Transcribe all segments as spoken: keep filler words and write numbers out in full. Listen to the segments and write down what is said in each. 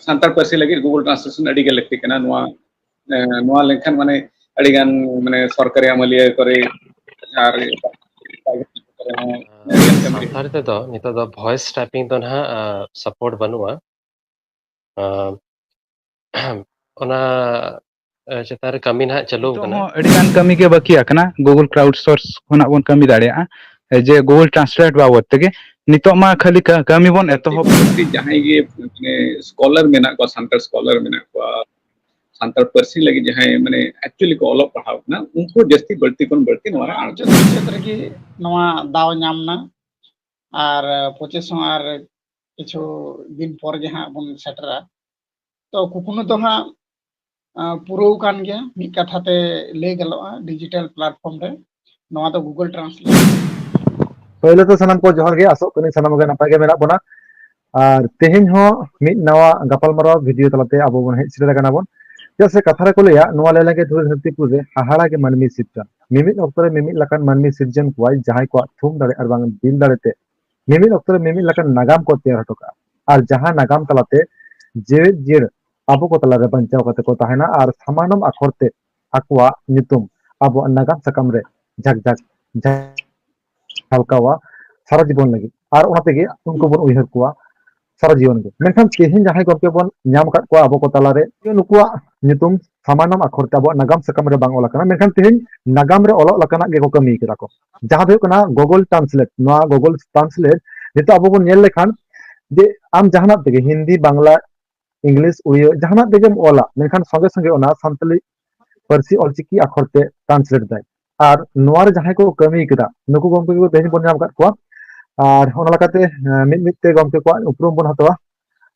ᱥᱟᱱᱛᱟᱲ ᱯᱟᱹᱨᱥᱤ ᱞᱟᱹᱜᱤᱫ Google Translation ᱟᱹᱰᱤ ᱜᱮ ᱞᱟᱹᱠᱛᱤ ᱠᱟᱱᱟ᱾ ᱱᱚᱣᱟ, ᱮ, ᱱᱚᱣᱟ ᱞᱮᱱᱠᱷᱟᱱ ᱢᱟᱱᱮ ᱟᱹᱰᱤ ᱜᱟᱱ ᱢᱟᱱᱮ ᱥᱚᱨᱠᱟᱨᱤ ᱟᱹᱢᱟᱹᱞᱤᱭᱟᱹ ᱠᱚᱨᱮ ᱟᱨ ᱮᱴᱟᱜ ᱠᱚᱨᱮ ᱦᱚᱸ ᱧᱮᱞ ᱧᱟᱢ ᱠᱟᱱ ᱜᱮᱭᱟ᱾ ᱥᱟᱱᱛᱟᱲᱤ ᱛᱮᱫᱚ ᱱᱤᱛᱚᱜ ᱫᱚ voice typing ᱫᱚ ᱱᱟᱦᱟᱜ, ᱟ, support ᱵᱟᱹᱱᱩᱜᱼᱟ᱾ ᱟ, ᱚᱱᱟ, ᱟ, ᱪᱮᱛᱟᱱ ᱨᱮ ᱠᱟᱹᱢᱤ ᱱᱟᱦᱟᱜ ᱪᱟᱹᱞᱩ ᱱᱤᱛᱚᱜ ᱟᱠᱟᱱᱟ᱾ ᱦᱚᱸ ᱟᱹᱰᱤ ᱜᱟᱱ ᱠᱟᱹᱢᱤ ᱜᱮ ᱵᱟᱹᱠᱤ ᱟᱠᱟᱱᱟ, Google Crowd Source ᱠᱷᱚᱱᱟᱜ ᱵᱚᱱ ᱠᱟᱹᱢᱤ ᱫᱟᱲᱮᱭᱟᱜᱼᱟ, ᱡᱮ Google Translate ᱵᱟᱵᱚᱫ ᱛᱮᱜᱮ ᱱᱤᱛᱚᱜ ᱢᱟ ᱠᱷᱟᱹᱞᱤ ᱠᱟ-, ᱠᱟᱹᱢᱤ ᱵᱚᱱ ᱮᱛᱚᱦᱚᱵ᱾ ᱵᱟᱹᱲᱛᱤ ᱡᱟᱦᱟᱸᱭ ᱜᱮ ᱢᱟᱱᱮ scholar ᱢᱮᱱᱟᱜ ᱠᱚᱣᱟ, ᱥᱟᱱᱛᱟᱲ scholar ᱢᱮᱱᱟᱜ ᱠᱚᱣᱟ, ᱥᱟᱱᱛᱟᱲ ᱯᱟᱹᱨᱥᱤ ᱞᱟᱹᱜᱤᱫ ᱡᱟᱦᱟᱸᱭ ᱢᱟᱱᱮ actually ᱠᱚ ᱚᱞᱚᱜ ᱯᱟᱲᱦᱟᱣ ᱠᱟᱱᱟ, ᱩᱱᱠᱩ ᱡᱟᱹᱥᱛᱤ ᱵᱟᱹᱲᱛᱤ ᱠᱷᱚᱱ ᱵᱟᱹᱲᱛᱤ ᱱᱚᱣᱟ ᱨᱮ ᱟᱬᱜᱚ᱾ ᱡᱚᱛᱚ ᱠᱷᱮᱛᱨᱮ ᱜᱮ ᱱᱚᱣᱟ ᱫᱟᱣ ᱧᱟᱢ ᱮᱱᱟ᱾ ᱟᱨ ᱯᱚᱸᱪᱤᱥ ᱦᱚᱸ ᱟᱨ ᱠᱤᱪᱷᱩ ᱫᱤᱱ ᱯᱚᱨ ᱜᱮ ᱦᱟᱸᱜ ᱵᱚᱱ ᱥᱮᱴᱮᱨᱟ᱾ ᱛᱚ ᱠᱩᱠᱢᱩ ᱫᱚ ᱦᱟᱸᱜ, ᱟ, ᱯᱩᱨᱟᱹᱣ ᱠᱟᱱ ᱜᱮᱭᱟ᱾ ᱢᱤᱫ ᱠᱟᱛᱷᱟ ᱛᱮ ᱞᱟᱹᱭ ᱜᱟᱱᱚᱜᱼᱟ, digital platform ᱨᱮ ᱱᱚᱣᱟ ᱫᱚ Google Translate᱾ ᱯᱳᱭᱞᱳ ᱛᱮ ᱥᱟᱱᱟᱢ ᱠᱚ ᱡᱚᱦᱟᱨ ᱜᱮ, ᱟᱥᱚᱜ ᱠᱟᱹᱱᱟᱹᱧ ᱥᱟᱱᱟᱢ ᱜᱮ ᱱᱟᱯᱟᱭ ᱜᱮ ᱢᱮᱱᱟᱜ ᱵᱚᱱᱟ᱾ ᱟᱨ ᱛᱮᱦᱮᱧ ᱦᱚᱸ ᱢᱤᱫ ᱱᱟᱣᱟ ᱜᱟᱯᱟᱞᱢᱟᱨᱟᱣ video ᱛᱟᱞᱟᱛᱮ ᱟᱵᱚ ᱵᱚᱱ ᱦᱮᱡ ᱥᱮᱴᱮᱨ ᱟᱠᱟᱱᱟ ᱵᱚᱱ᱾ ᱪᱮᱫᱟᱜ ᱥᱮ ᱠᱟᱛᱷᱟ ᱨᱮᱠᱚ ᱞᱟᱹᱭᱟ, ᱱᱚᱣᱟ ᱞᱮᱞᱮᱝᱜᱮ ᱫᱷᱩᱲᱤ ᱫᱷᱟᱹᱨᱛᱤᱯᱩᱨ ᱨᱮ ᱦᱟᱦᱟᱲᱟ ᱜᱮ ᱢᱟᱹᱱᱢᱤ ᱥᱤᱨᱡᱚᱱ᱾ ᱢᱤᱢᱤᱫ ᱚᱠᱛᱚ ᱨᱮ ᱢᱤᱢᱤᱫ ᱞᱮᱠᱟᱱ ᱢᱟᱹᱱᱢᱤ ᱥᱤᱨᱡᱚᱱ ᱠᱚᱣᱟᱭ, ᱡᱟᱦᱟᱸᱭ ᱠᱚᱣᱟᱜ ᱛᱷᱩᱢ ᱫᱟᱲᱮ ᱟᱨ ᱵᱟᱝ ᱫᱤᱞ ᱫᱟᱲᱮᱛᱮ ᱢᱤᱢᱤᱫ ᱚᱠᱛᱚ ᱨᱮ ᱢᱤᱢᱤᱫ ᱞᱮᱠᱟᱱ ᱱᱟᱜᱟᱢ ᱠᱚ ᱛᱮᱭᱟᱨ ᱦᱚᱴᱚ ᱠᱟᱜᱼᱟ᱾ ᱟᱨ ᱡᱟᱦᱟᱸ ᱱᱟᱜᱟᱢ ᱛᱟᱞᱟᱛᱮ ᱡᱮᱣᱮᱫ ᱡᱤᱭᱟᱹᱲ ᱟᱵᱚ ᱠᱚ ᱛᱟᱞᱟᱨᱮ ᱵᱟᱧᱪᱟᱣ ᱠᱟᱛᱮ ᱠᱚ ᱛᱟᱦᱮᱱᱟ ᱟᱨ ᱥᱟᱢᱟᱱᱚᱢ ᱟᱠᱷᱚᱨ ᱛᱮ ᱟᱠᱚᱣᱟᱜ ᱧᱩᱛᱩᱢ ᱟᱵᱚᱣᱟᱜ ᱱᱟᱜᱟᱢ ᱥᱟᱠᱟᱢ ᱨᱮ ᱡᱷᱟᱠ ᱡᱷᱟᱠ ᱡᱷᱟᱞᱠᱟᱣᱟ ᱥᱟᱨᱟ ᱡᱤᱵᱚᱱ ᱞᱟᱹᱜᱤᱫ᱾ ᱟᱨ ᱚᱱᱟ ᱛᱮᱜᱮ ᱩᱱᱠᱩ ᱵᱚᱱ ᱩᱭᱦᱟᱹᱨ ᱠᱚᱣᱟ ᱥᱟᱨᱟ ᱡᱤᱭᱚᱱ ᱜᱮ᱾ ᱢᱮᱱᱠᱷᱟᱱ ᱛᱮᱦᱮᱧ ᱡᱟᱦᱟᱸᱭ ᱜᱚᱢᱠᱮ ᱵᱚᱱ ᱧᱟᱢ ᱟᱠᱟᱫ ᱠᱚᱣᱟ ᱟᱵᱚ ᱠᱚ ᱛᱟᱞᱟᱨᱮ, ᱱᱩᱠᱩᱣᱟᱜ ᱧᱩᱛᱩᱢ ᱥᱟᱢᱟᱱᱚᱢ ᱟᱠᱷᱚᱨ ᱛᱮ ᱟᱵᱚᱣᱟᱜ ᱱᱟᱜᱟᱢ ᱥᱟᱠᱟᱢ ᱨᱮ ᱵᱟᱝ ᱚᱞ ᱟᱠᱟᱱᱟ, ᱢᱮᱱᱠᱷᱟᱱ ᱛᱮᱦᱮᱧ ᱱᱟᱜᱟᱢ ᱨᱮ ᱚᱞᱚᱜ ᱞᱮᱠᱟᱱᱟᱜ ᱜᱮᱠᱚ ᱠᱟᱹᱢᱤ ᱠᱟᱫᱟ ᱠᱚ, ᱡᱟᱦᱟᱸ ᱫᱚ ᱦᱩᱭᱩᱜ ᱠᱟᱱᱟ Google Translate᱾ ᱱᱚᱣᱟ Google Translate ᱱᱤᱛᱚᱜ ᱟᱵᱚ ᱵᱚᱱ ᱧᱮᱞ ᱞᱮᱠᱷᱟᱱ ᱡᱮ ᱟᱢ ᱡᱟᱦᱟᱱᱟᱜ ᱛᱮᱜᱮ ᱦᱤᱱᱫᱤ, ᱵᱟᱝᱞᱟ, ᱤᱝᱞᱤᱥ, ᱩᱲᱤᱭᱟᱹ ᱡᱟᱦᱟᱱᱟᱜ ᱛᱮᱜᱮᱢ ᱚᱞᱟ, ᱢᱮᱱᱠᱷᱟᱱ ᱥᱚᱸᱜᱮ ᱥᱚᱸᱜᱮ ᱚᱱᱟ ᱥᱟᱱᱛᱟᱞᱤ ᱯᱟᱹᱨᱥᱤ ᱚᱞᱪᱤᱠᱤ ᱟᱠᱷᱚᱨ ᱛᱮ translate ᱫᱟᱭ᱾ ᱟᱨ ᱱᱚᱣᱟ ᱨᱮ ᱡᱟᱦᱟᱸᱭ ᱠᱚ ᱠᱟᱹᱢᱤ ᱠᱟᱫᱟ, ᱱᱩᱠᱩ ᱜᱚᱢᱠᱮ ᱠᱚ ᱛᱮᱦᱮᱧ ᱵᱚᱱ ᱧᱟᱢ ᱟᱠᱟᱫ ᱠᱚᱣᱟ᱾ ᱟᱨ ᱚᱱᱟ ᱞᱮᱠᱟᱛᱮ, ᱮᱸ, ᱢᱤᱫ ᱢᱤᱫ ᱛᱮ ᱜᱚᱢᱠᱮ ᱠᱚᱣᱟᱜ ᱩᱯᱨᱩᱢ ᱵᱚᱱ ᱦᱟᱛᱟᱣᱟ᱾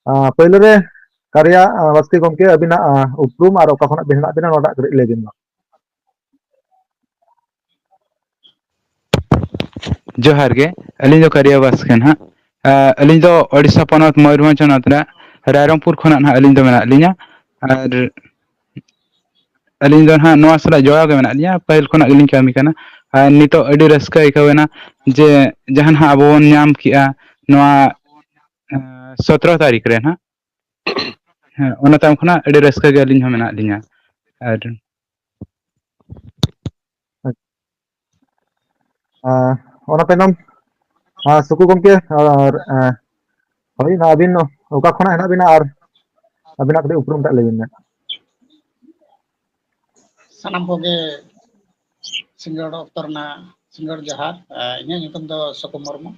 ᱟᱸ, ᱯᱳᱭᱞᱳ ᱨᱮ ᱠᱟᱨᱭᱟ, ᱟᱸ, ᱵᱟᱥᱠᱮ ᱜᱚᱢᱠᱮ, ᱟᱹᱵᱤᱱᱟᱜ, ᱟᱸ, ᱩᱯᱨᱩᱢ ᱟᱨ ᱚᱠᱟ ᱠᱷᱚᱱᱟᱜ ᱵᱤᱱ ᱦᱮᱱᱟᱜ ᱵᱤᱱᱟ, ᱱᱚᱣᱟᱴᱟᱜ ᱠᱟᱹᱴᱤᱡ ᱞᱟᱹᱭ ᱵᱤᱱ ᱢᱟ᱾ ᱡᱚᱦᱟᱨ ᱜᱮ, ᱟᱹᱞᱤᱧ ᱫᱚ ᱠᱟᱨᱭᱟ ᱵᱟᱥᱠᱮ ᱱᱟᱦᱟᱜ᱾ ᱟᱸ, ᱟᱹᱞᱤᱧ ᱫᱚ ᱳᱰᱤᱥᱟ ᱯᱚᱱᱚᱛ ᱢᱚᱭᱩᱨᱵᱷᱚᱸᱡᱽ ᱦᱚᱱᱚᱛ ᱨᱮᱱᱟᱜ ᱨᱟᱭᱨᱚᱝᱯᱩᱨ ᱠᱷᱚᱱᱟᱜ ᱱᱟᱦᱟᱜ ᱟᱹᱞᱤᱧ ᱫᱚ ᱢᱮᱱᱟᱜ ᱞᱤᱧᱟ᱾ ᱟᱨ ᱟᱹᱞᱤᱧ ᱫᱚ ᱱᱟᱦᱟᱜ ᱱᱚᱣᱟ ᱥᱟᱞᱟᱜ ᱡᱚᱲᱟᱣ ᱜᱮ ᱢᱮᱱᱟᱜ ᱞᱤᱧᱟ, ᱯᱟᱹᱦᱤᱞ ᱠᱷᱚᱱᱟᱜ ᱜᱮᱞᱤᱧ ᱠᱟᱹᱢᱤ ᱠᱟᱱᱟ᱾ ᱟᱨ ᱱᱤᱛᱚᱜ ᱟᱹᱰᱤ ᱨᱟᱹᱥᱠᱟᱹ ᱟᱹᱭᱠᱟᱹᱣ ᱮᱱᱟ ᱡᱮ ᱡᱟᱦᱟᱸ ᱱᱟᱦᱟᱜ ᱟᱵᱚ ᱵᱚᱱ ᱧᱟᱢ ᱠᱮᱜᱼᱟ ᱱᱚᱣᱟ, ᱟᱸ, ᱥᱚᱛᱨᱚ ᱛᱟᱹᱨᱤᱠᱷ ᱨᱮ ᱱᱟᱦᱟᱜ᱾ ᱦᱮᱸ, ᱚᱱᱟ ᱛᱟᱭᱚᱢ ᱠᱷᱚᱱᱟᱜ ᱟᱹᱰᱤ ᱨᱟᱹᱥᱠᱟᱹ ᱜᱮ ᱟᱹᱞᱤᱧ ᱦᱚᱸ ᱢᱮᱱᱟᱜ ᱞᱤᱧᱟ᱾ ᱟᱨ ᱟᱨ ᱚᱱᱟ ᱛᱟᱭᱱᱚᱢ, ᱟᱨ ᱥᱩᱠᱩ ᱜᱚᱢᱠᱮ, ᱟᱨ, ᱟᱨ, ᱦᱳᱭ, ᱟᱹᱵᱤᱱ ᱚᱠᱟ ᱠᱷᱚᱱᱟᱜ ᱦᱮᱱᱟᱜ ᱵᱤᱱᱟ ᱟᱨ ᱟᱹᱵᱤᱱᱟᱜ ᱠᱟᱹᱴᱤᱡ ᱩᱯᱨᱩᱢ ᱴᱟᱜ ᱞᱟᱹᱭ ᱵᱤᱱ ᱢᱮ᱾ ᱥᱟᱱᱟᱢ ᱠᱚᱜᱮ ᱥᱤᱸᱜᱟᱹᱲ ᱚᱠᱛᱚ ᱨᱮᱱᱟᱜ ᱥᱤᱸᱜᱟᱹᱲ ᱡᱚᱦᱟᱨ᱾ ᱟᱨ ᱤᱧᱟᱹᱜ ᱧᱩᱛᱩᱢ ᱫᱚ ᱥᱩᱠᱩ ᱢᱩᱨᱢᱩ᱾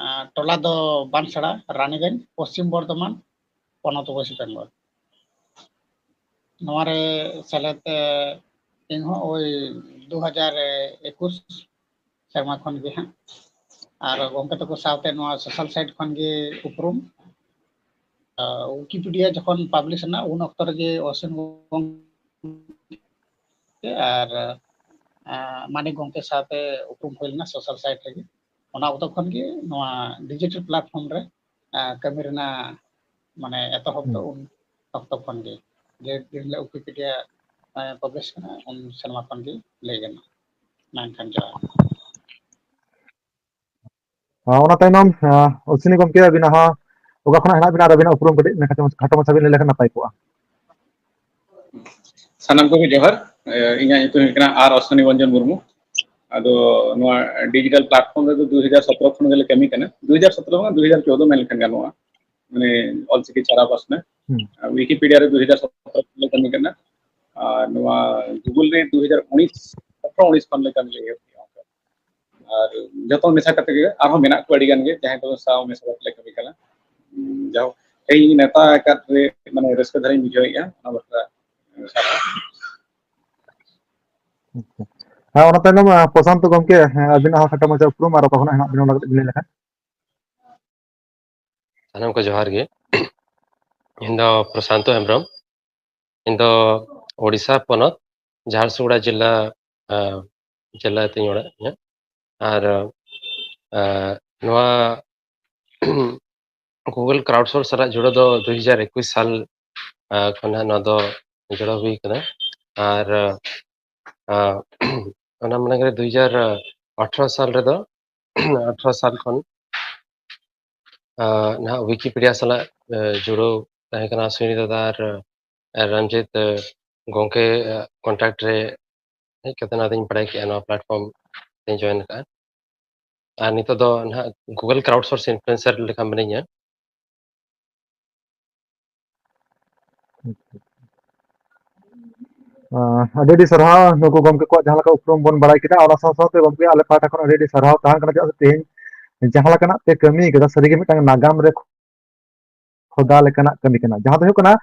ᱟᱨ ᱴᱚᱞᱟ ᱫᱚ ᱵᱟᱱᱥᱟᱲᱟ, ᱨᱟᱱᱤᱜᱚᱸᱡᱽ, ᱯᱚᱥᱪᱤᱢ ᱵᱚᱨᱫᱷᱚᱢᱟᱱ, ᱯᱚᱱᱚᱛ ᱳᱭᱮᱥᱴ ᱵᱮᱝᱜᱚᱞ᱾ ᱱᱚᱣᱟ ᱨᱮ ᱥᱮᱞᱮᱫ, ᱮ, ᱤᱧ ᱦᱚᱸ ᱳᱭ ᱫᱩ ᱦᱟᱡᱟᱨ ᱮᱠᱩᱥ ᱥᱮᱨᱢᱟ ᱠᱷᱚᱱ ᱜᱮ ᱦᱟᱸᱜ᱾ ᱟᱨ ᱜᱚᱢᱠᱮ ᱛᱟᱠᱚ ᱥᱟᱶᱛᱮ ᱱᱚᱣᱟ ᱥᱳᱥᱟᱞ ᱥᱟᱭᱤᱴ ᱠᱷᱚᱱ ᱜᱮ ᱩᱯᱨᱩᱢ᱾ ᱟ, ᱣᱤᱠᱤᱯᱤᱰᱤᱭᱟ ᱡᱚᱠᱷᱚᱱ ᱯᱟᱵᱽᱞᱤᱥ ᱮᱱᱟ, ᱩᱱ ᱚᱠᱛᱚ ᱨᱮᱜᱮ ᱚᱥᱤᱱ ᱜᱚᱢᱠᱮ ᱟᱨ, ᱟ, ᱢᱟᱱᱤᱠ ᱜᱚᱢᱠᱮ ᱥᱟᱶᱛᱮ ᱩᱯᱨᱩᱢ ᱦᱩᱭ ᱞᱮᱱᱟ ᱥᱳᱥᱟᱞ ᱥᱟᱭᱤᱴ ᱨᱮᱜᱮ᱾ ᱚᱱᱟ ᱚᱠᱛᱚ ᱠᱷᱚᱱ ᱜᱮ ᱱᱚᱣᱟ ᱰᱤᱡᱤᱴᱟᱞ ᱯᱞᱟᱴᱯᱷᱚᱨᱢ ᱨᱮ, ᱟ, ᱠᱟᱹᱢᱤ ᱨᱮᱱᱟᱜ ᱢᱟᱱᱮ ᱮᱛᱚᱦᱚᱵ ᱫᱚ ᱦᱩᱸ᱾ ᱩᱱ ᱚᱠᱛᱚ ᱠᱷᱚᱱ ᱜᱮ, ᱡᱮ ᱫᱤᱱ ᱦᱤᱞᱳᱜ ᱣᱤᱠᱤᱯᱤᱰᱤᱭᱟ, ᱮ, ᱯᱟᱵᱽᱞᱤᱥ ᱠᱟᱱᱟ, ᱩᱱ ᱥᱮᱨᱢᱟ ᱠᱷᱚᱱ ᱜᱮ ᱞᱟᱹᱭ ᱜᱟᱱᱚᱜᱼᱟ᱾ ᱢᱟ ᱮᱱᱠᱷᱟᱱ ᱡᱚᱦᱟᱨ᱾ ᱟᱨ ᱚᱱᱟ ᱛᱟᱭᱱᱚᱢ, ᱟ, ᱚᱥᱤᱱᱤ ᱜᱚᱢᱠᱮ, ᱟᱹᱵᱤᱱᱟᱜ ᱦᱚᱸ ᱚᱠᱟ ᱠᱷᱚᱱᱟᱜ ᱦᱮᱱᱟᱜ ᱵᱤᱱᱟ ᱟᱨ ᱟᱹᱵᱤᱱᱟᱜ ᱩᱯᱨᱩᱢ ᱠᱟᱹᱴᱤᱡ ᱠᱷᱟᱴᱚ ᱢᱟᱪᱷᱟ, ᱠᱷᱟᱴᱚ ᱢᱟᱪᱷᱟ ᱵᱤᱱ ᱞᱟᱹᱭ ᱞᱮᱠᱷᱟᱱ ᱱᱟᱯᱟᱭ ᱠᱚᱜᱼᱟ᱾ ᱥᱟᱱᱟᱢ ᱠᱚᱜᱮ ᱡᱚᱦᱟᱨ᱾ ᱮ, ᱤᱧᱟᱹᱜ ᱧᱩᱛᱩᱢ ᱦᱩᱭᱩᱜ ᱠᱟᱱᱟ ᱟᱨ ᱚᱥᱤᱱᱤ ᱨᱚᱧᱡᱚᱱ ᱢᱩᱨᱢᱩ᱾ ᱟᱫᱚ ᱱᱚᱣᱟ ᱰᱤᱡᱤᱴᱟᱞ ᱯᱞᱟᱴᱯᱷᱚᱨᱢ ᱨᱮᱫᱚ ᱫᱩ ᱦᱟᱡᱟᱨ ᱥᱚᱛᱨᱚ ᱠᱷᱚᱱ ᱜᱮᱞᱮ ᱠᱟᱹᱢᱤ ᱠᱟᱱᱟ᱾ ᱫᱩ ᱦᱟᱡᱟᱨ ᱥᱚᱛᱨᱚ ᱠᱷᱚᱱ ᱫᱩ ᱦᱟᱡᱟᱨ ᱪᱳᱫᱽᱫᱳ ᱢᱮᱱ ᱞᱮᱠᱷᱟᱱ ᱜᱟᱱᱚᱜᱼᱟ᱾ ᱢᱟᱱᱮ ᱚᱞᱪᱤᱠᱤ ᱪᱷᱟᱨᱟᱣ ᱯᱟᱥᱱᱟᱣ᱾ ᱦᱩᱸ᱾ ᱟᱨ ᱣᱤᱠᱤᱯᱤᱰᱤᱭᱟ ᱨᱮ ᱫᱩ ᱦᱟᱡᱟᱨ ᱥᱚᱛᱨᱚ ᱠᱷᱚᱱ ᱞᱮ ᱠᱟᱹᱢᱤ ᱠᱟᱱᱟ᱾ ᱟᱨ ᱱᱚᱣᱟ ᱜᱩᱜᱩᱞ ᱨᱮ ᱫᱩ ᱦᱟᱡᱟᱨ ᱩᱱᱤᱥ, ᱥᱚᱛᱨᱚ ᱩᱱᱤᱥ ᱠᱷᱚᱱ ᱞᱮ ᱠᱟᱹᱢᱤ ᱞᱮ ᱮᱦᱚᱵ ᱠᱮᱫᱟ᱾ ᱟᱨ ᱡᱚᱛᱚ ᱢᱮᱥᱟ ᱠᱟᱛᱮ ᱜᱮ ᱟᱨᱦᱚᱸ ᱢᱮᱱᱟᱜ ᱠᱚᱣᱟ ᱟᱹᱰᱤ ᱜᱟᱱ ᱜᱮ, ᱡᱟᱦᱟᱸᱭ ᱠᱚ ᱥᱟᱶ ᱢᱮᱥᱟ ᱠᱟᱛᱮ ᱞᱮ ᱠᱟᱹᱢᱤ ᱠᱟᱱᱟ᱾ ᱩᱸ, ᱡᱟᱭᱦᱳᱠ, ᱛᱮᱦᱮᱧ ᱱᱮᱣᱛᱟ ᱟᱠᱟᱫ ᱨᱮ ᱢᱟᱱᱮ ᱨᱟᱹᱥᱠᱟᱹ ᱫᱷᱟᱨᱟᱧ ᱵᱩᱡᱷᱟᱹᱣᱮᱫᱼᱟ, ᱚᱱᱟ ᱵᱟᱠᱷᱨᱟ ᱥᱟᱨᱦᱟᱣ᱾ ᱟᱪᱪᱷᱟ᱾ ᱦᱮᱸ, ᱚᱱᱟ ᱛᱟᱭᱱᱚᱢ, ᱟ, ᱯᱨᱚᱥᱟᱱᱛᱚ ᱜᱚᱢᱠᱮ, ᱦᱮᱸ, ᱟᱹᱵᱤᱱᱟᱜ ᱦᱚᱸ ᱠᱷᱟᱴᱚ ᱢᱟᱪᱷᱟ ᱩᱯᱨᱩᱢ ᱟᱨ ᱚᱠᱟ ᱠᱷᱚᱱᱟᱜ ᱦᱮᱱᱟᱜ ᱵᱤᱱᱟ, ᱚᱱᱟ ᱠᱟᱹᱴᱤᱡ ᱵᱤᱱ ᱞᱟᱹᱭ ᱞᱮᱠᱷᱟᱱ᱾ ᱥᱟᱱᱟᱢ ᱠᱚ ᱡᱚᱦᱟᱨ ᱜᱮ᱾ ᱤᱧ ᱫᱚ ᱯᱨᱚᱥᱟᱱᱛᱚ ᱦᱮᱢᱵᱨᱚᱢ᱾ ᱤᱧ ᱫᱚ ᱳᱰᱤᱥᱟ ᱯᱚᱱᱚᱛ, ᱡᱷᱟᱨᱥᱩᱜᱩᱲᱟ ᱡᱮᱞᱟ, ᱟ, ᱡᱮᱞᱟ ᱛᱤᱧ ᱚᱲᱟᱜ ᱤᱧᱟᱹᱜ᱾ ᱟᱨ, ᱟ, ᱱᱚᱣᱟ Google Crowdsource ᱥᱟᱞᱟᱜ ᱡᱩᱲᱟᱹᱣ ᱫᱚ ᱫᱩ ᱦᱟᱡᱟᱨ ᱮᱠᱩᱥ ᱥᱟᱞ, ᱟ, ᱠᱷᱚᱱ ᱦᱟᱸᱜ ᱱᱚᱣᱟ ᱫᱚ ᱡᱩᱲᱟᱹᱣ ᱦᱩᱭ ᱠᱟᱱᱟ᱾ ᱟᱨ, ᱟ, ᱚᱱᱟ ᱢᱟᱲᱟᱝ ᱨᱮ ᱫᱩ ᱦᱟᱡᱟᱨ ᱟᱴᱷᱨᱚ ᱥᱟᱞ ᱨᱮᱫᱚ, ᱟᱴᱷᱨᱚ ᱥᱟᱞ ᱠᱷᱚᱱ, ᱟ, ᱱᱟᱦᱟᱜ ᱣᱤᱠᱤᱯᱤᱰᱤᱭᱟ ᱥᱟᱞᱟᱜ, ᱟ, ᱡᱩᱲᱟᱹᱣ ᱛᱟᱦᱮᱸ ᱠᱟᱱᱟ ᱥᱩᱱᱤ ᱫᱟᱫᱟ ᱟᱨ, ᱟᱨ ᱨᱚᱧᱡᱤᱛ, ᱟᱸ, ᱜᱚᱝᱠᱮ, ᱟᱸ, contact ᱨᱮ ᱦᱮᱡ ᱠᱟᱛᱮ ᱱᱚᱣᱟ ᱫᱚᱧ ᱵᱟᱲᱟᱭ ᱠᱮᱜᱼᱟ, ᱱᱚᱣᱟ platform ᱛᱮᱧ join ᱟᱠᱟᱫᱼᱟ᱾ ᱟᱨ ᱱᱤᱛᱚᱜ ᱫᱚ ᱱᱟᱦᱟᱜ Google Crowdsource Influencer ᱞᱮᱠᱟ ᱢᱤᱱᱟᱹᱧᱟ᱾ ᱟᱸ, ᱟᱹᱰᱤ ᱟᱹᱰᱤ ᱥᱟᱨᱦᱟᱣ, ᱱᱩᱠᱩ ᱜᱚᱢᱠᱮ ᱠᱚᱣᱟᱜ ᱡᱟᱦᱟᱸ ᱞᱮᱠᱟ ᱩᱯᱨᱩᱢ ᱵᱚᱱ ᱵᱟᱲᱟᱭ ᱠᱮᱫᱟ, ᱚᱱᱟ ᱥᱟᱶ ᱥᱟᱶᱛᱮ ᱜᱚᱢᱠᱮ ᱟᱞᱮ ᱯᱟᱦᱴᱟ ᱠᱷᱚᱱ ᱟᱹᱰᱤ ᱟᱹᱰᱤ ᱥᱟᱨᱦᱟᱣ ᱛᱟᱦᱮᱸ ᱠᱟᱱᱟ, ᱪᱮᱫᱟᱜ ᱥᱮ ᱛᱮᱦᱮᱧ ᱡᱟᱦᱟᱸ ᱞᱮᱠᱟᱱᱟᱜ ᱯᱮ ᱠᱟᱹᱢᱤ ᱠᱟᱫᱟ, ᱥᱟᱹᱨᱤᱜᱮ ᱢᱤᱫᱴᱟᱝ ᱱᱟᱜᱟᱢ ᱨᱮ ᱠᱷᱚᱫᱟ ᱞᱮᱠᱟᱱᱟᱜ ᱠᱟᱹᱢᱤ ᱠᱟᱱᱟ, ᱡᱟᱦᱟᱸ ᱫᱚ ᱦᱩᱭᱩᱜ ᱠᱟᱱᱟ,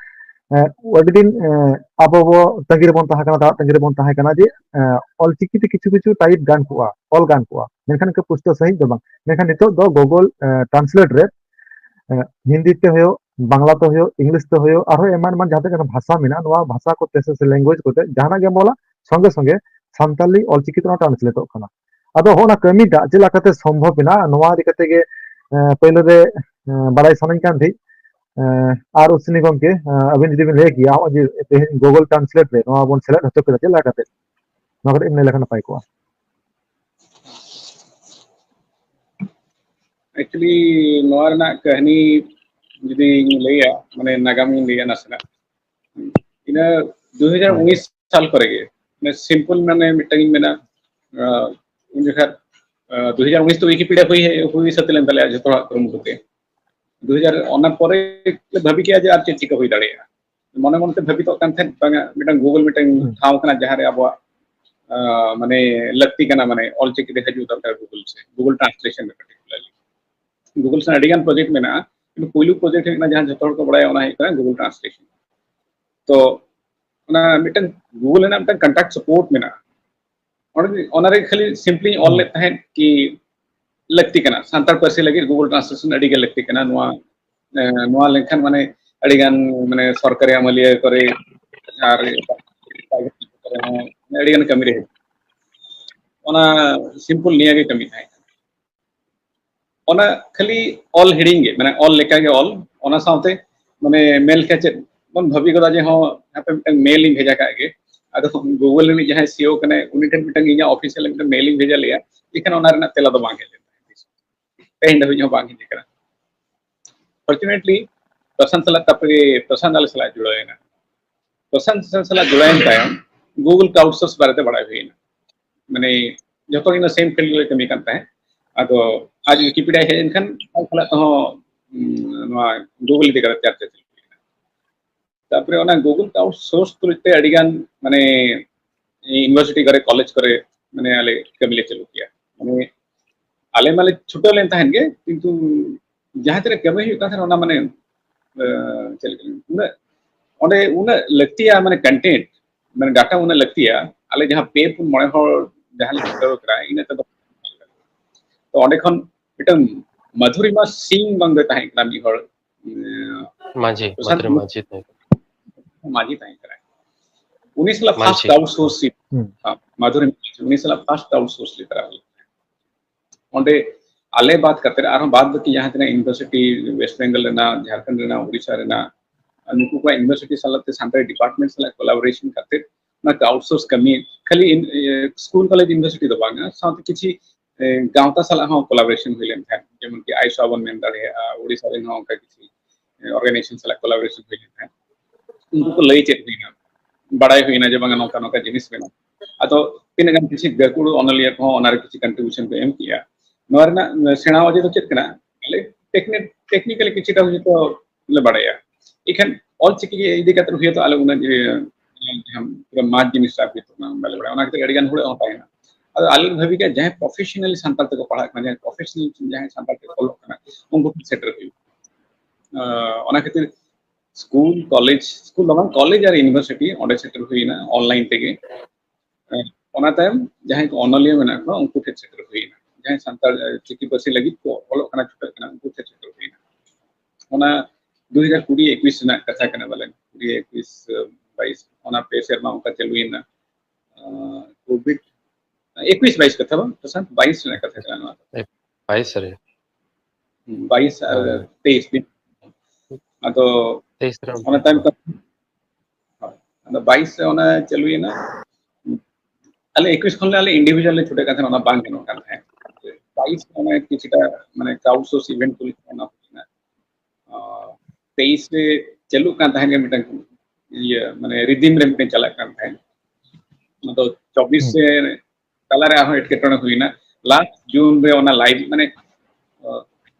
ᱮᱸ, ᱟᱹᱰᱤ ᱫᱤᱱ, ᱮᱸ, ᱟᱵᱚ ᱵᱚ ᱛᱟᱺᱜᱤ ᱨᱮᱵᱚᱱ ᱛᱟᱦᱮᱸ ᱠᱟᱱᱟ, ᱛᱟᱲᱟᱜ ᱛᱟᱺᱜᱤ ᱨᱮᱵᱚᱱ ᱛᱟᱦᱮᱸ ᱠᱟᱱᱟ ᱡᱮ, ᱮᱸ, ᱚᱞᱪᱤᱠᱤ ᱛᱮ ᱠᱤᱪᱷᱩ ᱠᱤᱪᱷᱩ type ᱜᱟᱱ ᱠᱚᱜᱼᱟ, ᱚᱞ ᱜᱟᱱ ᱠᱚᱜᱼᱟ, ᱢᱮᱱᱠᱷᱟᱱ ᱤᱱᱠᱟᱹ ᱯᱩᱥᱴᱟᱹᱣ ᱥᱟᱺᱦᱤᱡ ᱫᱚ ᱵᱟᱝ, ᱢᱮᱱᱠᱷᱟᱱ ᱱᱤᱛᱚᱜ ᱫᱚ Google, ᱮᱸ, Translate ᱨᱮ, ᱮᱸ, ᱦᱤᱱᱫᱤ ᱛᱮ ᱦᱩᱭᱩᱜ, ᱵᱟᱝᱞᱟ ᱛᱮ ᱦᱩᱭᱩᱜ, English ᱛᱮ ᱦᱩᱭᱩᱜ, ᱟᱨᱦᱚᱸ ᱮᱢᱟᱱ ᱮᱢᱟᱱ ᱡᱟᱦᱟᱸ ᱛᱤᱱᱟᱹᱜ ᱵᱷᱟᱥᱟ ᱢᱮᱱᱟᱜᱼᱟ, ᱱᱚᱣᱟ ᱵᱷᱟᱥᱟ ᱠᱚᱛᱮ ᱥᱮ, ᱥᱮ language ᱠᱚᱛᱮ ᱡᱟᱦᱟᱱᱟᱜ ᱜᱮᱢ ᱚᱞᱟ, ᱥᱚᱸᱜᱮ ᱥᱚᱸᱜᱮ ᱥᱟᱱᱛᱟᱞᱤ ᱚᱞᱪᱤᱠᱤ ᱛᱮ ᱚᱱᱟ translate ᱚᱜ ᱠᱟᱱᱟ᱾ ᱟᱫᱚ ᱦᱚᱸᱜᱼᱚ ᱱᱟ ᱠᱟᱹᱢᱤᱴᱟᱜ ᱪᱮᱫ ᱞᱮᱠᱟᱛᱮ ᱥᱚᱢᱵᱷᱚᱵ ᱮᱱᱟ, ᱱᱚᱣᱟ ᱤᱫᱤ ᱠᱟᱛᱮ ᱜᱮ, ᱮᱸ, ᱯᱳᱭᱞᱳ ᱨᱮ, ᱮᱸ, ᱵᱟᱲᱟᱭ ᱥᱟᱱᱟᱧ ᱠᱟᱱ ᱛᱟᱦᱮᱸᱫ᱾ ᱮᱸ, ᱟᱨ ᱩᱥᱱᱤ ᱜᱚᱢᱠᱮ, ᱮᱸ, ᱟᱹᱵᱤᱱ ᱡᱩᱫᱤ ᱵᱤᱱ ᱞᱟᱹᱭ ᱠᱮᱭᱟ, ᱱᱚᱜᱼᱚᱭ ᱡᱮ ᱛᱮᱦᱮᱧ Google Translate ᱨᱮ ᱱᱚᱣᱟ ᱵᱚᱱ ᱥᱮᱞᱮᱫ ᱦᱚᱪᱚ ᱠᱮᱫᱟ, ᱪᱮᱫ ᱞᱮᱠᱟ ᱠᱟᱛᱮ? ᱱᱚᱣᱟ ᱠᱟᱹᱴᱤᱡ ᱮᱢ ᱞᱟᱹᱭ ᱞᱮᱠᱷᱟᱱ ᱱᱟᱯᱟᱭ ᱠᱚᱜᱼᱟ᱾ Actually, ᱱᱚᱣᱟ ᱨᱮᱱᱟᱜ ᱠᱟᱹᱦᱱᱤ ᱡᱩᱫᱤᱧ ᱞᱟᱹᱭᱟ, ᱢᱟᱱᱮ ᱱᱟᱜᱟᱢ ᱤᱧ ᱞᱟᱹᱭᱟ ᱱᱟᱥᱮᱱᱟᱜ, ᱤᱱᱟᱹ ᱫᱩ ᱦᱟᱡᱟᱨ ᱩᱱᱤᱥ ᱥᱟᱞ ᱠᱚᱨᱮ ᱜᱮ, ᱢᱟᱱᱮ simple, ᱢᱟᱱᱮ ᱢᱤᱫᱴᱟᱝ ᱤᱧ ᱢᱮᱱᱟ, ᱟᱸ, ᱩᱱ ᱡᱚᱠᱷᱟᱡ, ᱟᱸ, ᱫᱩ ᱦᱟᱡᱟᱨ ᱩᱱᱤᱥ ᱛᱮ Wikipedia ᱦᱩᱭ, ᱦᱩᱭ ᱥᱟᱹᱛ ᱞᱮᱱ ᱛᱟᱞᱮᱭᱟ ᱡᱚᱛᱚ ᱦᱚᱲᱟᱜ ᱠᱩᱨᱩᱢᱩᱴᱩ ᱛᱮ᱾ ᱫᱩ ᱦᱟᱡᱟᱨ, ᱚᱱᱟ ᱯᱚᱨᱮ ᱞᱮ ᱵᱷᱟᱵᱤ ᱠᱮᱜᱼᱟ ᱡᱮ ᱟᱨ ᱪᱮᱫ ᱪᱤᱠᱟᱹ ᱦᱩᱭ ᱫᱟᱲᱮᱭᱟᱜᱼᱟ᱾ ᱢᱚᱱᱮ ᱢᱚᱱᱮᱛᱮ ᱵᱷᱟᱵᱤᱛᱚᱜ ᱠᱟᱱ ᱛᱟᱦᱮᱸᱫ, ᱵᱟᱝᱟ, ᱢᱤᱫᱴᱟᱝ Google ᱢᱤᱫᱴᱟᱝ ᱦᱩᱸ᱾ ᱴᱷᱟᱶ ᱠᱟᱱᱟ ᱡᱟᱦᱟᱸ ᱨᱮ ᱟᱵᱚᱣᱟᱜ, ᱟᱸ, ᱢᱟᱱᱮ ᱞᱟᱹᱠᱛᱤ ᱠᱟᱱᱟ, ᱢᱟᱱᱮ ᱚᱞᱪᱤᱠᱤ ᱛᱮ ᱦᱤᱡᱩᱜ ᱫᱚᱨᱠᱟᱨ Google ᱥᱮ, Google Translation ᱨᱮ particularly᱾ Google ᱥᱮᱱᱟᱜ ᱟᱹᱰᱤ ᱜᱟᱱ project ᱢᱮᱱᱟᱜᱼᱟ, ᱠᱤᱱᱛᱩ ᱯᱩᱭᱞᱩ project ᱦᱩᱭᱩᱜ ᱠᱟᱱᱟ ᱡᱟᱦᱟᱸ ᱡᱚᱛᱚ ᱦᱚᱲ ᱠᱚ ᱵᱟᱲᱟᱭᱟ, ᱚᱱᱟ ᱦᱩᱭᱩᱜ ᱠᱟᱱᱟ Google Translation᱾ ᱛᱚ ᱚᱱᱟ ᱢᱤᱫᱴᱟᱝ Google ᱨᱮᱱᱟᱜ ᱢᱤᱫᱴᱟᱝ contact support ᱢᱮᱱᱟᱜᱼᱟ, ᱚᱸᱰᱮ, ᱚᱱᱟᱨᱮ ᱠᱷᱟᱹᱞᱤ simply ᱚᱞ ᱦᱩᱸ᱾ ᱞᱮᱫ ᱛᱟᱦᱮᱸᱫ ᱠᱤ ᱞᱟᱹᱠᱛᱤ ᱠᱟᱱᱟ, ᱥᱟᱱᱛᱟᱲ ᱯᱟᱹᱨᱥᱤ ᱞᱟᱹᱜᱤᱫ Google Translation ᱟᱹᱰᱤ ᱜᱮ ᱞᱟᱹᱠᱛᱤ ᱠᱟᱱᱟ᱾ ᱱᱚᱣᱟ, ᱮ, ᱱᱚᱣᱟ ᱞᱮᱱᱠᱷᱟᱱ ᱢᱟᱱᱮ ᱟᱹᱰᱤ ᱜᱟᱱ ᱢᱟᱱᱮ ᱥᱚᱨᱠᱟᱨᱤ ᱟᱹᱢᱟᱹᱞᱤᱭᱟᱹ ᱠᱚᱨᱮ ᱟᱨ ᱟᱹᱰᱤ ᱜᱟᱱ ᱠᱟᱹᱢᱤ ᱨᱮ ᱦᱤᱡᱩᱜᱼᱟ᱾ ᱚᱱᱟ simple ᱱᱤᱭᱟᱹ ᱜᱮ ᱠᱟᱹᱢᱤ ᱛᱟᱦᱮᱸ ᱠᱟᱱᱟ᱾ ᱚᱱᱟ ᱠᱷᱟᱹᱞᱤ ᱚᱞ ᱦᱤᱲᱤᱧ ᱜᱮ, ᱢᱟᱱᱮ ᱚᱞ ᱞᱮᱠᱟ ᱜᱮ ᱚᱞ, ᱚᱱᱟ ᱥᱟᱶᱛᱮ ᱢᱟᱱᱮ ᱢᱮᱱ ᱞᱮᱠᱟ ᱪᱮᱫ ᱵᱚᱱ ᱵᱷᱟᱹᱵᱤ ᱜᱚᱫᱟ ᱡᱮ ᱦᱚᱸ ᱦᱟᱯᱮ ᱢᱤᱫᱴᱟᱝ mail ᱤᱧ ᱵᱷᱮᱡᱟ ᱠᱟᱜ ᱜᱮ᱾ ᱟᱫᱚ Google ᱨᱤᱱᱤᱡ ᱡᱟᱦᱟᱸᱭ CEO ᱠᱟᱱᱟᱭ, ᱩᱱᱤ ᱴᱷᱮᱱ ᱢᱤᱫᱴᱟᱝ ᱤᱧᱟᱹᱜ official ᱢᱤᱫᱴᱟᱝ mail ᱤᱧ ᱵᱷᱮᱡᱟ ᱞᱮᱜᱼᱟ, ᱮᱱᱠᱷᱟᱱ ᱚᱱᱟ ᱨᱮᱱᱟᱜ ᱛᱮᱞᱟ ᱫᱚ ᱵᱟᱝ ᱦᱮᱡ ᱞᱮᱱ ᱛᱟᱦᱮᱸᱫ᱾ ᱛᱮᱦᱮᱧ ᱫᱷᱟᱹᱵᱤᱡ ᱦᱚᱸ ᱵᱟᱝ ᱦᱮᱡ ᱟᱠᱟᱱᱟ᱾ Fortunately, ᱯᱨᱚᱥᱟᱱᱛ ᱥᱟᱞᱟᱜ, ᱛᱟᱨᱯᱚᱨᱮ ᱯᱨᱚᱥᱟᱱᱛ ᱟᱞᱮ ᱥᱟᱞᱟᱜ ᱡᱩᱲᱟᱹᱣ ᱮᱱᱟ᱾ ᱯᱨᱚᱥᱟᱱᱛ ᱥᱟᱞᱟᱜ ᱡᱩᱲᱟᱹᱣ ᱮᱱ ᱛᱟᱭᱚᱢ Google Crowdsource ᱵᱟᱨᱮᱛᱮ ᱵᱟᱲᱟᱭ ᱦᱩᱭᱮᱱᱟ᱾ ᱢᱟᱱᱮ ᱡᱚᱛᱚ ᱜᱮ ᱤᱱᱟᱹ same field ᱨᱮ ᱠᱟᱹᱢᱤ ᱠᱟᱱ ᱛᱟᱦᱮᱸᱫ᱾ ᱟᱫᱚ ᱟᱡ Wikipedia ᱦᱮᱡ ᱮᱱᱠᱷᱟᱱ ᱟᱡ ᱥᱟᱞᱟᱜ ᱛᱮᱦᱚᱸ, ᱩᱸ, ᱱᱚᱣᱟ Google ᱤᱫᱤ ᱠᱟᱛᱮ ᱪᱟᱨᱪᱟ ᱪᱟᱹᱞᱩ ᱦᱩᱭᱮᱱᱟ᱾ ᱛᱟᱨᱯᱚᱨᱮ ᱚᱱᱟ Google Crowdsource ᱛᱩᱞᱩᱡ ᱛᱮ ᱟᱹᱰᱤ ᱜᱟᱱ ᱢᱟᱱᱮ university ᱠᱚᱨᱮ, college ᱠᱚᱨᱮ ᱢᱟᱱᱮ ᱟᱞᱮ ᱠᱟᱹᱢᱤ ᱞᱮ ᱪᱟᱹᱞᱩ ᱠᱮᱭᱟ᱾ ᱢᱟᱱᱮ ᱟᱞᱮ ᱢᱟᱞᱮ ᱪᱷᱩᱴᱟᱹᱣ ᱞᱮᱱ ᱛᱟᱦᱮᱸᱫ ᱜᱮ, ᱠᱤᱱᱛᱩ ᱡᱟᱦᱟᱸ ᱛᱤᱱᱟᱹᱜ ᱠᱟᱹᱢᱤ ᱦᱩᱭᱩᱜ ᱠᱟᱱ ᱛᱟᱦᱮᱸᱫ ᱚᱱᱟ ᱢᱟᱱᱮ, ᱮ, ᱪᱮᱫ ᱞᱮᱠᱟ, ᱩᱱᱟᱹᱜ ᱚᱸᱰᱮ ᱩᱱᱟᱹᱜ ᱞᱟᱹᱠᱛᱤᱭᱟ ᱢᱟᱱᱮ content, ᱢᱟᱱᱮ data ᱩᱱᱟᱹᱜ ᱞᱟᱹᱠᱛᱤᱭᱟ, ᱟᱞᱮ ᱡᱟᱦᱟᱸ ᱯᱮ ᱯᱩᱱ ᱢᱚᱬᱮ ᱦᱚᱲ ᱡᱟᱦᱟᱸ ᱞᱮ ᱪᱷᱩᱴᱟᱹᱣ ᱠᱟᱱᱟ ᱤᱱᱟᱹ ᱛᱮᱫᱚ᱾ ᱛᱚ ᱚᱸᱰᱮ ᱠᱷᱚᱱ ᱢᱤᱫᱴᱟᱝ ᱢᱟᱫᱷᱩᱨᱤᱢᱟ ᱥᱤᱝ ᱵᱟᱝ ᱫᱚᱭ ᱛᱟᱦᱮᱸ ᱠᱟᱱᱟ ᱢᱤᱫ ᱦᱚᱲ, ᱩᱸ, ᱢᱟᱹᱡᱷᱤ, ᱯᱨᱚᱥᱟᱱᱛ ᱢᱟᱹᱡᱷᱤ, ᱢᱟᱹᱡᱷᱤ ᱛᱟᱦᱮᱸ ᱠᱟᱱᱟ᱾ ᱢᱟᱹᱡᱷᱤ ᱛᱟᱦᱮᱸ ᱠᱟᱱᱟᱭ᱾ ᱩᱱᱤ ᱥᱟᱞᱟᱜ first ᱢᱟᱹᱡᱷᱤ᱾ outsource ᱥᱤᱯ, ᱦᱩᱸ᱾ ᱦᱮᱸ, ᱢᱟᱫᱷᱩᱨᱤ ᱢᱟᱹᱡᱷᱤ, ᱩᱱᱤ ᱥᱟᱞᱟᱜ first outsource ᱞᱮ ᱠᱚᱨᱟᱣ ᱞᱮᱫᱟ᱾ ᱚᱸᱰᱮ ᱟᱞᱮ ᱵᱟᱫ ᱠᱟᱛᱮ ᱟᱨᱦᱚᱸ ᱵᱟᱫ ᱵᱟᱹᱠᱤ ᱡᱟᱦᱟᱸ ᱛᱤᱱᱟᱹᱜ university, West Bengal ᱨᱮᱱᱟᱜ, ᱡᱷᱟᱲᱠᱷᱚᱸᱰ ᱨᱮᱱᱟᱜ, ᱩᱲᱤᱥᱥᱟ ᱨᱮᱱᱟᱜ, ᱟᱨ ᱱᱩᱠᱩ ᱠᱚᱣᱟᱜ university ᱥᱟᱞᱟᱜ ᱛᱮ ᱥᱟᱱᱛᱟᱲᱤ department ᱥᱟᱞᱟᱜ collaboration ᱠᱟᱛᱮ ᱚᱱᱟ outsource ᱠᱟᱹᱢᱤ ᱠᱷᱟᱹᱞᱤ ᱤᱱ-, ᱤᱭᱟᱹ, school college university ᱫᱚ ᱵᱟᱝᱟ, ᱥᱟᱶᱛᱮ ᱠᱤᱪᱷᱤ, ᱮ, ᱜᱟᱶᱛᱟ ᱥᱟᱞᱟᱜ ᱦᱚᱸ collaboration ᱦᱩᱭ ᱞᱮᱱ ᱛᱟᱦᱮᱸᱫ, ᱡᱮᱢᱚᱱ ᱠᱤ ᱟᱭᱥᱟ ᱵᱚᱱ ᱢᱮᱱ ᱫᱟᱲᱮᱭᱟᱜᱼᱟ, ᱩᱲᱤᱥᱥᱟ ᱨᱮᱱ ᱦᱚᱸ ᱚᱱᱠᱟ ᱠᱤᱪᱷᱤ, ᱮ, organization ᱥᱟᱞᱟᱜ collaboration ᱦᱩᱭ ᱞᱮᱱ ᱛᱟᱦᱮᱸᱫ᱾ ᱩᱱᱠᱩ ᱠᱚ ᱞᱟᱹᱭ ᱪᱮᱫ ᱦᱩᱭᱱᱟ, ᱵᱟᱲᱟᱭ ᱦᱩᱭᱱᱟ ᱡᱮ ᱵᱟᱝᱟ ᱱᱚᱝᱠᱟ ᱱᱚᱝᱠᱟ ᱡᱤᱱᱤᱥ ᱢᱮᱱᱟᱜᱼᱟ᱾ ᱟᱫᱚ ᱛᱤᱱᱟᱹᱜ ᱜᱟᱱ ᱠᱤᱪᱷᱤ ᱜᱟᱹᱠᱷᱩᱲ ᱚᱱᱚᱞᱤᱭᱟᱹ ᱠᱚᱦᱚᱸ ᱚᱱᱟᱨᱮ ᱠᱤᱪᱷᱤ contribution ᱠᱚ ᱮᱢ ᱠᱮᱜᱼᱟ᱾ ᱱᱚᱣᱟ ᱨᱮᱱᱟᱜ, ᱮ, ᱥᱮᱬᱟ ᱚᱡᱮ ᱫᱚ ᱪᱮᱫ ᱠᱟᱱᱟ? ᱟᱞᱮ techni-, technically ᱠᱤᱪᱷᱤᱴᱟ ᱦᱚᱭᱛᱳ ᱞᱮ ᱵᱟᱲᱟᱭᱟ, ᱮᱱᱠᱷᱟᱱ ᱚᱞ ᱪᱤᱠᱤ ᱤᱫᱤ ᱠᱟᱛᱮ ᱦᱩᱭᱛᱳ ᱟᱞᱮ ᱩᱱᱟᱹᱜ, ᱮ, ᱡᱟᱦᱟᱸ ᱯᱩᱨᱟᱹ ᱢᱟᱡᱽ ᱡᱤᱱᱤᱥ ᱴᱟᱜ ᱦᱩᱭᱛᱳ ᱵᱟᱞᱮ ᱵᱟᱲᱟᱭᱟ, ᱚᱱᱟ ᱠᱷᱟᱹᱛᱤᱨ ᱟᱹᱰᱤ ᱜᱟᱱ ᱦᱚᱲ ᱦᱚᱸ ᱛᱟᱦᱮᱱᱟ᱾ ᱟᱫᱚ ᱟᱞᱮ ᱞᱮ ᱵᱷᱟᱵᱤ ᱠᱮᱜᱼᱟ ᱡᱟᱦᱟᱸᱭ professionally ᱥᱟᱱᱛᱟᱲ ᱛᱮᱠᱚ ᱯᱟᱲᱦᱟᱜ ᱠᱟᱱᱟ, ᱡᱟᱦᱟᱸᱭ professional, ᱡᱟᱦᱟᱸᱭ ᱥᱟᱱᱛᱟᱲ ᱛᱮᱠᱚ ᱚᱞᱚᱜ ᱠᱟᱱᱟ, ᱩᱱᱠᱩ ᱴᱷᱮᱱ ᱥᱮᱴᱮᱨ ᱦᱩᱭᱩᱜᱼᱟ᱾ ᱟᱸ, ᱚᱱᱟ ᱠᱷᱟᱹᱛᱤᱨ school, college, school ᱫᱚ ᱵᱟᱝ, college ᱟᱨ university ᱚᱸᱰᱮ ᱥᱮᱴᱮᱨ ᱦᱩᱭᱱᱟ online ᱛᱮᱜᱮ᱾ ᱟᱸ, ᱚᱱᱟ ᱛᱟᱭᱚᱢ ᱡᱟᱦᱟᱸᱭ ᱠᱚ ᱚᱱᱚᱞᱤᱭᱟᱹ ᱢᱮᱱᱟᱜ ᱠᱚᱣᱟ ᱩᱱᱠᱩ ᱴᱷᱮᱱ ᱥᱮᱴᱮᱨ ᱦᱩᱭᱱᱟ, ᱡᱟᱦᱟᱸᱭ ᱥᱟᱱᱛᱟᱲ, ᱮ, ᱪᱤᱠᱤ ᱯᱟᱹᱨᱥᱤ ᱞᱟᱹᱜᱤᱫ ᱠᱚ ᱚᱞᱚᱜ ᱠᱟᱱᱟ, ᱪᱷᱩᱴᱟᱹᱜ ᱠᱟᱱᱟ, ᱩᱱᱠᱩ ᱴᱷᱮᱱ ᱥᱮᱴᱮᱨ ᱦᱩᱭᱱᱟ᱾ ᱚᱱᱟ ᱫᱩ ᱦᱟᱡᱟᱨ ᱠᱩᱲᱤ ᱮᱠᱩᱥ ᱨᱮᱱᱟᱜ ᱠᱟᱛᱷᱟ ᱠᱟᱱᱟ ᱵᱚᱞᱮ, ᱠᱩᱲᱤ ᱮᱠᱩᱥ, ᱵᱟᱭᱤᱥ, ᱚᱱᱟ ᱯᱮ ᱥᱮᱨᱢᱟ ᱚᱱᱠᱟ ᱪᱟᱹᱞᱩᱭᱮᱱᱟ᱾ ᱟᱸ, COVID ᱮᱠᱩᱥ ᱵᱟᱭᱤᱥ ᱠᱟᱛᱷᱟ ᱵᱟᱝ, ᱯᱨᱚᱥᱟᱱᱛ, ᱵᱟᱭᱤᱥ ᱨᱮᱱᱟᱜ ᱠᱟᱛᱷᱟ ᱠᱟᱱᱟ ᱱᱚᱣᱟ ᱫᱚ᱾ ᱵᱟᱭᱤᱥ ᱨᱮ᱾ ᱦᱩᱸ, ᱵᱟᱭᱤᱥ ᱟᱨ ᱦᱳᱭ᱾ ᱛᱮᱭᱤᱥ ᱫᱤᱱ᱾ ᱟᱫᱚ ᱛᱮᱭᱤᱥ ᱨᱮ ᱚᱱᱟ ᱛᱟᱭᱚᱢ ᱠᱷᱚᱱ, ᱦᱳᱭ, ᱟᱫᱚ ᱵᱟᱭᱤᱥ ᱨᱮ ᱚᱱᱟ ᱪᱟᱹᱞᱩᱭᱮᱱᱟ᱾ ᱟᱞᱮ ᱮᱠᱩᱥ ᱠᱷᱚᱱ ᱞᱮ, ᱟᱞᱮ individual ᱞᱮ ᱪᱷᱩᱴᱟᱹᱜ ᱠᱟᱱ ᱛᱟᱦᱮᱸᱱᱟ, ᱚᱱᱟ ᱵᱟᱝ ᱜᱟᱱᱚᱜ ᱠᱟᱱ ᱛᱟᱦᱮᱸᱫ᱾ ᱵᱟᱭᱤᱥ ᱨᱮ ᱚᱱᱟ ᱠᱤᱪᱷᱩᱴᱟ ᱢᱟᱱᱮ crowd source event ᱠᱚ ᱞᱮᱠᱟ ᱚᱱᱟ ᱦᱩᱭᱱᱟ᱾ ᱟᱨ ᱯᱮ ᱛᱮᱭᱤᱥ ᱨᱮ ᱪᱟᱹᱞᱩᱜ ᱠᱟᱱ ᱛᱟᱦᱮᱸᱫ ᱜᱮ ᱢᱤᱫᱴᱟᱝ, ᱤᱭᱟᱹ, ᱢᱟᱱᱮ ᱨᱤᱫᱤᱢ ᱨᱮ ᱢᱤᱫᱴᱟᱝ ᱪᱟᱞᱟᱜ ᱠᱟᱱ ᱛᱟᱦᱮᱸᱫ᱾ ᱟᱫᱚ ᱪᱚᱵᱵᱤᱥ ᱨᱮ ᱛᱟᱞᱟᱨᱮ ᱟᱨᱦᱚᱸ ᱮᱴᱠᱮᱴᱚᱬᱮ ᱦᱩᱭᱱᱟ᱾ ᱞᱟᱥᱴ ᱡᱩᱱ ᱨᱮ ᱚᱱᱟ ᱞᱟᱭᱤᱵᱷ, ᱢᱟᱱᱮ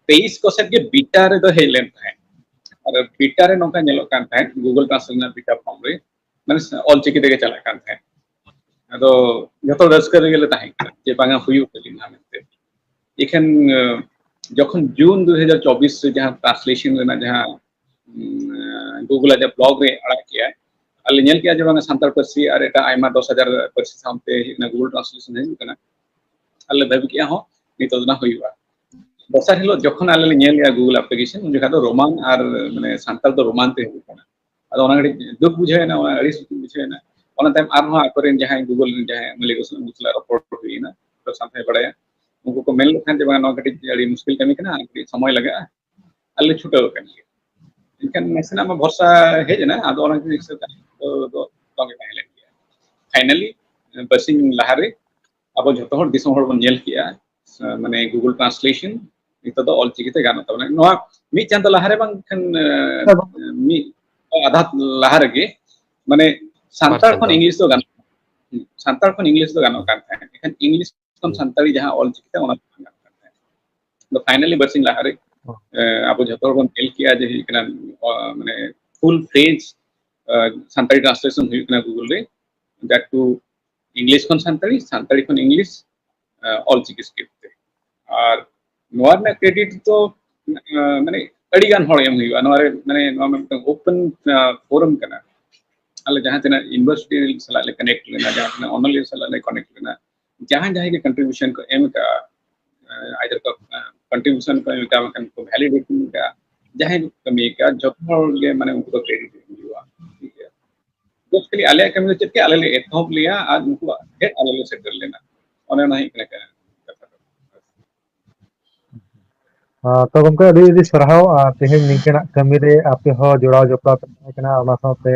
ᱛᱮᱭᱤᱥ ᱠᱚ ᱥᱮᱫ ᱜᱮ ᱵᱤᱴᱟ ᱨᱮᱫᱚ ᱦᱮᱡ ᱞᱮᱱ ᱛᱟᱦᱮᱸᱫ᱾ ᱟᱨ ᱵᱤᱴᱟ ᱨᱮ ᱱᱚᱝᱠᱟ ᱧᱮᱞᱚᱜ ᱠᱟᱱ ᱛᱟᱦᱮᱸᱫ, ᱜᱩᱜᱩᱞ ᱴᱨᱟᱱᱥᱞᱮᱴ ᱨᱮᱱᱟᱜ ᱵᱤᱴᱟ ᱯᱷᱚᱨᱢ ᱨᱮ, ᱢᱟᱱᱮ ᱚᱞᱪᱤᱠᱤ ᱛᱮᱜᱮ ᱪᱟᱞᱟᱜ ᱠᱟᱱ ᱛᱟᱦᱮᱸᱫ᱾ ᱟᱫᱚ ᱡᱚᱛᱚ ᱨᱟᱹᱥᱠᱟᱹ ᱨᱮᱜᱮ ᱞᱮ ᱛᱟᱦᱮᱸ ᱠᱟᱱᱟ ᱡᱮ ᱵᱟᱝᱟ, ᱦᱩᱭᱩᱜ ᱞᱟᱹᱜᱤᱫ ᱱᱟᱦᱟᱜ ᱢᱮᱱᱛᱮ᱾ ᱤᱠᱷᱟᱹᱱ ᱡᱚᱠᱷᱚᱱ ᱡᱩᱱ ᱫᱩ ᱦᱟᱡᱟᱨ ᱪᱚᱵᱵᱤᱥ ᱨᱮ ᱡᱟᱦᱟᱸ ᱴᱨᱟᱱᱥᱞᱮᱥᱚᱱ ᱨᱮᱱᱟᱜ ᱡᱟᱦᱟᱸ ᱜᱩᱜᱩᱞ ᱟᱡᱟᱜ ᱵᱞᱚᱜ ᱨᱮ ᱟᱲᱟᱜ ᱠᱮᱜᱼᱟ, ᱟᱨ ᱞᱮ ᱧᱮᱞ ᱠᱮᱜᱼᱟ ᱡᱮ ᱵᱟᱝ ᱥᱟᱱᱛᱟᱲ ᱯᱟᱹᱨᱥᱤ ᱟᱨ ᱮᱴᱟᱜ ᱟᱭᱢᱟ ᱫᱚᱥ ᱦᱟᱡᱟᱨ ᱯᱟᱹᱨᱥᱤ ᱥᱟᱶᱛᱮ ᱦᱩᱭᱩᱜ ᱠᱟᱱᱟ, ᱜᱩᱜᱩᱞ ᱴᱨᱟᱱᱥᱞᱮᱥᱚᱱ ᱦᱤᱡᱩᱜ ᱠᱟᱱᱟ᱾ ᱟᱨ ᱞᱮ ᱫᱟᱹᱵᱤ ᱠᱮᱜᱼᱟ ᱦᱚᱸ, ᱱᱤᱛᱚᱜ ᱫᱚ ᱱᱟᱜ ᱦᱩᱭᱩᱜᱼᱟ᱾ ᱫᱚᱥᱟᱨ ᱦᱤᱞᱳᱜ ᱡᱚᱠᱷᱚᱱ ᱟᱞᱮ ᱞᱮ ᱧᱮᱞ ᱮᱜᱼᱟ ᱜᱩᱜᱩᱞ ᱟᱯᱞᱤᱠᱮᱥᱚᱱ, ᱩᱱ ᱡᱚᱠᱷᱟᱜ ᱫᱚ ᱨᱳᱢᱟᱱ ᱟᱨ, ᱢᱟᱱᱮ, ᱥᱟᱱᱛᱟᱲ ᱫᱚ ᱨᱳᱢᱟᱱ ᱛᱮ ᱦᱤᱡᱩᱜ ᱠᱟᱱᱟ᱾ ᱟᱫᱚ ᱚᱱᱟ ᱜᱷᱟᱹᱲᱤᱡ ᱫᱩᱠ ᱵᱩᱡᱷᱟᱹᱣ ᱮᱱᱟ, ᱚᱱᱟ ᱟᱹᱲᱤᱥ ᱵᱩᱡᱷᱟᱹᱣ ᱮᱱᱟ᱾ ᱚᱱᱟ ᱛᱟᱭᱚᱢ ᱟᱨᱦᱚᱸ ᱟᱠᱚᱨᱮᱱ ᱡᱟᱦᱟᱸᱭ ᱜᱩᱜᱩᱞ ᱨᱮᱱ ᱡᱟᱦᱟᱸᱭ ᱢᱟᱹᱞᱤᱠ ᱠᱚ ᱥᱟᱞᱟᱜ ᱨᱚᱯᱚᱲ ᱦᱩᱭ ᱮᱱᱟ, ᱥᱟᱱᱛᱟᱲ ᱵᱟᱲᱟᱭᱟ, ᱩᱱᱠᱩ ᱠᱚ ᱢᱮᱱ ᱞᱮᱠᱷᱟᱱ ᱡᱮ ᱵᱟᱝ, ᱱᱚᱣᱟ ᱠᱟᱹᱴᱤᱡ ᱟᱹᱰᱤ ᱢᱩᱥᱠᱤᱞ ᱠᱟᱹᱢᱤ ᱠᱟᱱᱟ, ᱠᱟᱹᱴᱤᱡ ᱥᱚᱢᱚᱭ ᱞᱟᱜᱟᱜᱼᱟ, ᱟᱨ ᱞᱮ ᱪᱷᱩᱴᱟᱹᱣ ᱟᱠᱟᱱ ᱜᱮᱭᱟ᱾ ᱮᱱᱠᱷᱟᱱ ᱱᱟᱥᱮᱱᱟᱜ ᱢᱟ ᱵᱷᱚᱨᱥᱟ ᱦᱮᱡ ᱮᱱᱟ, ᱟᱫᱚ ᱚᱱᱟ ᱠᱷᱟᱹᱛᱤᱨ ᱥᱮ ᱫᱚ ᱛᱚᱸᱜᱮ ᱛᱟᱦᱮᱸ ᱞᱮᱱ ᱜᱮᱭᱟ᱾ ᱯᱷᱟᱭᱱᱟᱞᱤ ᱵᱟᱨᱥᱤᱧ ᱞᱟᱦᱟᱨᱮ ᱟᱵᱚ ᱡᱷᱚᱛᱚ ᱦᱚᱲ, ᱫᱤᱥᱚᱢ ᱦᱚᱲ ᱵᱚᱱ ᱧᱮᱞ ᱠᱮᱜᱼᱟ, ᱢᱟᱱᱮ ᱜᱩᱜᱩᱞ ᱴᱨᱟᱱᱥᱞᱮᱥᱚᱱ ᱱᱤᱛᱚᱜ ᱫᱚ ᱚᱞᱪᱤᱠᱤ ᱛᱮ ᱜᱟᱱᱚᱜ ᱛᱟᱵᱚᱱᱟ᱾ ᱱᱚᱣᱟ ᱢᱤᱫ ᱪᱟᱸᱫᱚ ᱞᱟᱦᱟᱨᱮ ᱵᱟᱝᱠᱷᱟᱱ, ᱢᱤᱫ ᱟᱫᱷᱟ ᱞᱟᱦᱟ ᱨᱮᱜᱮ, ᱢᱟᱱᱮ ᱥᱟᱱᱛᱟᱲ ᱠᱷᱚᱱ ᱤᱝᱞᱤᱥ ᱫᱚ ᱜᱟᱱᱚᱜ, ᱥᱟᱱᱛᱟᱲ ᱠᱷᱚᱱ ᱤᱝᱞᱤᱥ ᱫᱚ ᱜᱟᱱᱚᱜ ᱠᱟᱱ ᱛᱟᱦᱮᱸᱫ, ᱮᱱᱠᱷᱟᱱ ᱤᱝᱞᱤᱥ ᱠᱷᱚᱱ ᱥᱟᱱᱛᱟᱲᱤ ᱡᱟᱦᱟᱸ ᱚᱞᱪᱤᱠᱤ ᱛᱮ, ᱚᱱᱟ ᱫᱚ ᱵᱟᱝ ᱜᱟᱱᱚᱜ ᱠᱟᱱ ᱛᱟᱦᱮᱸᱫ᱾ ᱟᱫᱚ ᱯᱷᱟᱭᱱᱟᱞᱤ ᱵᱟᱨᱥᱤᱧ ᱞᱟᱦᱟᱨᱮ, ᱮ, ᱟᱵᱚ ᱡᱷᱚᱛᱚ ᱦᱚᱲ ᱵᱚᱱ ᱧᱮᱞ ᱠᱮᱜᱼᱟ ᱡᱮ ᱦᱩᱭᱩᱜ ᱠᱟᱱᱟ, ᱚ, ᱢᱟᱱᱮ ᱯᱷᱩᱞ ᱯᱷᱞᱮᱡᱽ, ᱮ, ᱥᱟᱱᱛᱟᱲᱤ ᱴᱨᱟᱱᱥᱞᱮᱥᱚᱱ ᱦᱩᱭᱩᱜ ᱠᱟᱱᱟ ᱜᱩᱜᱩᱞ ᱨᱮ, that to ᱤᱝᱞᱤᱥ ᱠᱷᱚᱱ ᱥᱟᱱᱛᱟᱲᱤ, ᱥᱟᱱᱛᱟᱲᱤ ᱠᱷᱚᱱ ᱤᱝᱞᱤᱥ, ᱮ, ᱚᱞᱪᱤᱠᱤ ᱥᱠᱨᱤᱯᱴ ᱛᱮ᱾ ᱟᱨ ᱱᱚᱣᱟ ᱨᱮᱱᱟᱜ ᱠᱨᱮᱰᱤᱴ ᱫᱚ, ᱮ, ᱢᱟᱱᱮ ᱟᱹᱰᱤ ᱜᱟᱱ ᱦᱚᱲ ᱮᱢ ᱦᱩᱭᱩᱜᱼᱟ᱾ ᱱᱚᱣᱟ ᱨᱮ, ᱢᱟᱱᱮ ᱱᱚᱣᱟ ᱢᱤᱫᱴᱟᱝ ᱳᱯᱮᱱ, ᱮ, ᱯᱷᱳᱨᱟᱢ ᱠᱟᱱᱟ᱾ ᱟᱞᱮ ᱡᱟᱦᱟᱸ ᱛᱤᱱᱟᱹᱜ ᱤᱭᱩᱱᱤᱵᱷᱟᱨᱥᱤᱴᱤ ᱥᱟᱞᱟᱜ ᱞᱮ ᱠᱟᱱᱮᱠᱴ ᱞᱮᱱᱟ, ᱡᱟᱦᱟᱸ ᱛᱤᱱᱟᱹᱜ ᱚᱱᱚᱞᱤᱭᱟᱹ ᱥᱟᱞᱟᱜ ᱞᱮ ᱠᱟᱱᱮᱠᱴ ᱞᱮᱱᱟ, ᱡᱟᱦᱟᱸᱭ ᱡᱟᱦᱟᱸᱭ ᱜᱮ ᱠᱚᱱᱴᱨᱤᱵᱤᱭᱩᱥᱚᱱ ᱠᱚ ᱮᱢ ᱠᱟᱜᱼᱟ, ᱮ, either ᱠᱚ, ᱮ, ᱠᱚᱱᱴᱨᱤᱵᱤᱭᱩᱥᱚᱱ ᱠᱚ ᱮᱢ ᱠᱟᱜᱼᱟ, ᱵᱟᱝᱠᱷᱟᱱ ᱠᱚ ᱵᱷᱮᱞᱤᱰᱮᱴ ᱮᱢ ᱠᱟᱜᱼᱟ, ᱡᱟᱦᱟᱸᱭ ᱠᱚ ᱠᱟᱹᱢᱤ ᱠᱟᱜᱼᱟ, ᱡᱚᱛᱚ ᱦᱚᱲ ᱜᱮ, ᱢᱟᱱᱮ, ᱩᱱᱠᱩ ᱫᱚ ᱠᱨᱮᱰᱤᱴ ᱮᱢ ᱦᱩᱭᱩᱜᱼᱟ᱾ ᱴᱷᱤᱠ ᱜᱮᱭᱟ? ᱡᱚᱥ ᱠᱷᱟᱹᱞᱤ ᱟᱞᱮᱭᱟᱜ ᱠᱟᱹᱢᱤ ᱫᱚ ᱪᱮᱫ ᱜᱮ, ᱟᱞᱮ ᱞᱮ ᱮᱛᱚᱦᱚᱵ ᱞᱮᱭᱟ ᱟᱨ ᱩᱱᱠᱩᱣᱟᱜ ᱦᱮᱡ ᱟᱞᱮ ᱞᱮ ᱥᱮᱴᱮᱨ ᱞᱮᱱᱟ᱾ ᱚᱱᱮ ᱚᱱᱟ ᱦᱩᱭᱩᱜ ᱠᱟᱱᱟ ᱠᱟᱛᱷᱟ ᱫᱚ᱾ ᱟᱨ ᱛᱚ ᱜᱚᱢᱠᱮ, ᱟᱹᱰᱤ ᱟᱹᱰᱤ ᱥᱟᱨᱦᱟᱣ᱾ ᱟᱨ ᱛᱮᱦᱮᱧ ᱱᱤᱝᱠᱟᱹᱱᱟᱜ ᱠᱟᱹᱢᱤ ᱨᱮ ᱟᱯᱮ ᱦᱚᱸ ᱡᱚᱲᱟᱣ ᱡᱚᱯᱲᱟᱣ ᱯᱮ ᱛᱟᱦᱮᱸ ᱠᱟᱱᱟ, ᱚᱱᱟ ᱥᱟᱶᱛᱮ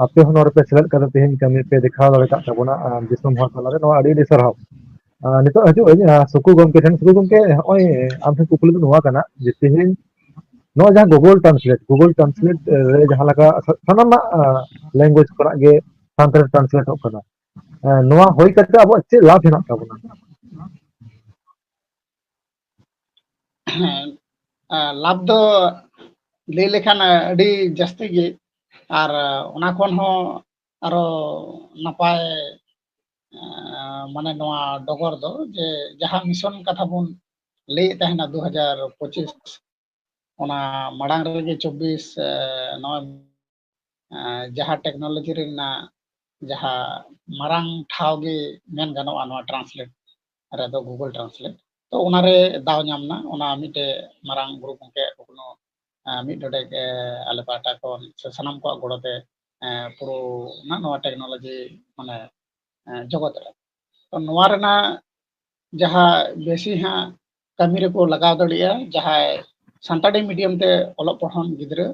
ᱟᱯᱮ ᱦᱚᱸ ᱱᱚᱰᱮ ᱯᱮ ᱥᱮᱞᱮᱫ ᱠᱟᱛᱮ ᱛᱮᱦᱮᱧ ᱠᱟᱹᱢᱤ ᱯᱮ ᱫᱮᱠᱷᱟᱣ ᱫᱟᱲᱮ ᱠᱟᱜ ᱛᱟᱵᱚᱱᱟ, ᱟᱨ ᱫᱤᱥᱚᱢ ᱦᱚᱲ ᱛᱟᱞᱟᱨᱮ ᱱᱚᱣᱟ ᱟᱹᱰᱤ ᱟᱹᱰᱤ ᱥᱟᱨᱦᱟᱣ᱾ ᱟᱨ ᱱᱤᱛᱚᱜ ᱦᱤᱡᱩᱜ ᱟᱹᱧ, ᱟᱨ ᱥᱩᱠᱩ ᱜᱚᱢᱠᱮ ᱴᱷᱮᱱ᱾ ᱥᱩᱠᱩ ᱜᱚᱢᱠᱮ, ᱱᱚᱜᱼᱚᱭ ᱟᱢ ᱴᱷᱮᱱ ᱠᱩᱠᱞᱤ ᱫᱚ ᱱᱚᱣᱟ ᱠᱟᱱᱟ ᱡᱮ ᱛᱮᱦᱮᱧ ᱱᱚᱣᱟ ᱡᱟᱦᱟᱸ Google Translate, Google Translate ᱨᱮ ᱡᱟᱦᱟᱸ ᱞᱮᱠᱟ ᱥᱟ-, ᱥᱟᱱᱟᱢᱟᱜ, ᱟ, language ᱠᱷᱚᱱᱟᱜ ᱜᱮ ᱥᱟᱱᱛᱟᱲᱤ translate ᱚᱜ ᱠᱟᱱᱟ᱾ ᱮ, ᱱᱚᱣᱟ ᱦᱩᱭ ᱠᱟᱛᱮ ᱟᱵᱚᱣᱟᱜ ᱪᱮᱫ ᱞᱟᱵᱷ ᱦᱮᱱᱟᱜ ᱛᱟᱵᱚᱱᱟ? ᱦᱮᱸ, ᱟ, ᱞᱟᱵᱷ ᱫᱚ ᱞᱟᱹᱭ ᱞᱮᱠᱷᱟᱱ, ᱟ, ᱟᱹᱰᱤ ᱡᱟᱹᱥᱛᱤ ᱜᱮ, ᱟᱨ, ᱟ, ᱚᱱᱟ ᱠᱷᱚᱱ ᱦᱚᱸ ᱟᱨᱚ ᱱᱟᱯᱟᱭ, ᱟ, ᱢᱟᱱᱮ ᱱᱚᱣᱟ ᱰᱚᱜᱚᱨ ᱫᱚ ᱡᱮ ᱡᱟᱦᱟᱸ mission ᱠᱟᱛᱷᱟ ᱵᱚᱱ ᱞᱟᱹᱭᱮᱫ ᱛᱟᱦᱮᱱᱟ ᱫᱩ ᱦᱟᱡᱟᱨ ᱯᱚᱸᱪᱤᱥ, ᱚᱱᱟ ᱢᱟᱲᱟᱝ ᱨᱮᱜᱮ ᱪᱚᱵᱵᱤᱥ, ᱮ, ᱱᱚᱜᱼᱚᱭ, ᱮ, ᱡᱟᱦᱟᱸ technology ᱨᱮᱱᱟᱜ ᱡᱟᱦᱟᱸ ᱢᱟᱨᱟᱝ ᱴᱷᱟᱶ ᱜᱮ ᱢᱮᱱ ᱜᱟᱱᱚᱜᱼᱟ ᱱᱚᱣᱟ translate ᱨᱮᱫᱚ, Google Translate᱾ ᱛᱚ ᱚᱱᱟᱨᱮ ᱫᱟᱣ ᱧᱟᱢ ᱮᱱᱟ, ᱚᱱᱟ ᱢᱤᱫᱴᱮᱡ ᱢᱟᱨᱟᱝ ᱜᱩᱨᱩ ᱜᱚᱢᱠᱮᱭᱟᱜ ᱠᱩᱠᱢᱩ, ᱮ, ᱢᱤᱫ ᱰᱚᱸᱰᱮᱠ, ᱮ, ᱟᱞᱮ ᱯᱟᱦᱴᱟ ᱠᱷᱚᱱ ᱥᱮ ᱥᱟᱱᱟᱢ ᱠᱚᱣᱟᱜ ᱜᱚᱲᱚᱛᱮ, ᱮ, ᱯᱩᱨᱟᱹ ᱱᱟᱜ ᱱᱚᱣᱟ technology ᱢᱟᱱᱮ, ᱮ, ᱡᱚᱜᱚᱛ ᱨᱮ᱾ ᱛᱚ ᱱᱚᱣᱟ ᱨᱮᱱᱟᱜ ᱡᱟᱦᱟᱸ ᱵᱮᱥᱤ ᱦᱟᱸᱜ ᱠᱟᱹᱢᱤ ᱨᱮᱠᱚ ᱞᱟᱜᱟᱣ ᱫᱟᱲᱮᱭᱟᱜᱼᱟ, ᱡᱟᱦᱟᱸᱭ ᱥᱟᱱᱛᱟᱲᱤ medium ᱛᱮ ᱚᱞᱚᱜ ᱯᱟᱲᱦᱟᱣ ᱜᱤᱫᱽᱨᱟᱹ,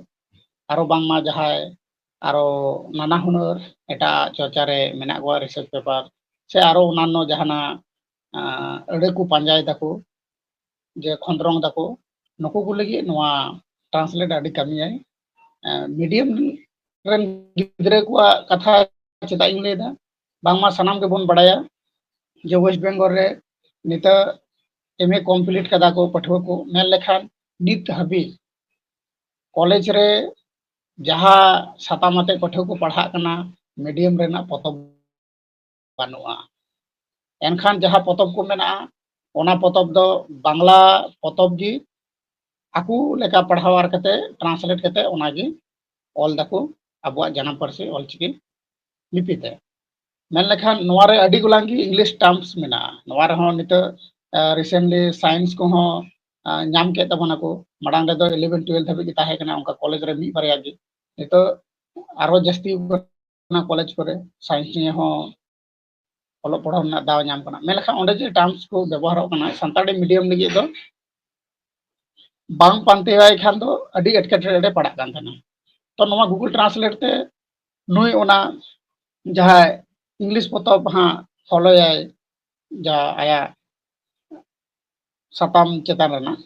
ᱟᱨᱚ ᱵᱟᱝᱢᱟ ᱡᱟᱦᱟᱸᱭ ᱟᱨᱚ ᱱᱟᱱᱟ ᱦᱩᱱᱟᱹᱨ ᱮᱴᱟᱜ ᱪᱚᱨᱪᱟ ᱨᱮ ᱢᱮᱱᱟᱜ ᱠᱚᱣᱟ, research paper ᱥᱮ ᱟᱨᱚ ᱚᱱᱟᱱᱱᱚ ᱡᱟᱦᱟᱱᱟᱜ, ᱟᱸ, ᱟᱹᱲᱟᱹ ᱠᱚ ᱯᱟᱸᱡᱟᱭ ᱫᱟᱠᱚ, ᱡᱮ ᱠᱷᱚᱸᱫᱽᱨᱚᱝ ᱫᱟᱠᱚ, ᱱᱩᱠᱩ ᱠᱚ ᱞᱟᱹᱜᱤᱫ ᱱᱚᱣᱟ translate ᱟᱹᱰᱤ ᱠᱟᱹᱢᱤᱭᱟᱭ᱾ ᱟᱸ, medium ᱨᱮᱱ ᱜᱤᱫᱽᱨᱟᱹ ᱠᱚᱣᱟᱜ ᱠᱟᱛᱷᱟ ᱪᱮᱫᱟᱜ ᱤᱧ ᱞᱟᱹᱭᱫᱟ? ᱵᱟᱝᱢᱟ ᱥᱟᱱᱟᱢ ᱜᱮᱵᱚᱱ ᱵᱟᱲᱟᱭᱟ ᱡᱮ West Bengal ᱨᱮ ᱱᱤᱛᱚᱜ M A complete ᱠᱟᱫᱟ ᱠᱚ ᱯᱟᱹᱴᱷᱩᱣᱟᱹ ᱠᱚ, ᱢᱮᱱ ᱞᱮᱠᱷᱟᱱ ᱱᱤᱛ ᱦᱟᱹᱵᱤᱡ ᱠᱚᱞᱮᱡᱽ ᱨᱮ ᱡᱟᱦᱟᱸ ᱥᱟᱛᱟᱢ ᱟᱛᱮ ᱯᱟᱹᱴᱷᱩᱣᱟᱹ ᱠᱚ ᱯᱟᱲᱦᱟᱜ ᱠᱟᱱᱟ, medium ᱨᱮᱱᱟᱜ ᱯᱚᱛᱚᱵ ᱵᱟᱹᱱᱩᱜᱼᱟ᱾ ᱮᱱᱠᱷᱟᱱ ᱡᱟᱦᱟᱸ ᱯᱚᱛᱚᱵ ᱠᱚ ᱢᱮᱱᱟᱜᱼᱟ, ᱚᱱᱟ ᱯᱚᱛᱚᱵ ᱫᱚ ᱵᱟᱝᱞᱟ ᱯᱚᱛᱚᱵ ᱜᱮ ᱟᱠᱚ ᱞᱮᱠᱟ ᱯᱟᱲᱦᱟᱣ ᱟᱨ ᱠᱟᱛᱮ, translate ᱠᱟᱛᱮ ᱚᱱᱟᱜᱮ ᱚᱞ ᱫᱟᱠᱚ ᱟᱵᱚᱣᱟᱜ ᱡᱟᱱᱟᱢ ᱯᱟᱹᱨᱥᱤ ᱚᱞᱪᱤᱠᱤ ᱞᱤᱯᱤ ᱛᱮ᱾ ᱢᱮᱱ ᱞᱮᱠᱷᱟᱱ ᱱᱚᱣᱟ ᱨᱮ ᱟᱹᱰᱤ ᱜᱚᱞᱟᱝ ᱜᱮ English terms ᱢᱮᱱᱟᱜᱼᱟ᱾ ᱱᱚᱣᱟ ᱨᱮᱦᱚᱸ ᱱᱤᱛᱚᱜ, ᱟ, recently science ᱠᱚᱦᱚᱸ, ᱟ, ᱧᱟᱢ ᱠᱮᱫ ᱛᱟᱵᱚᱱᱟᱠᱚ᱾ ᱢᱟᱲᱟᱝ ᱨᱮᱫᱚ eleven twelve ᱫᱷᱟᱹᱵᱤᱡ ᱜᱮ ᱛᱟᱦᱮᱸ ᱠᱟᱱᱟ, ᱚᱱᱠᱟ ᱠᱚᱞᱮᱡᱽ ᱨᱮ ᱢᱤᱫ ᱵᱟᱨᱭᱟ ᱜᱮ᱾ ᱱᱤᱛᱚᱜ ᱟᱨᱚ ᱡᱟᱹᱥᱛᱤ ᱠᱟᱱᱟ ᱠᱚᱞᱮᱡᱽ ᱠᱚᱨᱮ, science ᱱᱤᱭᱮ ᱦᱚᱸ ᱚᱞᱚᱜ ᱯᱟᱲᱦᱟᱣ ᱨᱮᱱᱟᱜ ᱫᱟᱣ ᱧᱟᱢ ᱠᱟᱱᱟ᱾ ᱢᱮᱱ ᱞᱮᱠᱷᱟᱱ ᱚᱸᱰᱮ ᱡᱮ terms ᱠᱚ ᱵᱮᱵᱚᱦᱟᱨᱚᱜ ᱠᱟᱱᱟ ᱥᱟᱱᱛᱟᱲᱤ medium ᱞᱟᱹᱜᱤᱫ ᱫᱚ, ᱵᱟᱝ ᱯᱟᱱᱛᱮᱭᱟᱭ ᱠᱷᱟᱱ ᱫᱚ ᱟᱹᱰᱤ ᱮᱴᱠᱮᱴᱚᱬᱮ ᱨᱮ ᱯᱟᱲᱟᱜ ᱠᱟᱱ ᱛᱟᱦᱮᱱᱟ᱾ ᱛᱚ ᱱᱚᱣᱟ Google Translate ᱛᱮ ᱱᱩᱭ ᱚᱱᱟ ᱡᱟᱦᱟᱸᱭ English ᱯᱚᱛᱚᱵ ᱦᱟᱸᱜ followᱭᱟᱭ, ᱡᱟ ᱟᱭᱟᱜ ᱥᱟᱛᱟᱢ ᱪᱮᱛᱟᱱ ᱨᱮᱱᱟᱜ,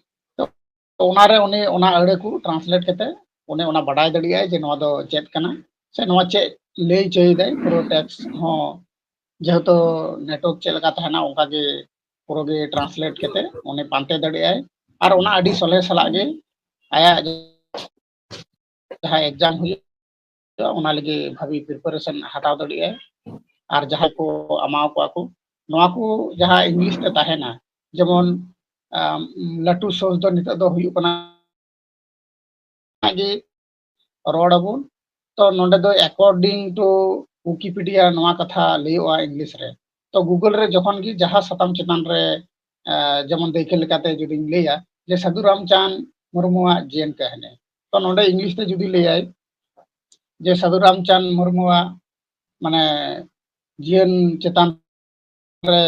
ᱛᱚ ᱛᱚ ᱚᱱᱟᱨᱮ ᱩᱱᱤ ᱚᱱᱟ ᱟᱹᱲᱟᱹ ᱠᱚ ᱴᱨᱟᱱᱥᱞᱮᱴ ᱠᱟᱛᱮ ᱩᱱᱤ ᱚᱱᱟ ᱵᱟᱰᱟᱭ ᱫᱟᱲᱮᱭᱟᱜᱼᱟᱭ ᱡᱮ ᱱᱚᱣᱟ ᱫᱚ ᱪᱮᱫ ᱠᱟᱱᱟ ᱥᱮ ᱱᱚᱣᱟ ᱪᱮᱫ ᱞᱟᱹᱭ ᱪᱚᱭᱮᱫᱟᱭ᱾ ᱯᱩᱨᱟᱹ ᱴᱮᱠᱥᱴ ᱦᱚᱸ ᱡᱮᱦᱮᱛᱩ ᱱᱮᱴᱣᱟᱨᱠ ᱪᱮᱫ ᱞᱮᱠᱟ ᱛᱟᱦᱮᱱᱟ ᱚᱱᱠᱟ ᱜᱮ ᱯᱩᱨᱟᱹ ᱜᱮ ᱴᱨᱟᱱᱥᱞᱮᱴ ᱠᱟᱛᱮ ᱩᱱᱤ ᱯᱟᱱᱛᱮ ᱫᱟᱲᱮᱭᱟᱜᱼᱟᱭ᱾ ᱟᱨ ᱚᱱᱟ ᱟᱹᱰᱤ ᱥᱚᱞᱦᱮ ᱥᱟᱞᱟᱜ ᱜᱮ ᱟᱭᱟᱜ ᱡᱟᱦᱟᱸ ᱮᱠᱡᱟᱢ ᱦᱩᱭᱩᱜᱼᱟ ᱚᱱᱟ ᱞᱟᱹᱜᱤᱫ ᱵᱷᱟᱹᱜᱤ ᱯᱨᱤᱯᱟᱨᱮᱥᱚᱱ ᱦᱟᱛᱟᱣ ᱫᱟᱲᱮᱭᱟᱜᱼᱟᱭ᱾ ᱟᱨ ᱡᱟᱦᱟᱸᱭ ᱠᱚ ᱮᱢᱟᱣ ᱠᱚᱣᱟ ᱠᱚ ᱱᱚᱣᱟ ᱠᱚ ᱡᱟᱦᱟᱸ ᱤᱝᱞᱤᱥ ᱛᱮ ᱛᱟᱦᱮᱱᱟ, ᱡᱮᱢᱚᱱ ᱟᱢ, ᱞᱟᱹᱴᱩ ᱥᱳᱨᱥ ᱫᱚ ᱱᱤᱛᱚᱜ ᱫᱚ ᱦᱩᱭᱩᱜ ᱠᱟᱱᱟ ᱜᱮ ᱨᱚᱲ ᱟᱵᱚᱱ᱾ ᱛᱚ ᱱᱚᱰᱮ ᱫᱚ according to Wikipedia ᱱᱚᱣᱟ ᱠᱟᱛᱷᱟ ᱞᱟᱹᱭᱚᱜᱼᱟ ᱤᱝᱞᱤᱥ ᱨᱮ᱾ ᱛᱚ ᱜᱩᱜᱚᱞ ᱨᱮ ᱡᱚᱠᱷᱚᱱ ᱜᱮ ᱡᱟᱦᱟᱸ ᱥᱟᱛᱟᱢ ᱪᱮᱛᱟᱱ ᱨᱮ ᱟᱸ, ᱡᱮᱢᱚᱱ ᱫᱟᱹᱭᱠᱟᱹ ᱞᱮᱠᱟᱛᱮ ᱡᱩᱫᱤᱧ ᱞᱟᱹᱭᱟ ᱡᱮ ᱥᱟᱹᱫᱷᱩ ᱨᱟᱢᱪᱟᱸᱫᱽ ᱢᱩᱨᱢᱩᱣᱟᱜ ᱡᱤᱭᱚᱱ ᱠᱟᱹᱦᱱᱤ, ᱛᱚ ᱱᱚᱰᱮ ᱤᱝᱞᱤᱥ ᱛᱮ ᱡᱩᱫᱤ ᱞᱟᱹᱭᱟᱭ ᱡᱮ ᱥᱟᱹᱫᱷᱩ ᱨᱟᱢᱪᱟᱸᱫᱽ ᱢᱩᱨᱢᱩᱣᱟᱜ ᱢᱟᱱᱮ ᱡᱤᱭᱚᱱ ᱪᱮᱛᱟᱱ ᱨᱮ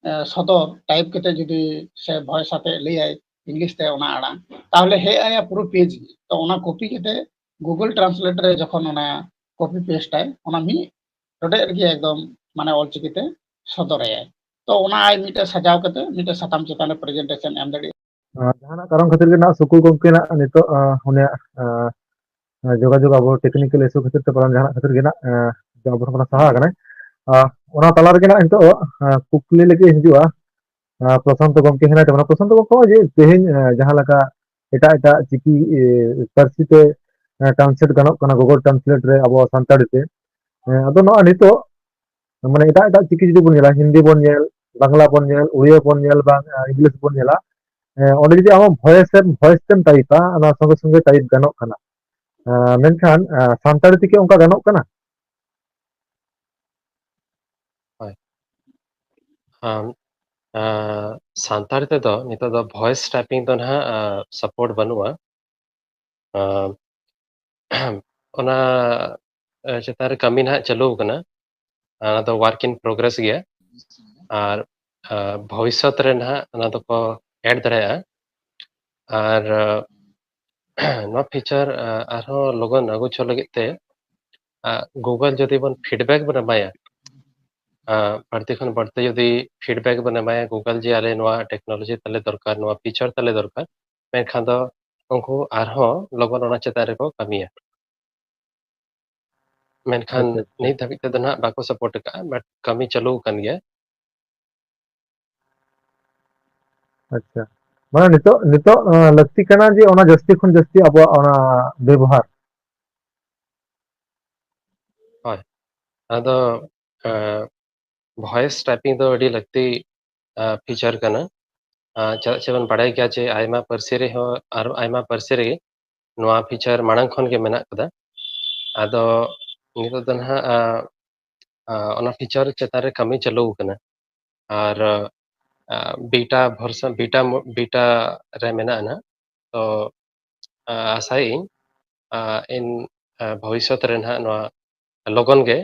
ᱮ, ᱥᱚᱫᱚᱨ ᱴᱟᱭᱤᱯ ᱠᱟᱛᱮ ᱡᱩᱫᱤ ᱥᱮ ᱵᱷᱚᱭᱮᱥ ᱟᱛᱮ ᱞᱟᱹᱭᱟᱭ ᱤᱝᱞᱤᱥ ᱛᱮ ᱚᱱᱟ ᱟᱲᱟᱝ, ᱛᱟᱦᱚᱞᱮ ᱦᱮᱡ ᱟᱭᱟ ᱯᱩᱨᱟᱹ ᱯᱮᱡᱽ ᱜᱮ᱾ ᱛᱚ ᱚᱱᱟ ᱠᱚᱯᱤ ᱠᱟᱛᱮ ᱜᱩᱜᱚᱞ ᱴᱨᱟᱱᱥᱞᱮᱴ ᱨᱮ ᱡᱚᱠᱷᱚᱱ ᱚᱱᱟ ᱠᱚᱯᱤ ᱯᱮᱥᱴ ᱟᱭ ᱚᱱᱟ ᱢᱤᱫ ᱰᱚᱰᱮᱜ ᱨᱮᱜᱮ ᱮᱠᱫᱚᱢ ᱢᱟᱱᱮ ᱚᱞᱪᱤᱠᱤ ᱛᱮ ᱥᱚᱫᱚᱨᱟᱭᱟᱭ᱾ ᱛᱚ ᱚᱱᱟ ᱟᱡ ᱢᱤᱫᱴᱮᱱ ᱥᱟᱡᱟᱣ ᱠᱟᱛᱮ ᱢᱤᱫᱴᱮᱱ ᱥᱟᱛᱟᱢ ᱪᱮᱛᱟᱱ ᱨᱮ ᱯᱨᱮᱡᱮᱱᱴᱮᱥᱚᱱ ᱮᱢ ᱫᱟᱲᱮᱭᱟᱜᱼᱟ᱾ ᱟᱨ ᱡᱟᱦᱟᱱᱟᱜ ᱠᱟᱨᱚᱱ ᱠᱷᱟᱹᱛᱤᱨ ᱜᱮ ᱱᱟᱜ ᱥᱩᱠᱩ ᱜᱚᱢᱠᱮ ᱱᱟᱜ ᱱᱤᱛᱚᱜ, ᱟᱸ, ᱩᱱᱤᱭᱟᱜ, ᱟᱸ, ᱡᱳᱜᱟᱡᱳᱜᱽ ᱟᱵᱚ ᱴᱮᱠᱱᱤᱠᱮᱞ ᱤᱥᱩ ᱠᱷᱟᱹᱛᱤᱨ ᱛᱮ ᱯᱟᱞᱮᱱ ᱡᱟᱦᱟᱱᱟᱜ ᱠᱷᱟᱹᱛᱤᱨ ᱜᱮ ᱱᱟᱜ, ᱟᱸ, ᱟᱵᱚ ᱴᱷᱮᱱ ᱠᱷᱚᱱᱟᱜ ᱥᱟᱦᱟ ᱟᱠᱟᱱᱟᱭ᱾ ᱟᱸ, ᱚᱱᱟ ᱛᱟᱞᱟ ᱨᱮᱜᱮ ᱱᱟᱜ ᱱᱤᱛᱚᱜ, ᱟᱸ, ᱠᱩᱠᱞᱤ ᱞᱟᱹᱜᱤᱫ ᱦᱤᱡᱩᱜᱼᱟ᱾ ᱟᱸ, ᱯᱨᱚᱥᱟᱱᱛᱚ ᱜᱚᱢᱠᱮ ᱦᱮᱱᱟᱭ ᱛᱟᱵᱚᱱᱟ᱾ ᱯᱨᱚᱥᱟᱱᱛᱚ ᱜᱚᱢᱠᱮ, ᱱᱚᱜᱼᱚᱭ ᱡᱮ ᱛᱮᱦᱮᱧ, ᱟᱸ, ᱡᱟᱦᱟᱸ ᱞᱮᱠᱟ ᱮᱴᱟᱜ ᱮᱴᱟᱜ ᱪᱤᱠᱤ, ᱮ, ᱯᱟᱹᱨᱥᱤ ᱛᱮ, ᱮ, ᱴᱨᱟᱱᱥᱞᱮᱴ ᱜᱟᱱᱚᱜ ᱠᱟᱱᱟ ᱜᱩᱜᱚᱞ ᱴᱨᱟᱱᱥᱞᱮᱴ ᱨᱮ ᱟᱵᱚ ᱥᱟᱱᱛᱟᱲᱤ ᱛᱮ, ᱮ, ᱟᱫᱚ ᱱᱚᱜᱼᱚᱭ ᱱᱤᱛᱚᱜ ᱢᱟᱱᱮ ᱮᱴᱟᱜ ᱮᱴᱟᱜ ᱪᱤᱠᱤ ᱡᱩᱫᱤ ᱵᱚᱱ ᱧᱮᱞᱟ, ᱦᱤᱱᱫᱤ ᱵᱚᱱ ᱧᱮᱞ, ᱵᱟᱝᱞᱟ ᱵᱚᱱ ᱧᱮᱞ, ᱩᱲᱤᱭᱟ ᱵᱚᱱ ᱧᱮᱞ, ᱵᱟᱝ, ᱮ, ᱤᱝᱞᱤᱥ ᱵᱚᱱ ᱧᱮᱞᱟ, ᱮ, ᱚᱸᱰᱮ ᱡᱩᱫᱤ ᱟᱢ ᱵᱷᱚᱭᱮᱥ ᱮᱢ, ᱵᱷᱚᱭᱮᱥ ᱛᱮᱢ ᱴᱟᱭᱤᱯᱟ, ᱚᱱᱟ ᱥᱚᱸᱜᱮ ᱥᱚᱸᱜᱮ ᱴᱟᱭᱤᱯ ᱜᱟᱱᱚᱜ ᱠᱟᱱᱟ᱾ ᱮ, ᱢᱮᱱᱠᱷᱟᱱ, ᱮ, ᱥᱟᱱᱛᱟᱲᱤ ᱛᱮᱠᱤ ᱚᱱᱠᱟ ᱜᱟᱱᱚᱜ ᱠᱟᱱᱟ? ᱦᱳᱭ᱾ ᱟᱢ, ᱮ, ᱥᱟᱱᱛᱟᱲᱤ ᱛᱮᱫᱚ ᱱᱤᱛᱚᱜ ᱫᱚ ᱵᱷᱚᱭᱮᱥ ᱴᱟᱭᱯᱤᱝ ᱫᱚ ᱱᱟᱦᱟᱜ, ᱮ, ᱥᱟᱯᱳᱨᱴ ᱵᱟᱹᱱᱩᱜᱼᱟ᱾ ᱮ, ᱚᱱᱟ, ᱮ, ᱪᱮᱛᱟᱱ ᱨᱮ ᱠᱟᱹᱢᱤ ᱱᱟᱦᱟᱜ ᱪᱟᱹᱞᱩ ᱟᱠᱟᱱᱟ᱾ ᱚᱱᱟ ᱫᱚ work in progress ᱜᱮᱭᱟ᱾ ᱟᱨ, ᱮ, ᱵᱷᱚᱵᱤᱥᱥᱚᱛ ᱨᱮ ᱱᱟᱦᱟᱜ ᱚᱱᱟ ᱫᱚᱠᱚ ᱮᱰ ᱫᱟᱲᱮᱭᱟᱜᱼᱟ᱾ ᱟᱨ, ᱮ, ᱱᱚᱣᱟ ᱯᱷᱤᱪᱟᱨ, ᱮ, ᱟᱨᱦᱚᱸ ᱞᱚᱜᱚᱱ ᱟᱹᱜᱩ ᱦᱚᱪᱚ ᱞᱟᱹᱜᱤᱫ ᱛᱮ, ᱮ, ᱜᱩᱜᱚᱞ ᱡᱩᱫᱤ ᱵᱚᱱ ᱯᱷᱤᱰᱵᱮᱠ ᱵᱚᱱ ᱮᱢᱟᱭᱟ, ᱮ, ᱵᱟᱹᱲᱛᱤ ᱠᱷᱚᱱ ᱵᱟᱹᱲᱛᱤ ᱡᱩᱫᱤ ᱯᱷᱤᱰᱵᱮᱠ ᱵᱚᱱ ᱮᱢᱟᱭᱟ ᱜᱩᱜᱚᱞ ᱡᱮ ᱟᱞᱮ ᱱᱚᱣᱟ ᱴᱮᱠᱱᱳᱞᱚᱡᱤ ᱛᱟᱞᱮ ᱫᱚᱨᱠᱟᱨ, ᱱᱚᱣᱟ ᱯᱷᱤᱪᱟᱨ ᱛᱟᱞᱮ ᱫᱚᱨᱠᱟᱨ, ᱢᱮᱱᱠᱷᱟᱱ ᱫᱚ ᱩᱱᱠᱩ ᱟᱨᱦᱚᱸ ᱞᱚᱜᱚᱱ ᱚᱱᱟ ᱪᱮᱛᱟᱱ ᱨᱮᱠᱚ ᱠᱟᱹᱢᱤᱭᱟ᱾ ᱢᱮᱱᱠᱷᱟᱱ ᱟᱪᱪᱷᱟ, ᱟᱪᱪᱷᱟ᱾ ᱱᱤᱛ ᱫᱷᱟᱹᱵᱤᱡ ᱛᱮᱫᱚ ᱱᱟᱦᱟᱜ ᱵᱟᱠᱚ support ᱟᱠᱟᱫᱼᱟ, but ᱠᱟᱹᱢᱤ ᱪᱟᱹᱞᱩ ᱟᱠᱟᱱ ᱜᱮᱭᱟ᱾ ᱟᱪᱪᱷᱟ, ᱢᱟᱱᱮ ᱱᱤᱛᱚᱜ, ᱱᱤᱛᱚᱜ, ᱟᱸ, ᱞᱟᱹᱠᱛᱤ ᱠᱟᱱᱟ ᱡᱮ ᱚᱱᱟ ᱡᱟᱹᱥᱛᱤ ᱠᱷᱚᱱ ᱡᱟᱹᱥᱛᱤ ᱟᱵᱚᱣᱟᱜ ᱚᱱᱟ ᱵᱮᱵᱚᱦᱟᱨ᱾ ᱦᱳᱭ, ᱟᱫᱚ, ᱟᱸ, voice typing ᱫᱚ ᱟᱹᱰᱤ ᱞᱟᱹᱠᱛᱤ, ᱟᱸ, feature ᱠᱟᱱᱟ᱾ ᱟᱸ, ᱪᱮᱫᱟᱜ ᱥᱮ ᱵᱚᱱ ᱵᱟᱲᱟᱭ ᱜᱮᱭᱟ ᱡᱮ ᱟᱭᱢᱟ ᱯᱟᱹᱨᱥᱤ ᱨᱮᱦᱚᱸ ᱟᱨ ᱟᱭᱢᱟ ᱯᱟᱹᱨᱥᱤ ᱨᱮᱜᱮ ᱱᱚᱣᱟ feature ᱢᱟᱲᱟᱝ ᱠᱷᱚᱱ ᱜᱮ ᱢᱮᱱᱟᱜ ᱠᱟᱫᱟ᱾ ᱟᱫᱚ ᱱᱤᱛᱚᱜ ᱫᱚ ᱱᱟᱦᱟᱜ, ᱟᱸ, ᱟᱸ, ᱚᱱᱟ feature ᱪᱮᱛᱟᱱ ᱨᱮ ᱠᱟᱹᱢᱤ ᱪᱟᱹᱞᱩ ᱟᱠᱟᱱᱟ᱾ ᱟᱨ, ᱟᱸ, beta version, beta mo-, beta ᱨᱮ ᱢᱮᱱᱟᱜᱼᱟ ᱱᱟᱦᱟᱜ᱾ ᱛᱚ, ᱟᱸ, ᱟᱥᱟᱭᱟᱹᱧ, ᱟᱸ, in, ᱟᱸ, ᱵᱷᱚᱵᱤᱥᱥᱚᱛ ᱨᱮ ᱱᱟᱦᱟᱜ ᱱᱚᱣᱟ ᱞᱚᱜᱚᱱ ᱜᱮ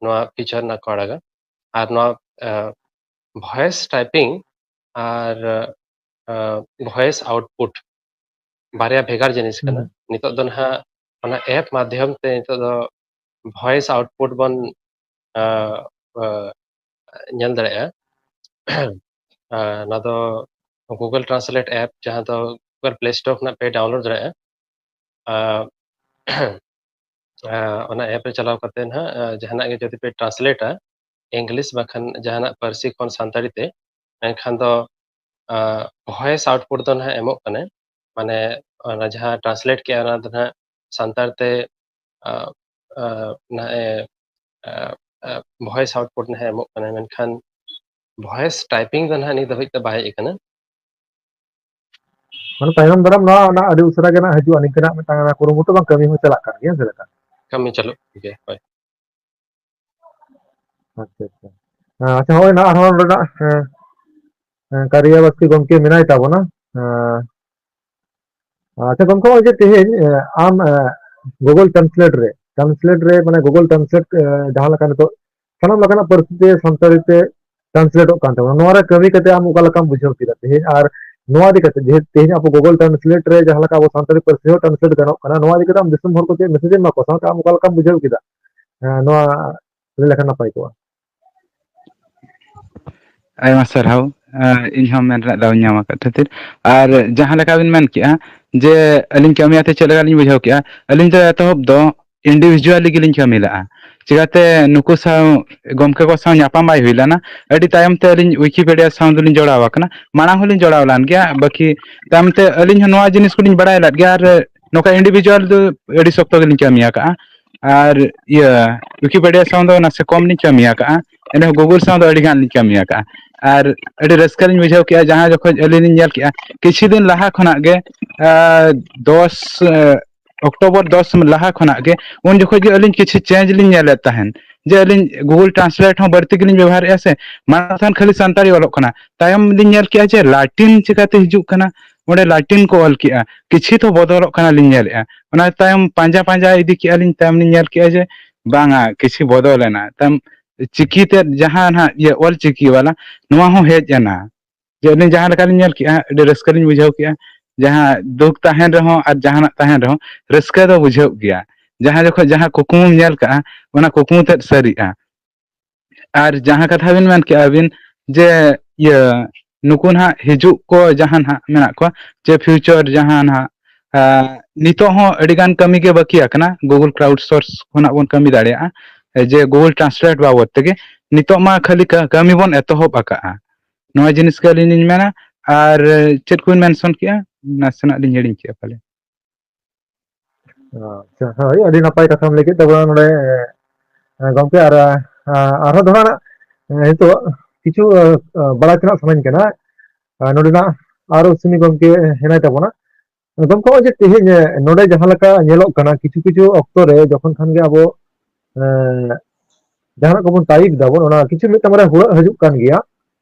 ᱱᱚᱣᱟ feature ᱱᱟᱦᱟᱜ ᱠᱚ ᱟᱲᱟᱜᱟ᱾ ᱟᱨ ᱱᱚᱣᱟ, ᱟᱸ, voice typing ᱟᱨ, ᱟᱸ, voice output ᱵᱟᱨᱭᱟ ᱵᱷᱮᱜᱟᱨ ᱡᱤᱱᱤᱥ ᱠᱟᱱᱟ᱾ ᱦᱩᱸ᱾ ᱱᱤᱛᱚᱜ ᱫᱚ ᱱᱟᱦᱟᱜ ᱚᱱᱟ app ᱢᱟᱫᱽᱫᱷᱚᱢ ᱛᱮ ᱱᱤᱛᱚᱜ ᱫᱚ voice output ᱵᱚᱱ, ᱟᱸ, ᱟᱸ, ᱧᱮᱞ ᱫᱟᱲᱮᱭᱟᱜᱼᱟ᱾ ᱟᱸ, ᱱᱚᱣᱟ ᱫᱚ Google Translate app, ᱡᱟᱦᱟᱸ ᱫᱚ Google Play Store ᱠᱷᱚᱱᱟᱜ ᱯᱮ download ᱫᱟᱲᱮᱭᱟᱜᱼᱟ᱾ ᱟᱸ, ᱟᱸ, ᱚᱱᱟ app ᱨᱮ ᱪᱟᱞᱟᱣ ᱠᱟᱛᱮ ᱱᱟᱦᱟᱜ, ᱟᱸ, ᱡᱟᱦᱟᱱᱟᱜ ᱜᱮ ᱡᱩᱫᱤ ᱯᱮ translate-ᱟ, English ᱵᱟᱠᱷᱟᱱ ᱡᱟᱦᱟᱱᱟᱜ ᱯᱟᱹᱨᱥᱤ ᱠᱷᱚᱱ ᱥᱟᱱᱛᱟᱲᱤ ᱛᱮ, ᱮᱱᱠᱷᱟᱱ ᱫᱚ, ᱟᱸ, voice output ᱫᱚ ᱱᱟᱦᱟᱜ ᱮᱢᱚᱜ ᱠᱟᱱᱟᱭ᱾ ᱢᱟᱱᱮ ᱚᱱᱟ ᱡᱟᱦᱟᱸ translate ᱠᱮᱜᱼᱟ, ᱚᱱᱟ ᱫᱚ ᱱᱟᱦᱟᱜ ᱥᱟᱱᱛᱟᱲ ᱛᱮ, ᱟᱸ, ᱟᱸ, ᱱᱟᱦᱟᱜ ᱮ, ᱟᱸ, ᱟᱸ, voice output ᱱᱟᱦᱟᱜ ᱮᱢᱚᱜ ᱠᱟᱱᱟᱭ, ᱢᱮᱱᱠᱷᱟᱱ voice typing ᱫᱚ ᱱᱟᱦᱟᱜ ᱱᱤᱛ ᱫᱷᱟᱹᱵᱤᱡ ᱛᱮ ᱵᱟᱭ ᱦᱮᱡ ᱟᱠᱟᱱᱟ᱾ ᱢᱟᱱᱮ ᱛᱟᱭᱚᱢ ᱫᱟᱨᱟᱢ ᱱᱚᱣᱟ ᱚᱱᱟ ᱟᱹᱰᱤ ᱩᱥᱟᱹᱨᱟ ᱜᱮ ᱱᱟᱜ ᱦᱤᱡᱩᱜᱼᱟ, ᱱᱤᱝᱠᱟᱹᱱᱟᱜ ᱢᱤᱫᱴᱟᱝ ᱚᱱᱟ ᱠᱩᱨᱩᱢᱩᱴᱩ ᱵᱟᱝ ᱠᱟᱹᱢᱤ ᱦᱚᱸ ᱪᱟᱞᱟᱜ ᱠᱟᱱ ᱜᱮᱭᱟ, ᱪᱮᱫ ᱞᱮᱠᱟ? ᱠᱟᱹᱢᱤ ᱪᱟᱹᱞᱩᱜ ᱠᱟᱱ ᱜᱮᱭᱟ, ᱦᱳᱭ᱾ ᱟᱪᱪᱷᱟ, ᱟᱪᱪᱷᱟ᱾ ᱦᱮᱸ, ᱟᱪᱪᱷᱟ, ᱦᱳᱭ, ᱱᱟᱜ ᱟᱨᱦᱚᱸ ᱱᱚᱰᱮᱱᱟᱜ, ᱦᱮᱸ, ᱦᱮᱸ, ᱠᱟᱨᱤᱭᱟ ᱵᱟᱥᱠᱮ ᱜᱚᱢᱠᱮ ᱢᱮᱱᱟᱭ ᱛᱟᱵᱚᱱᱟ᱾ ᱦᱮᱸ, ᱟᱪᱪᱷᱟ, ᱜᱚᱢᱠᱮ, ᱱᱚᱜᱼᱚᱭ ᱡᱮ ᱛᱮᱦᱮᱧ, ᱮ, ᱟᱢ, ᱮ, Google Translate ᱨᱮ, Translate ᱨᱮ, ᱢᱟᱱᱮ, Google Translate, ᱮ, ᱡᱟᱦᱟᱸ ᱞᱮᱠᱟ ᱱᱤᱛᱚᱜ ᱥᱟᱱᱟᱢ ᱞᱮᱠᱟᱱᱟᱜ ᱯᱟᱹᱨᱥᱤ ᱛᱮ ᱥᱟᱱᱛᱟᱲᱤ ᱛᱮ translate-ᱚᱜ ᱠᱟᱱ ᱛᱟᱵᱚᱱᱟ, ᱱᱚᱣᱟ ᱨᱮ ᱠᱟᱹᱢᱤ ᱠᱟᱛᱮ ᱟᱢ ᱚᱠᱟ ᱞᱮᱠᱟᱢ ᱵᱩᱡᱷᱟᱹᱣ ᱠᱮᱫᱟ ᱛᱮᱦᱮᱧ? ᱟᱨ ᱱᱚᱣᱟ ᱤᱫᱤ ᱠᱟᱛᱮ, ᱡᱮ ᱛᱮᱦᱮᱧ ᱟᱵᱚ Google Translate ᱨᱮ ᱡᱟᱦᱟᱸ ᱞᱮᱠᱟ ᱟᱵᱚ ᱥᱟᱱᱛᱟᱲᱤ ᱯᱟᱹᱨᱥᱤ ᱦᱚᱸ translate ᱜᱟᱱᱚᱜ ᱠᱟᱱᱟ, ᱱᱚᱣᱟ ᱤᱫᱤ ᱠᱟᱛᱮ ᱟᱢ ᱫᱤᱥᱚᱢ ᱦᱚᱲ ᱠᱚ ᱪᱮᱫ message ᱮᱢ ᱮᱢᱟ ᱠᱚᱣᱟ, ᱥᱟᱶᱛᱮ ᱟᱢ ᱚᱠᱟ ᱞᱮᱠᱟᱢ ᱵᱩᱡᱷᱟᱹᱣ ᱠᱮᱫᱟ? ᱮ, ᱱᱚᱣᱟ ᱞᱟᱹᱭ ᱞᱮᱠᱷᱟᱱ ᱱᱟᱯᱟᱭ ᱠᱚᱜᱼᱟ᱾ ᱟᱭᱢᱟ ᱥᱟᱨᱦᱟᱣ᱾ ᱟᱸ, ᱤᱧ ᱦᱚᱸ ᱢᱮᱱ ᱨᱮᱱᱟᱜ ᱫᱟᱣ ᱤᱧ ᱧᱟᱢ ᱟᱠᱟᱫ ᱠᱷᱟᱹᱛᱤᱨ᱾ ᱟᱨ ᱡᱟᱦᱟᱸ ᱞᱮᱠᱟ ᱵᱤᱱ ᱢᱮᱱ ᱠᱮᱜᱼᱟ ᱡᱮ ᱟᱹᱞᱤᱧ ᱠᱟᱹᱢᱤᱭᱟᱛᱮ ᱪᱮᱫ ᱞᱮᱠᱟ ᱞᱤᱧ ᱵᱩᱡᱷᱟᱹᱣ ᱠᱮᱜᱼᱟ, ᱟᱹᱞᱤᱧ ᱫᱚ ᱮᱛᱚᱦᱚᱵ ᱫᱚ individually ᱜᱮᱞᱤᱧ ᱠᱟᱹᱢᱤ ᱞᱟᱜᱼᱟ᱾ ᱪᱤᱠᱟᱹᱛᱮ ᱱᱩᱠᱩ ᱥᱟᱶ, ᱜᱚᱢᱠᱮ ᱠᱚ ᱥᱟᱶ ᱧᱟᱯᱟᱢ ᱵᱟᱭ ᱦᱩᱭ ᱞᱮᱱᱟ᱾ ᱟᱹᱰᱤ ᱛᱟᱭᱚᱢ ᱛᱮ ᱟᱹᱞᱤᱧ Wikipedia ᱥᱟᱶ ᱫᱚᱞᱤᱧ ᱡᱚᱲᱟᱣ ᱟᱠᱟᱱᱟ᱾ ᱢᱟᱲᱟᱝ ᱦᱚᱸᱞᱤᱧ ᱡᱚᱲᱟᱣ ᱞᱮᱱ ᱜᱮᱭᱟ, ᱵᱟᱹᱠᱤ ᱛᱟᱭᱚᱢ ᱛᱮ ᱟᱹᱞᱤᱧ ᱦᱚᱸ ᱱᱚᱣᱟ ᱡᱤᱱᱤᱥ ᱠᱚᱞᱤᱧ ᱵᱟᱲᱟᱭ ᱞᱮᱫ ᱜᱮᱭᱟ᱾ ᱟᱨ ᱱᱚᱝᱠᱟ individual ᱫᱚ ᱟᱹᱰᱤ ᱥᱚᱠᱛᱚ ᱜᱮᱞᱤᱧ ᱠᱟᱹᱢᱤ ᱟᱠᱟᱫᱼᱟ᱾ ᱟᱨ ᱤᱭᱟᱹ, Wikipedia ᱥᱟᱶ ᱫᱚ ᱱᱟᱥᱮ ᱠᱚᱢ ᱞᱤᱧ ᱠᱟᱹᱢᱤ ᱟᱠᱟᱫᱼᱟ, ᱮᱱᱨᱮᱦᱚᱸ Google ᱥᱟᱶ ᱫᱚ ᱟᱹᱰᱤ ᱜᱟᱱ ᱞᱤᱧ ᱠᱟᱹᱢᱤ ᱟᱠᱟᱫᱼᱟ᱾ ᱟᱨ ᱟᱹᱰᱤ ᱨᱟᱹᱥᱠᱟᱹ ᱞᱤᱧ ᱵᱩᱡᱷᱟᱹᱣ ᱠᱮᱜᱼᱟ, ᱡᱟᱦᱟᱸ ᱡᱚᱠᱷᱚᱡ ᱟᱹᱞᱤᱧ ᱞᱤᱧ ᱧᱮᱞ ᱠᱮᱜᱼᱟ, ᱠᱤᱪᱷᱩ ᱫᱤᱱ ᱞᱟᱦᱟ ᱠᱷᱚᱱᱟᱜ ᱜᱮ, ᱟᱨ, ᱫᱚᱥ, ᱟᱨ, ᱚᱠᱴᱳᱵᱚᱨ ᱫᱚᱥ ᱞᱟᱦᱟ ᱠᱷᱚᱱᱟᱜ ᱜᱮ, ᱩᱱ ᱡᱚᱠᱷᱚᱡ ᱜᱮ ᱟᱹᱞᱤᱧ ᱠᱤᱪᱷᱩ change ᱞᱤᱧ ᱧᱮᱞᱮᱫ ᱛᱟᱦᱮᱱ, ᱡᱮ ᱟᱹᱞᱤᱧ Google Translate ᱦᱚᱸ ᱵᱟᱹᱲᱛᱤ ᱜᱮᱞᱤᱧ ᱵᱮᱵᱚᱦᱟᱨᱮᱫᱼᱟ ᱥᱮ, ᱢᱟᱲᱟᱝ ᱛᱟᱦᱮᱱ ᱠᱷᱟᱹᱞᱤ ᱥᱟᱱᱛᱟᱲᱤ ᱚᱞᱚᱜ ᱠᱟᱱᱟ, ᱛᱟᱭᱚᱢ ᱞᱤᱧ ᱧᱮᱞ ᱠᱮᱜᱼᱟ ᱡᱮ Latin ᱪᱤᱠᱟᱹᱛᱮ ᱦᱤᱡᱩᱜ ᱠᱟᱱᱟ, ᱚᱸᱰᱮ Latin ᱠᱚ ᱚᱞ ᱠᱮᱜᱼᱟ, ᱠᱤᱪᱷᱤ ᱛᱚ ᱵᱚᱫᱚᱞᱚᱜ ᱠᱟᱱᱟ ᱞᱤᱧ ᱧᱮᱞᱮᱜᱼᱟ᱾ ᱚᱱᱟ ᱛᱟᱭᱚᱢ ᱯᱟᱸᱡᱟ ᱯᱟᱸᱡᱟ ᱤᱫᱤ ᱠᱮᱜᱼᱟ ᱞᱤᱧ, ᱛᱟᱭᱚᱢ ᱞᱤᱧ ᱧᱮᱞ ᱠᱮᱜᱼᱟ ᱡᱮ ᱵᱟᱝᱟ, ᱠᱤᱪᱷᱤ ᱵᱚᱫᱚᱞ ᱮᱱᱟ᱾ ᱛᱟᱭᱚᱢ ᱪᱤᱠᱤ ᱛᱮᱫ ᱡᱟᱦᱟᱸ ᱱᱟᱦᱟᱜ ᱤᱭᱟᱹ ᱚᱞ ᱪᱤᱠᱤ ᱵᱟᱞᱟ, ᱱᱚᱣᱟ ᱦᱚᱸ ᱦᱮᱡ ᱮᱱᱟ᱾ ᱡᱮ ᱟᱹᱞᱤᱧ ᱡᱟᱦᱟᱸ ᱞᱮᱠᱟ ᱞᱤᱧ ᱧᱮᱞ ᱠᱮᱜᱼᱟ, ᱟᱹᱰᱤ ᱨᱟᱹᱥᱠᱟᱹ ᱞᱤᱧ ᱵᱩᱡᱷᱟᱹᱣ ᱠᱮᱜᱼᱟ᱾ ᱡᱟᱦᱟᱸ ᱫᱩᱠ ᱛᱟᱦᱮᱱ ᱨᱮᱦᱚᱸ ᱟᱨ ᱡᱟᱦᱟᱱᱟᱜ ᱛᱟᱦᱮᱱ ᱨᱮᱦᱚᱸ, ᱨᱟᱹᱥᱠᱟᱹ ᱫᱚ ᱵᱩᱡᱷᱟᱹᱜ ᱜᱮᱭᱟ᱾ ᱡᱟᱦᱟᱸ ᱡᱚᱠᱷᱚᱡ ᱡᱟᱦᱟᱸ ᱠᱩᱠᱢᱩᱢ ᱧᱮᱞ ᱠᱟᱜᱼᱟ, ᱚᱱᱟ ᱠᱩᱠᱢᱩ ᱛᱮᱫ ᱥᱟᱹᱨᱤᱜᱼᱟ᱾ ᱟᱨ ᱡᱟᱦᱟᱸ ᱠᱟᱛᱷᱟ ᱵᱤᱱ ᱢᱮᱱ ᱠᱮᱜᱼᱟ ᱟᱹᱵᱤᱱ ᱡᱮ ᱤᱭᱟᱹ, ᱱᱩᱠᱩ ᱱᱟᱦᱟᱜ ᱦᱤᱡᱩᱜ ᱠᱚ ᱡᱟᱦᱟᱸ ᱱᱟᱦᱟᱜ ᱢᱮᱱᱟᱜ ᱠᱚᱣᱟ, ᱡᱮ future ᱡᱟᱦᱟᱸ ᱱᱟᱦᱟᱜ, ᱟᱸ, ᱱᱤᱛᱚᱜ ᱦᱚᱸ ᱟᱹᱰᱤ ᱜᱟᱱ ᱠᱟᱹᱢᱤ ᱜᱮ ᱵᱟᱹᱠᱤ ᱟᱠᱟᱱᱟ, Google Crowd Source ᱠᱷᱚᱱᱟᱜ ᱵᱚᱱ ᱠᱟᱹᱢᱤ ᱫᱟᱲᱮᱭᱟᱜᱼᱟ, ᱡᱮ Google Translate ᱵᱟᱵᱚᱫ ᱛᱮᱜᱮ᱾ ᱱᱤᱛᱚᱜ ᱢᱟ ᱠᱷᱟᱹᱞᱤ ᱠᱟ-, ᱠᱟᱹᱢᱤ ᱵᱚᱱ ᱮᱛᱚᱦᱚᱵ ᱟᱠᱟᱜᱼᱟ᱾ ᱱᱚᱣᱟ ᱡᱤᱱᱤᱥ ᱜᱮ ᱟᱹᱞᱤᱧ ᱞᱤᱧ ᱢᱮᱱᱟ᱾ ᱟᱨ ᱪᱮᱫ ᱠᱚᱵᱤᱱ mention ᱠᱮᱜᱼᱟ? ᱱᱟᱥᱮᱱᱟᱜ ᱞᱤᱧ ᱦᱤᱲᱤᱧ ᱠᱮᱜᱼᱟ ᱯᱟᱞᱮ᱾ ᱟᱪᱪᱷᱟ, ᱦᱳᱭ, ᱟᱹᱰᱤ ᱱᱟᱯᱟᱭ ᱠᱟᱛᱷᱟᱢ ᱞᱟᱹᱭ ᱠᱮᱫ ᱛᱟᱵᱚᱱᱟ ᱱᱚᱰᱮ, ᱮ, ᱜᱚᱢᱠᱮ, ᱟᱨ, ᱮ, ᱟᱨᱦᱚᱸ ᱫᱚ ᱦᱟᱸᱜ, ᱮ, ᱱᱤᱛᱚᱜ ᱠᱤᱪᱷᱩ, ᱮ, ᱮ, ᱵᱟᱲᱟᱭ ᱛᱮᱱᱟᱜ ᱥᱟᱱᱟᱧ ᱠᱟᱱᱟ᱾ ᱮ, ᱱᱚᱰᱮᱱᱟᱜ ᱟᱨᱚ ᱥᱩᱱᱤ ᱜᱚᱢᱠᱮ ᱦᱮᱱᱟᱭ ᱛᱟᱵᱚᱱᱟ᱾ ᱜᱚᱢᱠᱮ, ᱱᱚᱜᱼᱚᱭ ᱡᱮ ᱛᱮᱦᱮᱧ, ᱮ, ᱱᱚᱰᱮ ᱡᱟᱦᱟᱸ ᱞᱮᱠᱟ ᱧᱮᱞᱚᱜ ᱠᱟᱱᱟ, ᱠᱤᱪᱷᱩ ᱠᱤᱪᱷᱩ ᱚᱠᱛᱚ ᱨᱮ ᱡᱚᱠᱷᱚᱱ ᱠᱷᱟᱱ ᱜᱮ ᱟᱵᱚ, ᱮ, ᱡᱟᱦᱟᱱᱟᱜ ᱠᱚᱵᱚᱱ type ᱫᱟᱵᱚᱱ, ᱚᱱᱟ ᱠᱤᱪᱷᱩ ᱢᱤᱫᱴᱟᱝ ᱵᱟᱨᱭᱟ ᱦᱩᱲᱟᱹᱜ ᱦᱤᱡᱩᱜ ᱠᱟᱱ ᱜᱮᱭᱟ᱾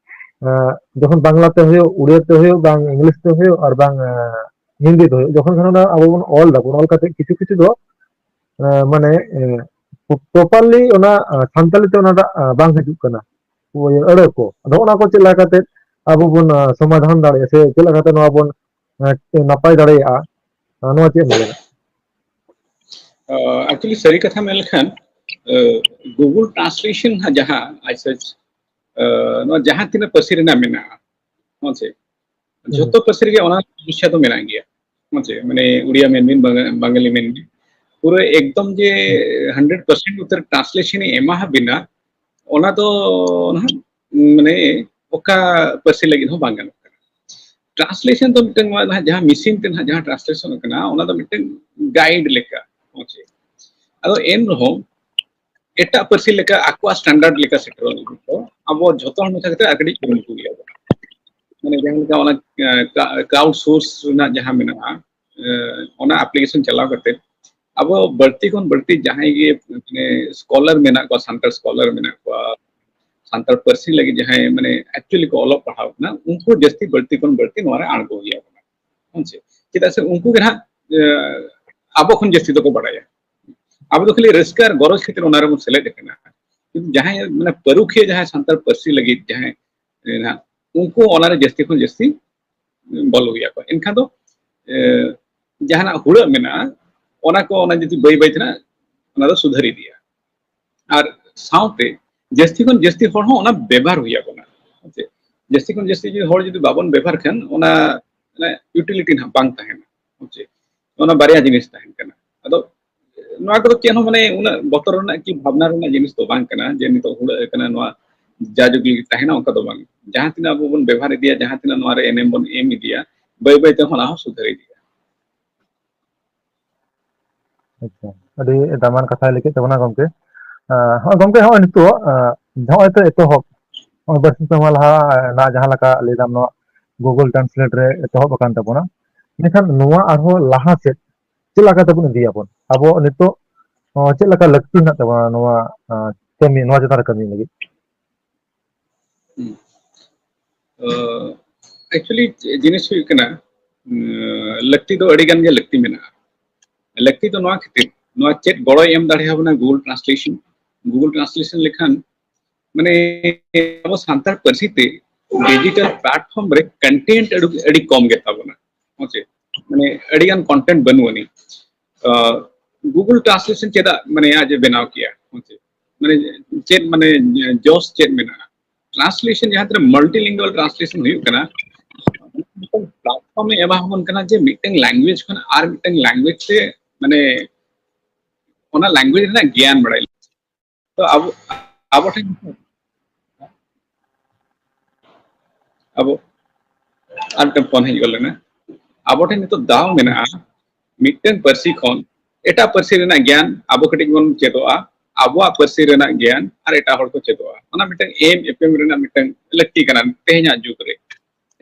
ᱮ, ᱡᱚᱠᱷᱚᱱ ᱵᱟᱝᱞᱟ ᱛᱮ ᱦᱩᱭᱩᱜ, ᱩᱲᱤᱭᱟ ᱛᱮ ᱦᱩᱭᱩᱜ, ᱵᱟᱝ English ᱛᱮ ᱦᱩᱭᱩᱜ, ᱟᱨ ᱵᱟᱝ, ᱮ, ᱦᱤᱱᱫᱤ ᱛᱮ ᱦᱩᱭᱩᱜ, ᱡᱚᱠᱷᱚᱱ ᱠᱷᱟᱱ ᱚᱱᱟ ᱟᱵᱚ ᱵᱚᱱ ᱚᱞ ᱫᱟᱵᱚᱱ, ᱚᱞ ᱠᱟᱛᱮ ᱠᱤᱪᱷᱩ ᱠᱤᱪᱷᱩ ᱫᱚ, ᱮ, ᱢᱟᱱᱮ, ᱮ, properly ᱚᱱᱟ, ᱮ, ᱥᱟᱱᱛᱟᱞᱤ ᱛᱮ ᱚᱱᱟᱴᱟᱜ, ᱮ, ᱵᱟᱝ ᱦᱤᱡᱩᱜ ᱠᱟᱱᱟ, ᱳᱭ ᱟᱹᱲᱟᱹ ᱠᱚ᱾ ᱟᱫᱚ ᱚᱱᱟ ᱠᱚ ᱪᱮᱫ ᱞᱮᱠᱟ ᱠᱟᱛᱮ ᱟᱵᱚ ᱵᱚᱱ, ᱮ, ᱥᱚᱢᱟᱫᱷᱟᱱ ᱫᱟᱲᱮᱭᱟᱜᱼᱟ, ᱥᱮ ᱪᱮᱫ ᱞᱮᱠᱟ ᱠᱟᱛᱮ ᱱᱚᱣᱟ ᱵᱚᱱ, ᱮ, ᱱᱟᱯᱟᱭ ᱫᱟᱲᱮᱭᱟᱜᱼᱟ, ᱮ, ᱱᱚᱣᱟ ᱪᱮᱫ ᱮᱢ ᱞᱟᱹᱭᱟ? ᱮᱠᱪᱩᱭᱮᱞᱤ ᱥᱟᱹᱨᱤ ᱠᱟᱛᱷᱟ ᱢᱮᱱ ᱞᱮᱠᱷᱟᱱ, ᱮ, Google Translation ᱦᱟᱸᱜ ᱡᱟᱦᱟᱸ ᱟᱡ ᱥᱟᱡ ᱱᱚᱣᱟ ᱡᱟᱦᱟᱸ ᱛᱤᱱᱟᱹᱜ ᱯᱟᱹᱨᱥᱤ ᱨᱮᱱᱟᱜ ᱢᱮᱱᱟᱜᱼᱟ, ᱦᱮᱸ ᱥᱮ, ᱡᱷᱚᱛᱚ ᱯᱟᱹᱨᱥᱤ ᱨᱮᱜᱮ ᱚᱱᱟ ᱥᱚᱢᱚᱥᱥᱟ ᱫᱚ ᱢᱮᱱᱟᱜ ᱜᱮᱭᱟ᱾ ᱦᱮᱸ ᱥᱮ, ᱢᱟᱱᱮ ᱩᱲᱤᱭᱟ ᱢᱮᱱ ᱵᱤᱱ, ᱵᱟᱝ-, ᱵᱟᱝᱜᱟᱞᱤ ᱢᱮᱱ ᱵᱤᱱ, ᱯᱩᱨᱟᱹ ᱮᱠᱫᱚᱢ ᱡᱮ ᱦᱟᱱᱰᱨᱮᱰ ᱯᱟᱨᱥᱮᱱᱴ ᱩᱛᱟᱹᱨ ᱴᱨᱟᱱᱥᱞᱮᱥᱚᱱ ᱮ ᱮᱢᱟ ᱵᱤᱱᱟ, ᱚᱱᱟ ᱫᱚ ᱱᱟᱦᱟᱜ ᱢᱟᱱᱮ ᱚᱠᱟ ᱯᱟᱹᱨᱥᱤ ᱞᱟᱹᱜᱤᱫ ᱦᱚᱸ ᱵᱟᱝ ᱜᱟᱱᱚᱜ ᱠᱟᱱᱟ᱾ ᱴᱨᱟᱱᱥᱞᱮᱥᱚᱱ ᱫᱚ ᱢᱤᱫᱴᱟᱝ ᱱᱚᱣᱟ ᱱᱟᱦᱟᱜ ᱡᱟᱦᱟᱸ ᱢᱮᱥᱤᱱ ᱛᱮ ᱱᱟᱦᱟᱜ ᱡᱟᱦᱟᱸ ᱴᱨᱟᱱᱥᱞᱮᱥᱚᱱ ᱠᱟᱱᱟ, ᱚᱱᱟ ᱫᱚ ᱢᱤᱫᱴᱟᱝ ᱜᱟᱭᱤᱰ ᱞᱮᱠᱟ᱾ ᱦᱮᱸ ᱥᱮ, ᱟᱫᱚ ᱮᱱ ᱨᱮᱦᱚᱸ ᱮᱴᱟᱜ ᱯᱟᱹᱨᱥᱤ ᱞᱮᱠᱟ ᱟᱠᱚᱣᱟᱜ ᱥᱴᱮᱱᱰᱟᱨᱰ ᱞᱮᱠᱟ ᱥᱮᱴᱮᱨᱚᱜ ᱞᱟᱹᱜᱤᱫ ᱫᱚ ᱟᱵᱚ ᱡᱷᱚᱛᱚ ᱦᱚᱲ ᱢᱮᱥᱟ ᱠᱟᱛᱮ ᱟᱨ ᱠᱟᱹᱴᱤᱡ ᱠᱩᱨᱩᱢᱩᱴᱩ ᱦᱩᱭᱩᱜᱼᱟ᱾ ᱢᱟᱱᱮ ᱡᱟᱦᱟᱸ ᱞᱮᱠᱟ ᱚᱱᱟ, ᱮ, ᱠᱟ-, ᱠᱨᱟᱣᱩᱰ ᱥᱳᱨᱥ ᱨᱮᱱᱟᱜ ᱡᱟᱦᱟᱸ ᱢᱮᱱᱟᱜᱼᱟ, ᱮ, ᱚᱱᱟ ᱟᱯᱞᱤᱠᱮᱥᱚᱱ ᱪᱟᱞᱟᱣ ᱠᱟᱛᱮ ᱟᱵᱚ ᱵᱟᱹᱲᱛᱤ ᱠᱷᱚᱱ ᱵᱟᱹᱲᱛᱤ ᱡᱟᱦᱟᱸᱭ ᱜᱮ ᱢᱟᱱᱮ ᱥᱠᱚᱞᱟᱨ ᱢᱮᱱᱟᱜ ᱠᱚᱣᱟ, ᱥᱟᱱᱛᱟᱲ ᱥᱠᱚᱞᱟᱨ ᱢᱮᱱᱟᱜ ᱠᱚᱣᱟ, ᱥᱟᱱᱛᱟᱲ ᱯᱟᱹᱨᱥᱤ ᱞᱟᱹᱜᱤᱫ ᱡᱟᱦᱟᱸᱭ ᱢᱟᱱᱮ ᱮᱠᱪᱩᱭᱮᱞᱤ ᱠᱚ ᱚᱞᱚᱜ ᱯᱟᱲᱦᱟᱣ ᱠᱟᱱᱟ, ᱩᱱᱠᱩ ᱡᱟᱹᱥᱛᱤ ᱵᱟᱹᱲᱛᱤ ᱠᱷᱚᱱ ᱵᱟᱹᱲᱛᱤ ᱱᱚᱣᱟ ᱨᱮ ᱟᱬᱜᱚ ᱦᱩᱭ ᱟᱵᱚᱱᱟ᱾ ᱦᱮᱸ ᱥᱮ? ᱪᱮᱫᱟᱜ ᱥᱮ ᱩᱱᱠᱩ ᱜᱮ ᱱᱟᱦᱟᱜ, ᱮ, ᱟᱵᱚ ᱠᱷᱚᱱ ᱡᱟᱹᱥᱛᱤ ᱫᱚᱠᱚ ᱵᱟᱲᱟᱭᱟ᱾ ᱟᱵᱚ ᱫᱚ ᱠᱷᱟᱹᱞᱤ ᱨᱟᱹᱥᱠᱟᱹ ᱟᱨ ᱜᱚᱨᱚᱡᱽ ᱠᱷᱟᱹᱛᱤᱨ ᱚᱱᱟ ᱨᱮᱵᱚᱱ ᱥᱮᱞᱮᱫ ᱟᱠᱟᱱᱟ᱾ ᱠᱤᱱᱛᱩ ᱡᱟᱦᱟᱸᱭ ᱢᱟᱱᱮ ᱯᱟᱹᱨᱩᱠᱷᱤᱭᱟᱹ ᱡᱟᱦᱟᱸᱭ ᱥᱟᱱᱛᱟᱲ ᱯᱟᱹᱨᱥᱤ ᱞᱟᱹᱜᱤᱫ ᱡᱟᱦᱟᱸᱭ, ᱮ, ᱱᱟᱦᱟᱜ ᱩᱱᱠᱩ ᱚᱱᱟ ᱨᱮ ᱡᱟᱹᱥᱛᱤ ᱠᱷᱚᱱ ᱡᱟᱹᱥᱛᱤ ᱵᱚᱞᱚ ᱦᱩᱭ ᱟᱠᱚᱣᱟ᱾ ᱮᱱᱠᱷᱟᱱ ᱫᱚ, ᱮ, ᱡᱟᱦᱟᱱᱟᱜ ᱦᱩᱲᱟᱹᱜ ᱢᱮᱱᱟᱜᱼᱟ, ᱚᱱᱟ ᱠᱚ ᱚᱱᱟ ᱡᱩᱫᱤ ᱵᱟᱹᱭ ᱵᱟᱹᱭ ᱛᱮ ᱱᱟᱜ ᱚᱱᱟ ᱫᱚ ᱥᱩᱫᱷᱟᱹᱨ ᱤᱫᱤᱜᱼᱟ᱾ ᱟᱨ ᱥᱟᱶᱛᱮ ᱡᱟᱹᱥᱛᱤ ᱠᱷᱚᱱ ᱡᱟᱹᱥᱛᱤ ᱦᱚᱲ ᱦᱚᱸ ᱚᱱᱟ ᱵᱮᱵᱷᱟᱨ ᱦᱩᱭ ᱟᱵᱚᱱᱟ᱾ ᱦᱮᱸ ᱥᱮ? ᱡᱟᱹᱥᱛᱤ ᱠᱷᱚᱱ ᱡᱟᱹᱥᱛᱤ ᱡᱩᱫᱤ ᱦᱚᱲ ᱡᱩᱫᱤ ᱵᱟᱵᱚᱱ ᱵᱮᱵᱷᱟᱨ ᱠᱷᱟᱱ, ᱚᱱᱟ, ᱚᱱᱟ ᱤᱭᱩᱴᱤᱞᱤᱴᱤ ᱱᱟᱦᱟᱜ ᱵᱟᱝ ᱛᱟᱦᱮᱱᱟ᱾ ᱦᱮᱸ ᱥᱮ? ᱚᱱᱟ ᱵᱟᱨᱭᱟ ᱡᱤᱱᱤᱥ ᱛᱟᱦᱮᱱ ᱠᱟᱱᱟ᱾ ᱟᱫᱚ ᱱᱚᱣᱟ ᱠᱚᱫᱚ ᱪᱮᱫ ᱦᱚᱸ ᱢᱟᱱᱮ ᱩᱱᱟᱹᱜ ᱵᱚᱛᱚᱨ ᱨᱮᱱᱟᱜ ᱠᱤ ᱵᱷᱟᱵᱽᱱᱟ ᱨᱮᱱᱟᱜ ᱡᱤᱱᱤᱥ ᱫᱚ ᱵᱟᱝ ᱠᱟᱱᱟ ᱡᱮ ᱱᱤᱛᱚᱜ ᱦᱩᱲᱟᱹᱜ ᱟᱠᱟᱱᱟ, ᱱᱚᱣᱟ ᱡᱟ ᱡᱩᱜᱽ ᱞᱟᱹᱜᱤᱫ ᱛᱟᱦᱮᱱᱟ, ᱚᱱᱠᱟ ᱫᱚ ᱵᱟᱝ᱾ ᱡᱟᱦᱟᱸ ᱛᱤᱱᱟᱹᱜ ᱟᱵᱚ ᱵᱚᱱ ᱵᱮᱵᱷᱟᱨ ᱤᱫᱤᱭᱟ, ᱡᱟᱦᱟᱸ ᱛᱤᱱᱟᱹᱜ ᱱᱚᱣᱟ ᱨᱮ ᱮᱱᱮᱢ ᱵᱚᱱ ᱮᱢ ᱤᱫᱤᱭᱟ, ᱵᱟᱹᱭ ᱵᱟᱹᱭ ᱛᱮ ᱚᱱᱟ ᱦᱚᱸ ᱥᱩᱫᱷᱟᱹᱨ ᱤᱫᱤᱜᱼᱟ᱾ ᱟᱪᱪᱷᱟ, ᱟᱹᱰᱤ ᱫᱟᱢᱟᱱ ᱠᱟᱛᱷᱟᱭ ᱞᱟᱹᱭ ᱠᱮᱫ ᱛᱟᱵᱚᱱᱟ ᱜᱚᱢᱠᱮ᱾ ᱟᱸ, ᱦᱚᱸ ᱜᱚᱢᱠᱮ, ᱦᱚᱸᱜᱼᱚᱭ ᱱᱤᱛᱚᱜ, ᱟᱸ, ᱱᱚᱜᱼᱚᱭ ᱛᱚ ᱮᱛᱚᱦᱚᱵ, ᱱᱚᱜᱼᱚᱭ ᱵᱟᱨᱥᱤᱧ ᱯᱮ ᱢᱟᱦᱟ ᱞᱟᱦᱟ, ᱟᱸ, ᱱᱟ ᱡᱟᱦᱟᱸ ᱞᱮᱠᱟ ᱞᱟᱹᱭ ᱫᱟᱢ, ᱱᱚᱣᱟ Google Translate ᱨᱮ ᱮᱛᱚᱦᱚᱵ ᱟᱠᱟᱱ ᱛᱟᱵᱚᱱᱟ, ᱢᱮᱱᱠᱷᱟᱱ ᱱᱚᱣᱟ ᱟᱨᱦᱚᱸ ᱞᱟᱦᱟ ᱥᱮᱫ ᱪᱮᱫ ᱞᱮᱠᱟ ᱛᱮᱵᱚᱱ ᱤᱫᱤᱭᱟᱵᱚᱱ? ᱟᱵᱚ ᱱᱤᱛᱚᱜ, ᱟᱸ, ᱪᱮᱫ ᱞᱮᱠᱟ ᱞᱟᱹᱠᱛᱤ ᱢᱮᱱᱟᱜ ᱛᱟᱵᱚᱱᱟ ᱱᱚᱣᱟ, ᱟᱸ, ᱠᱟᱹᱢᱤ, ᱱᱚᱣᱟ ᱪᱮᱛᱟᱱ ᱨᱮ ᱠᱟᱹᱢᱤ ᱞᱟᱹᱜᱤᱫ? ᱦᱩᱸ᱾ ᱟᱸ, actually ᱡᱤᱱᱤᱥ ᱦᱩᱭᱩᱜ ᱠᱟᱱᱟ, ᱩᱸ, ᱞᱟᱹᱠᱛᱤ ᱫᱚ ᱟᱹᱰᱤ ᱜᱟᱱ ᱜᱮ ᱞᱟᱹᱠᱛᱤ ᱢᱮᱱᱟᱜᱼᱟ᱾ ᱞᱟᱹᱠᱛᱤ ᱫᱚ ᱱᱚᱣᱟ ᱠᱷᱟᱹᱛᱤᱨ, ᱱᱚᱣᱟ ᱪᱮᱫ ᱜᱚᱲᱚᱭ ᱮᱢ ᱫᱟᱲᱮᱭᱟᱵᱚᱱᱟ Google Translation? Google Translation ᱞᱮᱠᱷᱟᱱ, ᱢᱟᱱᱮ, ᱟᱵᱚ ᱥᱟᱱᱛᱟᱲ ᱯᱟᱹᱨᱥᱤ ᱛᱮ ᱰᱤᱡᱤᱴᱟᱞ ᱯᱞᱟᱴᱯᱷᱚᱨᱢ ᱨᱮ ᱠᱚᱱᱴᱮᱱᱴ ᱟᱹᱰᱤ, ᱟᱹᱰᱤ ᱠᱚᱢ ᱜᱮ ᱛᱟᱵᱚᱱᱟ᱾ ᱦᱮᱸ ᱪᱮ? ᱢᱟᱱᱮ, ᱟᱹᱰᱤ ᱜᱟᱱ ᱠᱚᱱᱴᱮᱱᱴ ᱵᱟᱹᱱᱩᱜ ᱟᱹᱱᱤᱡ᱾ ᱟᱸ, Google Translation ᱪᱮᱫᱟᱜ, ᱢᱟᱱᱮ, ᱟᱡ ᱮ ᱵᱮᱱᱟᱣ ᱠᱮᱭᱟ? ᱦᱮᱸ ᱪᱮ? ᱢᱟᱱᱮ, ᱪᱮᱫ, ᱢᱟᱱᱮ, ᱡᱚᱥ ᱪᱮᱫ ᱢᱮᱱᱟᱜᱼᱟ? translation, ᱡᱟᱦᱟᱸ ᱛᱤᱱᱟᱹᱜ multilingual translation ᱦᱩᱭᱩᱜ ᱠᱟᱱᱟ, ᱢᱤᱫᱴᱟᱝ platform ᱮ ᱮᱢᱟ ᱵᱚᱱ ᱠᱟᱱᱟ ᱡᱮ ᱢᱤᱫᱴᱟᱝ language ᱠᱷᱚᱱ ᱟᱨ ᱢᱤᱫᱴᱟᱝ language ᱛᱮ, ᱢᱟᱱᱮ, ᱚᱱᱟ language ᱨᱮᱱᱟᱜ ᱜᱮᱭᱟᱱ ᱵᱟᱲᱟᱭ᱾ ᱛᱚ ᱟᱵᱚ, ᱟᱵᱚ ᱴᱷᱮᱱ, ᱟᱵᱚ ᱟᱨ ᱢᱤᱫᱴᱟᱝ ᱯᱷᱳᱱ ᱦᱮᱡ ᱜᱚᱫ ᱞᱮᱱᱟ᱾ ᱟᱵᱚ ᱴᱷᱮᱱ ᱱᱤᱛᱚᱜ ᱫᱟᱣ ᱢᱮᱱᱟᱜᱼᱟ ᱢᱤᱫᱴᱟᱝ ᱯᱟᱹᱨᱥᱤ ᱠᱷᱚᱱ ᱮᱴᱟᱜ ᱯᱟᱹᱨᱥᱤ ᱨᱮᱱᱟᱜ ᱜᱮᱭᱟᱱ ᱟᱵᱚ ᱠᱟᱹᱴᱤᱡ ᱵᱚᱱ ᱪᱮᱫᱚᱜᱼᱟ, ᱟᱵᱚᱣᱟᱜ ᱯᱟᱹᱨᱥᱤ ᱨᱮᱱᱟᱜ ᱜᱮᱭᱟᱱ ᱟᱨ ᱮᱴᱟᱜ ᱦᱚᱲ ᱠᱚ ᱪᱮᱫᱚᱜᱼᱟ᱾ ᱚᱱᱟ ᱢᱤᱫᱴᱟᱝ ᱮᱢ ᱮᱯᱮᱢ ᱨᱮᱱᱟᱜ ᱢᱤᱫᱴᱟᱝ ᱞᱟᱹᱠᱛᱤ ᱠᱟᱱᱟ ᱛᱮᱦᱮᱧᱟᱜ ᱡᱩᱜᱽ ᱨᱮ᱾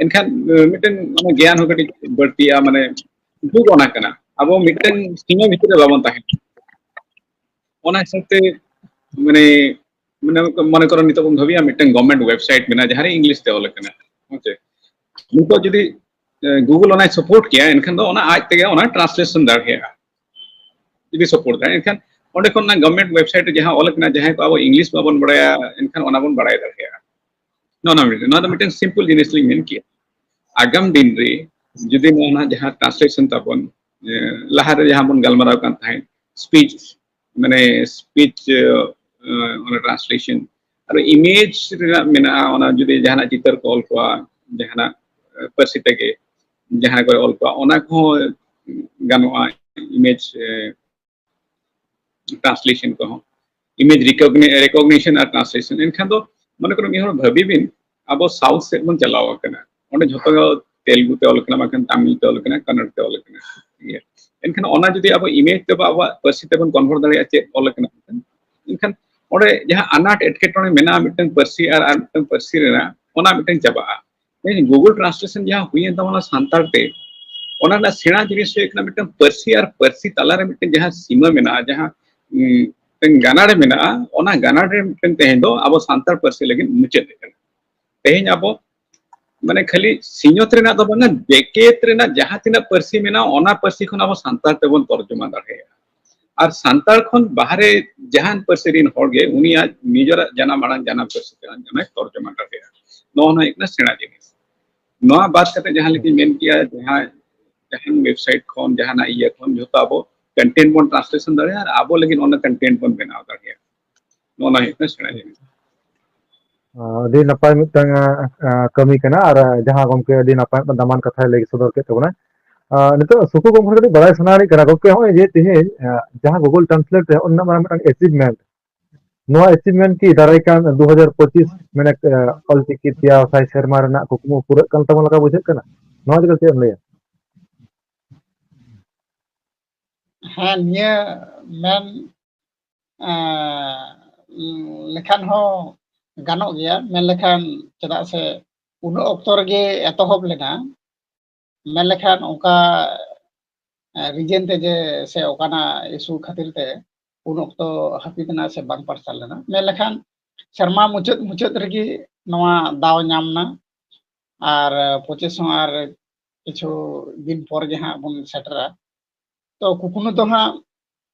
ᱮᱱᱠᱷᱟᱱ, ᱮ, ᱢᱤᱫᱴᱟᱝ ᱚᱱᱟ ᱜᱮᱭᱟᱱ ᱦᱚᱸ ᱠᱟᱹᱴᱤᱡ ᱵᱟᱹᱲᱛᱤᱜᱼᱟ, ᱢᱟᱱᱮ ᱡᱩᱜᱽ ᱚᱱᱟ ᱠᱟᱱᱟ᱾ ᱟᱵᱚ ᱢᱤᱫᱴᱟᱝ ᱥᱤᱢᱟᱹ ᱵᱷᱤᱛᱤᱨ ᱨᱮ ᱵᱟᱵᱚᱱ ᱛᱟᱦᱮᱱᱟ᱾ ᱚᱱᱟ ᱦᱤᱥᱟᱹᱵ ᱛᱮ, ᱢᱟᱱᱮ, ᱢᱟᱱᱮ, ᱢᱚᱱᱮ ᱠᱚᱨᱚ ᱱᱤᱛᱚᱜ ᱵᱚᱱ ᱵᱷᱟᱹᱵᱤᱭᱟ ᱢᱤᱫᱴᱟᱝ government website ᱢᱮᱱᱟᱜᱼᱟ ᱡᱟᱦᱟᱸ ᱨᱮ English ᱛᱮ ᱚᱞ ᱟᱠᱟᱱᱟ᱾ ᱦᱮᱸ ᱥᱮ? ᱱᱤᱛᱚᱜ ᱡᱩᱫᱤ, ᱮ, Google ᱚᱱᱟᱭ support ᱠᱮᱭᱟ, ᱮᱱᱠᱷᱟᱱ ᱫᱚ ᱚᱱᱟ ᱟᱡ ᱛᱮᱜᱮ ᱚᱱᱟ translation ᱫᱟᱲᱮᱭᱟᱜᱼᱟ᱾ ᱡᱩᱫᱤ support ᱫᱟᱲᱮᱭᱟᱜᱼᱟ, ᱮᱱᱠᱷᱟᱱ ᱚᱸᱰᱮ ᱠᱷᱚᱱ ᱚᱱᱟ government website ᱨᱮ ᱡᱟᱦᱟᱸ ᱚᱞ ᱟᱠᱟᱱᱟ, ᱡᱟᱦᱟᱸᱭ ᱠᱚ ᱟᱵᱚ English ᱵᱟᱵᱚᱱ ᱵᱟᱲᱟᱭᱟ, ᱮᱱᱠᱷᱟᱱ ᱚᱱᱟ ᱵᱚᱱ ᱵᱟᱲᱟᱭ ᱫᱟᱲᱮᱭᱟᱜᱼᱟ᱾ ᱱᱚᱣᱟ, ᱱᱚᱣᱟ ᱢᱤᱫᱴᱮᱱ, ᱱᱚᱣᱟ ᱫᱚ ᱢᱤᱫᱴᱮᱱ simple ᱡᱤᱱᱤᱥ ᱞᱤᱧ ᱢᱮᱱ ᱠᱮᱭᱟ᱾ ᱟᱜᱟᱢ ᱫᱤᱱ ᱨᱮ ᱡᱩᱫᱤ ᱱᱚᱣᱟ ᱱᱟᱦᱟᱜ ᱡᱟᱦᱟᱸ translation ᱛᱟᱵᱚᱱ, ᱮ, ᱞᱟᱦᱟᱨᱮ ᱡᱟᱦᱟᱸ ᱵᱚᱱ ᱜᱟᱞᱢᱟᱨᱟᱣ ᱠᱟᱱ ᱛᱟᱦᱮᱸᱫ, speech, ᱢᱟᱱᱮ speech, ᱮ, ᱮ, ᱚᱱᱟ translation, ᱟᱨ image ᱨᱮᱱᱟᱜ ᱢᱮᱱᱟᱜᱼᱟ, ᱚᱱᱟ ᱡᱩᱫᱤ ᱡᱟᱦᱟᱱᱟᱜ ᱪᱤᱛᱟᱹᱨ ᱠᱚ ᱚᱞ ᱠᱚᱣᱟ, ᱡᱟᱦᱟᱱᱟᱜ, ᱮ, ᱯᱟᱹᱨᱥᱤ ᱛᱮᱜᱮ, ᱡᱟᱦᱟᱸ ᱠᱚᱨᱮ ᱚᱞ ᱠᱚᱣᱟ, ᱚᱱᱟ ᱠᱚᱦᱚᱸ ᱜᱟᱱᱚᱜᱼᱟ, image, ᱮ, translation ᱠᱚᱦᱚᱸ, image recogni-, recognition ᱟᱨ translation᱾ ᱮᱱᱠᱷᱟᱱ ᱫᱚ ᱢᱚᱱᱮ ᱠᱚᱨᱚ ᱢᱤᱫ ᱦᱚᱲ ᱵᱷᱟᱹᱵᱤ ᱵᱤᱱ, ᱟᱵᱚ south ᱥᱮᱫ ᱵᱚᱱ ᱪᱟᱞᱟᱣ ᱟᱠᱟᱱᱟ, ᱚᱸᱰᱮ ᱡᱷᱚᱛᱚ ᱛᱮᱞᱜᱩ ᱛᱮ ᱚᱞ ᱟᱠᱟᱱᱟ, ᱵᱟᱝᱠᱷᱟᱱ ᱛᱟᱢᱤᱞ ᱛᱮ ᱚᱞ ᱟᱠᱟᱱᱟ, ᱠᱟᱱᱱᱲ ᱛᱮ ᱚᱞ ᱟᱠᱟᱱᱟ, ᱴᱷᱤᱠ ᱜᱮᱭᱟ᱾ ᱮᱱᱠᱷᱟᱱ ᱚᱱᱟ ᱡᱩᱫᱤ ᱟᱵᱚ image ᱛᱮ ᱟᱵᱚᱣᱟᱜ ᱯᱟᱹᱨᱥᱤ ᱛᱮᱵᱚᱱ convert ᱫᱟᱲᱮᱭᱟᱜᱼᱟ ᱪᱮᱫ ᱚᱞ ᱟᱠᱟᱱᱟ, ᱮᱱᱠᱷᱟᱱ ᱚᱸᱰᱮ ᱡᱟᱦᱟᱸ ᱟᱱᱟᱴ ᱮᱴᱠᱮᱴᱚᱬᱮ ᱢᱮᱱᱟᱜᱼᱟ ᱢᱤᱫᱴᱟᱝ ᱯᱟᱹᱨᱥᱤ ᱟᱨ ᱟᱨ ᱢᱤᱫᱴᱟᱝ ᱯᱟᱹᱨᱥᱤ ᱨᱮᱱᱟᱜ, ᱚᱱᱟ ᱢᱤᱫᱴᱟᱝ ᱪᱟᱵᱟᱜᱼᱟ᱾ ᱛᱮᱦᱮᱧ Google Translation ᱡᱟᱦᱟᱸ ᱦᱩᱭᱮᱱ ᱛᱟᱵᱚᱱᱟ ᱥᱟᱱᱛᱟᱲ ᱛᱮ, ᱚᱱᱟ ᱨᱮᱱᱟᱜ ᱥᱮᱬᱟ ᱡᱤᱱᱤᱥ ᱦᱩᱭᱩᱜ ᱠᱟᱱᱟ ᱢᱤᱫᱴᱟᱝ ᱯᱟᱹᱨᱥᱤ ᱟᱨ ᱯᱟᱹᱨᱥᱤ ᱛᱟᱞᱟᱨᱮ ᱢᱤᱫᱴᱟᱝ ᱡᱟᱦᱟᱸ ᱥᱤᱢᱟᱹ ᱢᱮᱱᱟᱜᱼᱟ, ᱡᱟᱦᱟᱸ, ᱩᱸ, ᱢᱤᱫᱴᱟᱝ ᱜᱟᱱᱟᱰᱮ ᱢᱮᱱᱟᱜᱼᱟ, ᱚᱱᱟ ᱜᱟᱱᱟᱰᱮ ᱢᱤᱫᱴᱟᱝ ᱛᱮᱦᱮᱧ ᱫᱚ ᱟᱵᱚ ᱥᱟᱱᱛᱟᱲ ᱯᱟᱹᱨᱥᱤ ᱞᱟᱹᱜᱤᱫ ᱢᱩᱪᱟᱹᱫ ᱟᱠᱟᱱᱟ᱾ ᱛᱮᱦᱮᱧ ᱟᱵᱚ, ᱢᱟᱱᱮ, ᱠᱷᱟᱹᱞᱤ ᱥᱤᱧᱚᱛ ᱨᱮᱱᱟᱜ ᱫᱚ ᱵᱟᱝᱟ, ᱡᱮᱜᱮᱛ ᱨᱮᱱᱟᱜ ᱡᱟᱦᱟᱸ ᱛᱤᱱᱟᱹᱜ ᱯᱟᱹᱨᱥᱤ ᱢᱮᱱᱟᱜᱼᱟ, ᱚᱱᱟ ᱯᱟᱹᱨᱥᱤ ᱠᱷᱚᱱ ᱟᱵᱚ ᱥᱟᱱᱛᱟᱲ ᱛᱮᱵᱚᱱ ᱛᱚᱨᱡᱚᱢᱟ ᱫᱟᱲᱮᱭᱟᱜᱼᱟ᱾ ᱟᱨ ᱥᱟᱱᱛᱟᱲ ᱠᱷᱚᱱ ᱵᱟᱦᱨᱮ ᱡᱟᱦᱟᱱ ᱯᱟᱹᱨᱥᱤ ᱨᱮᱱ ᱦᱚᱲ ᱜᱮ ᱩᱱᱤᱭᱟᱜ ᱱᱤᱡᱮᱨᱟᱜ ᱡᱟᱱᱟᱢ ᱟᱲᱟᱝ, ᱡᱟᱱᱟᱢ ᱯᱟᱹᱨᱥᱤ ᱛᱮ ᱚᱱᱟᱭ ᱛᱚᱨᱡᱚᱢᱟ ᱫᱟᱲᱮᱭᱟᱜᱼᱟ᱾ ᱱᱚᱣᱟ ᱦᱚᱸ ᱦᱩᱭᱩᱜ ᱠᱟᱱᱟ ᱥᱮᱬᱟ ᱡᱤᱱᱤᱥ᱾ ᱱᱚᱣᱟ ᱵᱟᱫ ᱠᱟᱛᱮ ᱡᱟᱦᱟᱸ ᱞᱮᱠᱟᱧ ᱢᱮᱱ ᱠᱮᱜᱼᱟ, ᱡᱟᱦᱟᱸ, ᱡᱟᱦᱟᱱ website ᱠᱷᱚᱱ, ᱡᱟᱦᱟᱱᱟᱜ ᱤᱭᱟᱹ ᱠᱷᱚᱱ, ᱡᱷᱚᱛᱚ ᱟᱵᱚ content ᱵᱚᱱ translation ᱫᱟᱲᱮᱭᱟᱜᱼᱟ ᱟᱨ ᱟᱵᱚ ᱞᱟᱹᱜᱤᱫ ᱚᱱᱟ content ᱵᱚᱱ ᱵᱮᱱᱟᱣ ᱫᱟᱲᱮᱭᱟᱜᱼᱟ᱾ ᱱᱚᱣᱟ ᱦᱩᱭᱩᱜ ᱠᱟᱱᱟ ᱥᱮᱬᱟ ᱡᱤᱱᱤᱥ᱾ ᱟᱹᱰᱤ ᱱᱟᱯᱟᱭ ᱢᱤᱫᱴᱟᱝ ᱠᱟᱹᱢᱤ ᱠᱟᱱᱟ᱾ ᱟᱨ ᱡᱟᱦᱟᱸ ᱜᱚᱢᱠᱮ ᱟᱹᱰᱤ ᱱᱟᱯᱟᱭ ᱢᱤᱫᱴᱟᱝ ᱫᱟᱢᱟᱱ ᱠᱟᱛᱷᱟᱭ ᱞᱟᱹᱭ ᱥᱚᱫᱚᱨ ᱠᱮᱫ ᱛᱟᱵᱚᱱᱟ, ᱱᱤᱛᱚᱜ ᱥᱩᱠᱩ ᱜᱚᱢᱠᱮ ᱠᱟᱹᱴᱤᱡ ᱵᱟᱲᱟᱭ ᱥᱟᱱᱟᱭᱮᱫ ᱠᱟᱱᱟ ᱜᱚᱢᱠᱮ, ᱱᱚᱜᱼᱚᱭ ᱡᱮ ᱛᱮᱦᱮᱧ ᱡᱟᱦᱟᱸ Google Translate ᱨᱮ ᱩᱱᱟᱹᱜ ᱢᱟᱨᱟᱝ ᱢᱤᱫᱴᱟᱝ ᱮᱪᱤᱵᱷᱢᱮᱱᱴ, ᱱᱚᱣᱟ ᱮᱪᱤᱵᱷᱢᱮᱱᱴ ᱠᱤ ᱫᱟᱨᱟᱭ ᱠᱟᱱ ᱫᱩ ᱦᱟᱡᱟᱨ ᱯᱚᱸᱪᱤᱥ ᱢᱟᱱᱮ ᱚᱞᱪᱤᱠᱤ ᱛᱮᱭᱟᱨ ᱥᱟᱭ ᱥᱮᱨᱢᱟ ᱨᱮᱱᱟᱜ ᱠᱩᱠᱢᱩ ᱯᱩᱨᱟᱹᱜ ᱠᱟᱱ ᱛᱟᱵᱚᱱ ᱞᱮᱠᱟ ᱵᱩᱡᱷᱟᱹᱜ ᱠᱟᱱᱟ? ᱱᱚᱣᱟ ᱤᱫᱤ ᱠᱟᱛᱮ ᱪᱮᱫ ᱮᱢ ᱞᱟᱹᱭᱟ? ᱦᱮᱸ, ᱱᱤᱭᱟᱹ ᱢᱮᱱ ᱞᱮᱠᱷᱟᱱ ᱦᱚᱸ ᱜᱟᱱᱚᱜ ᱜᱮᱭᱟ, ᱢᱮᱱ ᱞᱮᱠᱷᱟᱱ ᱪᱮᱫᱟᱜ ᱥᱮ ᱩᱱᱟᱹᱜ ᱚᱠᱛᱚ ᱨᱮᱜᱮ ᱮᱛᱚᱦᱚᱵ ᱞᱮᱱᱟ᱾ ᱢᱮᱱ ᱞᱮᱠᱷᱟᱱ ᱚᱱᱠᱟ ᱨᱤᱡᱮᱱ ᱛᱮ ᱡᱮ ᱥᱮ ᱚᱠᱟᱱᱟᱜ ᱤᱥᱩ ᱠᱷᱟᱹᱛᱤᱨ ᱛᱮ ᱩᱱ ᱚᱠᱛᱚ ᱦᱟᱹᱯᱤᱫ ᱮᱱᱟ ᱥᱮ ᱵᱟᱝ ᱯᱟᱨᱥᱟᱞ ᱞᱮᱱᱟ, ᱢᱮᱱ ᱞᱮᱠᱷᱟᱱ ᱥᱮᱨᱢᱟ ᱢᱩᱪᱟᱹᱫ ᱢᱩᱪᱟᱹᱫ ᱨᱮᱜᱮ ᱱᱚᱣᱟ ᱫᱟᱣ ᱧᱟᱢ ᱮᱱᱟ᱾ ᱟᱨ ᱯᱚᱸᱪᱤᱥ ᱦᱚᱸ ᱟᱨ ᱠᱤᱪᱷᱩ ᱫᱤᱱ ᱯᱚᱨ ᱜᱮ ᱦᱟᱸᱜ ᱵᱚᱱ ᱥᱮᱴᱮᱨᱟ᱾ ᱛᱚ ᱠᱩᱠᱢᱩ ᱫᱚ ᱦᱟᱸᱜ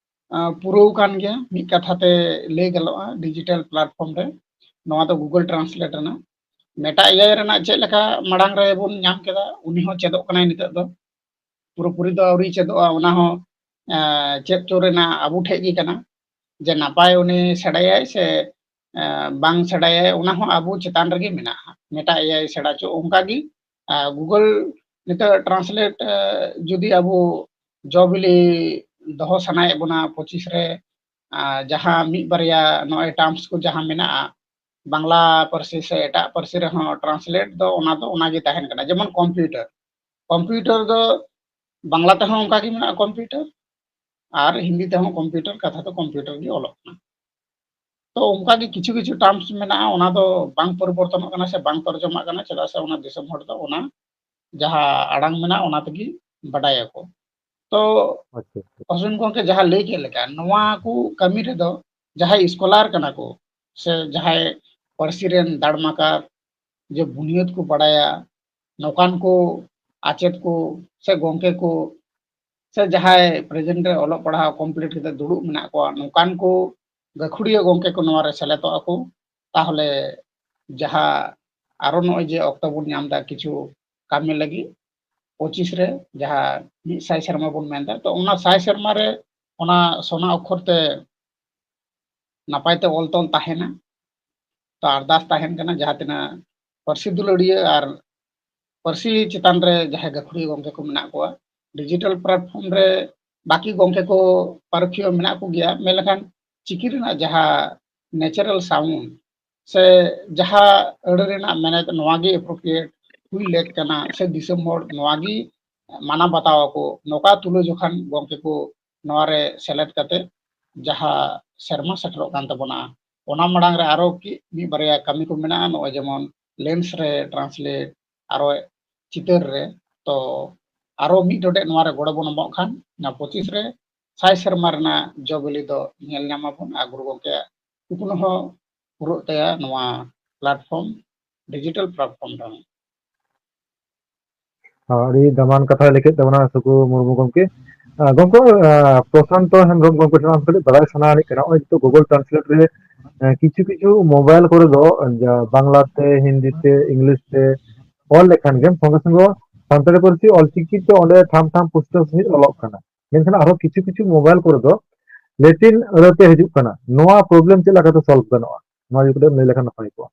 ᱯᱩᱨᱟᱹᱣ ᱠᱟᱱ ᱜᱮᱭᱟ, ᱢᱤᱫ ᱠᱟᱛᱷᱟ ᱛᱮ ᱞᱟᱹᱭ ᱜᱟᱱᱚᱜᱼᱟ, ᱰᱤᱡᱤᱴᱟᱞ ᱯᱞᱟᱴᱯᱷᱚᱨᱢ ᱨᱮ᱾ ᱱᱚᱣᱟ ᱫᱚ Google Translate ᱨᱮᱱᱟᱜ᱾ Meta AI ᱨᱮᱱᱟᱜ ᱪᱮᱫ ᱞᱮᱠᱟ ᱢᱟᱲᱟᱝ ᱨᱮ ᱵᱚᱱ ᱧᱟᱢ ᱠᱮᱫᱟ, ᱩᱱᱤ ᱦᱚᱸ ᱪᱮᱫᱚᱜ ᱠᱟᱱᱟᱭ ᱱᱤᱛᱚᱜ ᱫᱚ, ᱯᱩᱨᱟᱹᱯᱩᱨᱤ ᱫᱚ ᱟᱹᱣᱨᱤ ᱪᱮᱫᱚᱜᱼᱟ᱾ ᱚᱱᱟ ᱦᱚᱸ ᱪᱮᱫ ᱪᱚ ᱨᱮᱱᱟᱜ ᱟᱵᱚ ᱴᱷᱮᱡ ᱜᱮ ᱠᱟᱱᱟ, ᱡᱮ ᱱᱟᱯᱟᱭ ᱩᱱᱤ ᱥᱮᱬᱟᱭᱟᱭ ᱥᱮ ᱵᱟᱝ ᱥᱮᱬᱟᱭᱟᱭ, ᱚᱱᱟ ᱦᱚᱸ ᱟᱵᱚ ᱪᱮᱛᱟᱱ ᱨᱮᱜᱮ ᱢᱮᱱᱟᱜᱼᱟ᱾ Meta AI ᱥᱮᱬᱟ ᱪᱚ, ᱚᱱᱠᱟ ᱜᱮ Google ᱱᱤᱛᱚᱜ Translate ᱡᱩᱫᱤ ᱟᱵᱚ ᱡᱚ ᱵᱤᱞᱤ ᱫᱚᱦᱚ ᱥᱟᱱᱟᱭᱮᱫ ᱵᱚᱱᱟ ᱯᱚᱸᱪᱤᱥ ᱨᱮ, ᱡᱟᱦᱟᱸ ᱢᱤᱫ ᱵᱟᱨᱭᱟ ᱱᱚᱜᱼᱚᱭ terms ᱠᱚ ᱡᱟᱦᱟᱸ ᱢᱮᱱᱟᱜᱼᱟ, ᱵᱟᱝᱞᱟ ᱯᱟᱹᱨᱥᱤ ᱥᱮ ᱮᱴᱟᱜ ᱯᱟᱹᱨᱥᱤ ᱨᱮᱦᱚᱸ translate ᱫᱚ ᱚᱱᱟ ᱫᱚ ᱚᱱᱟᱜᱮ ᱛᱟᱦᱮᱱ ᱠᱟᱱᱟ᱾ ᱡᱮᱢᱚᱱ ᱠᱚᱢᱯᱤᱭᱩᱴᱟᱨ, ᱠᱚᱢᱯᱤᱭᱩᱴᱟᱨ ᱫᱚ ᱵᱟᱝᱞᱟ ᱛᱮᱦᱚᱸ ᱚᱱᱠᱟ ᱜᱮ ᱢᱮᱱᱟᱜᱼᱟ ᱠᱚᱢᱯᱤᱭᱩᱴᱟᱨ, ᱟᱨ ᱦᱤᱱᱫᱤ ᱛᱮᱦᱚᱸ ᱠᱚᱢᱯᱤᱭᱩᱴᱟᱨ, ᱠᱟᱛᱷᱟ ᱫᱚ ᱠᱚᱢᱯᱤᱭᱩᱴᱟᱨ ᱜᱮ ᱚᱞᱚᱜ ᱠᱟᱱᱟ᱾ ᱛᱚ ᱚᱱᱠᱟ ᱜᱮ ᱠᱤᱪᱷᱩ ᱠᱤᱪᱷᱩ terms ᱢᱮᱱᱟᱜᱼᱟ, ᱚᱱᱟ ᱫᱚ ᱵᱟᱝ ᱯᱚᱨᱤᱵᱚᱨᱛᱚᱱᱚᱜ ᱠᱟᱱᱟ ᱥᱮ ᱵᱟᱝ ᱛᱚᱨᱡᱚᱢᱟᱜ ᱠᱟᱱᱟ, ᱪᱮᱫᱟᱜ ᱥᱮ ᱚᱱᱟ ᱫᱤᱥᱚᱢ ᱦᱚᱲ ᱫᱚ ᱚᱱᱟ ᱡᱟᱦᱟᱸ ᱟᱲᱟᱝ ᱢᱮᱱᱟᱜᱼᱟ ᱚᱱᱟ ᱛᱮᱜᱮ ᱵᱟᱰᱟᱭᱟᱠᱚ᱾ ᱛᱚ ᱟᱪᱪᱷᱟ, ᱟᱪᱪᱷᱟ᱾ ᱚᱥᱤᱱ ᱜᱚᱢᱠᱮ ᱡᱟᱦᱟᱸ ᱞᱟᱹᱭ ᱠᱮᱫ ᱞᱮᱠᱟ, ᱱᱚᱣᱟ ᱠᱚ ᱠᱟᱹᱢᱤ ᱨᱮᱫᱚ ᱡᱟᱦᱟᱸᱭ ᱥᱠᱚᱞᱟᱨ ᱠᱟᱱᱟ ᱠᱚ ᱥᱮ ᱡᱟᱦᱟᱸᱭ ᱯᱟᱹᱨᱥᱤ ᱨᱮᱱ ᱫᱟᱲᱢᱟᱠᱟᱨ, ᱡᱮ ᱵᱩᱱᱤᱭᱟᱹᱫ ᱠᱚ ᱵᱟᱰᱟᱭᱟ, ᱱᱚᱝᱠᱟᱱ ᱠᱚ ᱟᱪᱮᱫ ᱠᱚ ᱥᱮ ᱜᱚᱢᱠᱮ ᱠᱚ ᱥᱮ ᱡᱟᱦᱟᱸᱭ present ᱨᱮ ᱚᱞᱚᱜ ᱯᱟᱲᱦᱟᱣ complete ᱠᱟᱛᱮ ᱫᱩᱲᱩᱵ ᱢᱮᱱᱟᱜ ᱠᱚᱣᱟ, ᱱᱚᱝᱠᱟᱱ ᱠᱚ ᱜᱟᱹᱠᱷᱩᱲᱤᱭᱟᱹ ᱜᱚᱢᱠᱮ ᱠᱚ ᱱᱚᱣᱟ ᱨᱮ ᱥᱮᱞᱮᱫᱚᱜ ᱟᱠᱚ, ᱛᱟᱦᱚᱞᱮ ᱡᱟᱦᱟᱸ ᱟᱨᱚ ᱱᱚᱜᱼᱚᱭ ᱡᱮ ᱚᱠᱛᱚ ᱵᱚᱱ ᱧᱟᱢ ᱮᱫᱟ ᱠᱤᱪᱷᱩ ᱠᱟᱹᱢᱤ ᱞᱟᱹᱜᱤᱫ, ᱯᱚᱸᱪᱤᱥ ᱨᱮ ᱡᱟᱦᱟᱸ ᱢᱤᱫ ᱥᱟᱭ ᱥᱮᱨᱢᱟ ᱵᱚᱱ ᱢᱮᱱᱫᱟ, ᱛᱚ ᱚᱱᱟ ᱥᱟᱭ ᱥᱮᱨᱢᱟ ᱨᱮ ᱚᱱᱟ ᱥᱚᱱᱟ ᱚᱠᱠᱷᱚᱨ ᱛᱮ ᱱᱟᱯᱟᱭ ᱛᱮ ᱚᱞ ᱛᱚᱞ ᱛᱟᱦᱮᱱᱟ᱾ ᱛᱚ ᱟᱨᱫᱟᱥ ᱛᱟᱦᱮᱱ ᱠᱟᱱᱟ ᱡᱟᱦᱟᱸ ᱛᱤᱱᱟᱹᱜ ᱯᱟᱹᱨᱥᱤ ᱫᱩᱞᱟᱹᱲᱤᱭᱟᱹ ᱟᱨ ᱯᱟᱹᱨᱥᱤ ᱪᱮᱛᱟᱱ ᱨᱮ ᱡᱟᱦᱟᱸᱭ ᱜᱟᱹᱠᱷᱩᱲᱤᱭᱟᱹ ᱜᱚᱢᱠᱮ ᱠᱚ ᱢᱮᱱᱟᱜ ᱠᱚᱣᱟ, ᱰᱤᱡᱤᱴᱟᱞ ᱯᱞᱟᱴᱯᱷᱚᱨᱢ ᱨᱮ ᱵᱟᱹᱠᱤ ᱜᱚᱢᱠᱮ ᱠᱚ ᱯᱟᱹᱨᱠᱷᱤᱭᱟᱹ ᱢᱮᱱᱟᱜ ᱠᱚᱜᱮᱭᱟ, ᱢᱮᱱ ᱞᱮᱠᱷᱟᱱ ᱪᱤᱠᱤ ᱨᱮᱱᱟᱜ ᱡᱟᱦᱟᱸ ᱱᱮᱪᱟᱨᱟᱞ ᱥᱟᱣᱩᱱᱰ ᱥᱮ ᱡᱟᱦᱟᱸ ᱟᱹᱲᱟᱹ ᱨᱮᱱᱟᱜ ᱢᱮᱱᱮᱫ ᱱᱚᱣᱟ ᱜᱮ ᱮᱯᱨᱳᱯᱨᱤᱭᱮᱴ ᱦᱩᱭ ᱞᱮᱠ ᱠᱟᱱᱟ ᱥᱮ ᱫᱤᱥᱚᱢ ᱦᱚᱲ ᱱᱚᱣᱟ ᱜᱮ ᱢᱟᱱᱟᱣ ᱵᱟᱛᱟᱣ ᱟᱠᱚ, ᱱᱚᱝᱠᱟ ᱛᱩᱞᱟᱹ ᱡᱚᱠᱷᱟᱱ ᱜᱚᱢᱠᱮ ᱠᱚ ᱱᱚᱣᱟ ᱨᱮ ᱥᱮᱞᱮᱫ ᱠᱟᱛᱮ ᱡᱟᱦᱟᱸ ᱥᱮᱨᱢᱟ ᱥᱮᱴᱮᱨᱚᱜ ᱠᱟᱱ ᱛᱟᱵᱚᱱᱟ, ᱚᱱᱟ ᱢᱟᱲᱟᱝ ᱨᱮ ᱟᱨᱚ ᱠᱤ ᱢᱤᱫ ᱵᱟᱨᱭᱟ ᱠᱟᱹᱢᱤ ᱠᱚ ᱢᱮᱱᱟᱜᱼᱟ, ᱱᱚᱜᱼᱚᱭ ᱡᱮᱢᱚᱱ ᱞᱮᱱᱥ ᱨᱮ ᱴᱨᱟᱱᱥᱞᱮᱴ, ᱟᱨᱚ ᱪᱤᱛᱟᱹᱨ ᱨᱮ᱾ ᱛᱚ ᱟᱨᱚ ᱢᱤᱫ ᱰᱚᱰᱮᱜ ᱱᱚᱣᱟ ᱨᱮ ᱜᱚᱲᱚ ᱵᱚᱱ ᱮᱢᱚᱜ ᱠᱷᱟᱱ ᱚᱱᱟ ᱯᱚᱸᱪᱤᱥ ᱨᱮ ᱥᱟᱭ ᱥᱮᱨᱢᱟ ᱨᱮᱱᱟᱜ ᱡᱚ ᱵᱤᱞᱤ ᱫᱚ ᱧᱮᱞ ᱧᱟᱢ ᱟᱵᱚᱱ ᱟᱨ ᱜᱩᱨᱩ ᱜᱚᱢᱠᱮᱭᱟᱜ ᱠᱩᱠᱢᱩ ᱦᱚᱸ ᱯᱩᱨᱟᱹᱜ ᱛᱟᱭᱟ ᱱᱚᱣᱟ ᱯᱞᱟᱴᱯᱷᱚᱨᱢ, ᱰᱤᱡᱤᱴᱟᱞ ᱯᱞᱟᱴᱯᱷᱚᱨᱢ ᱨᱮᱦᱚᱸ᱾ ᱦᱚᱸ, ᱟᱹᱰᱤ ᱫᱟᱢᱟᱱ ᱠᱟᱛᱷᱟᱭ ᱞᱟᱹᱭ ᱠᱮᱫ ᱛᱟᱵᱚᱱᱟ ᱥᱩᱠᱩ ᱢᱩᱨᱢᱩ ᱜᱚᱢᱠᱮ᱾ ᱟᱸ, ᱜᱚᱢᱠᱮ, ᱟᱸ, ᱯᱨᱚᱥᱟᱱᱛᱚ ᱦᱮᱢᱵᱨᱚᱢ ᱜᱚᱢᱠᱮ ᱴᱷᱮᱱ ᱠᱟᱹᱴᱤᱡ ᱵᱟᱲᱟᱭ ᱥᱟᱱᱟ ᱟᱹᱱᱤᱡ ᱠᱟᱱᱟ, ᱱᱚᱜᱼᱚᱭ ᱱᱤᱛᱚᱜ ᱜᱩᱜᱩᱞ ᱴᱨᱟᱱᱥᱞᱮᱴ ᱨᱮ, ᱟᱸ, ᱠᱤᱪᱷᱩ ᱠᱤᱪᱷᱩ ᱢᱳᱵᱟᱭᱤᱞ ᱠᱚᱨᱮ ᱫᱚ, ᱟᱸ, ᱵᱟᱝᱞᱟ ᱛᱮ, ᱦᱤᱱᱫᱤ ᱛᱮ, ᱤᱝᱞᱤᱥ ᱛᱮ ᱚᱞ ᱞᱮᱠᱷᱟᱱ ᱜᱮ ᱥᱚᱸᱜᱮ ᱥᱚᱸᱜᱮ ᱥᱟᱱᱛᱟᱲᱤ ᱯᱟᱹᱨᱥᱤ ᱚᱞᱪᱤᱠᱤ ᱛᱮ ᱚᱸᱰᱮ ᱴᱷᱟᱢ ᱴᱷᱟᱢ ᱯᱩᱥᱴᱟᱹᱣ ᱥᱟᱺᱦᱤᱡ ᱚᱞᱚᱜ ᱠᱟᱱᱟ᱾ ᱢᱮᱱᱠᱷᱟᱱ ᱟᱨᱦᱚᱸ ᱠᱤᱪᱷᱩ ᱠᱤᱪᱷᱩ ᱢᱳᱵᱟᱭᱤᱞ ᱠᱚᱨᱮ ᱫᱚ ᱞᱮᱴᱤᱱ ᱟᱹᱲᱟᱹ ᱛᱮ ᱦᱤᱡᱩᱜ ᱠᱟᱱᱟ᱾ ᱱᱚᱣᱟ ᱯᱨᱚᱵᱞᱮᱢ ᱪᱮᱫ ᱞᱮᱠᱟᱛᱮ ᱥᱚᱞᱵᱷ ᱜᱟᱱᱚᱜᱼᱟ? ᱱᱚᱣᱟ ᱤᱫᱤ ᱠᱟᱛᱮ ᱞᱟᱹᱭ ᱞᱮᱠᱷᱟᱱ ᱱᱟᱯᱟᱭ ᱠᱚᱜᱼᱟ᱾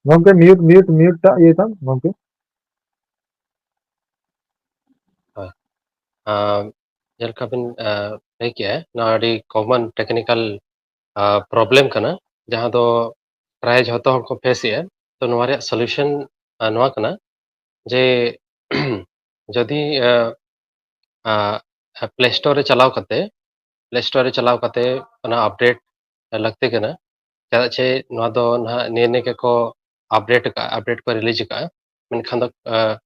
ᱜᱚᱢᱠᱮ, ᱢᱤᱭᱩᱴ, ᱢᱤᱭᱩᱴ, ᱢᱤᱭᱩᱴ ᱴᱟᱜ ᱤᱭᱟᱹᱭ ᱛᱟᱢ, ᱜᱚᱢᱠᱮ᱾ ᱦᱳᱭ᱾ ᱟᱸ, ᱡᱮᱞᱮᱠᱟ ᱵᱤᱱ, ᱟᱸ, ᱞᱟᱹᱭ ᱠᱮᱜᱼᱟ, ᱱᱚᱣᱟ ᱟᱹᱰᱤ ᱠᱚᱢᱚᱱ ᱴᱮᱠᱱᱤᱠᱟᱞ, ᱟᱸ, ᱯᱨᱚᱵᱞᱮᱢ ᱠᱟᱱᱟ, ᱡᱟᱦᱟᱸ ᱫᱚ ᱯᱨᱟᱭ ᱡᱷᱚᱛᱚ ᱦᱚᱲ ᱠᱚ ᱯᱷᱮᱥ ᱮᱜᱼᱟ᱾ ᱛᱚ, ᱱᱚᱣᱟ ᱨᱮᱭᱟᱜ ᱥᱚᱞᱩᱥᱚᱱ, ᱟᱸ, ᱱᱚᱣᱟ ᱠᱟᱱᱟ ᱡᱮ, ᱡᱩᱫᱤ, ᱟᱸ, ᱟᱸ, ᱯᱞᱮ ᱥᱴᱳᱨ ᱨᱮ ᱪᱟᱞᱟᱣ ᱠᱟᱛᱮ, ᱯᱞᱮ ᱥᱴᱳᱨ ᱨᱮ ᱪᱟᱞᱟᱣ ᱠᱟᱛᱮ ᱚᱱᱟ ᱟᱯᱰᱮᱴ ᱞᱟᱹᱠᱛᱤ ᱠᱟᱱᱟ᱾ ᱪᱮᱫᱟᱜ ᱪᱮ ᱱᱚᱣᱟ ᱫᱚ ᱱᱟᱦᱟᱜ ᱱᱤᱭᱟᱹ ᱱᱤᱭᱟᱹ ᱜᱮᱠᱚ ᱟᱯᱰᱮᱴ ᱟᱠᱟᱫᱼᱟ, ᱟᱯᱰᱮᱴ ᱠᱚ ᱨᱤᱞᱤᱡᱽ ᱟᱠᱟᱫᱼᱟ᱾ ᱢᱮᱱᱠᱷᱟᱱ ᱫᱚ, ᱟᱸ,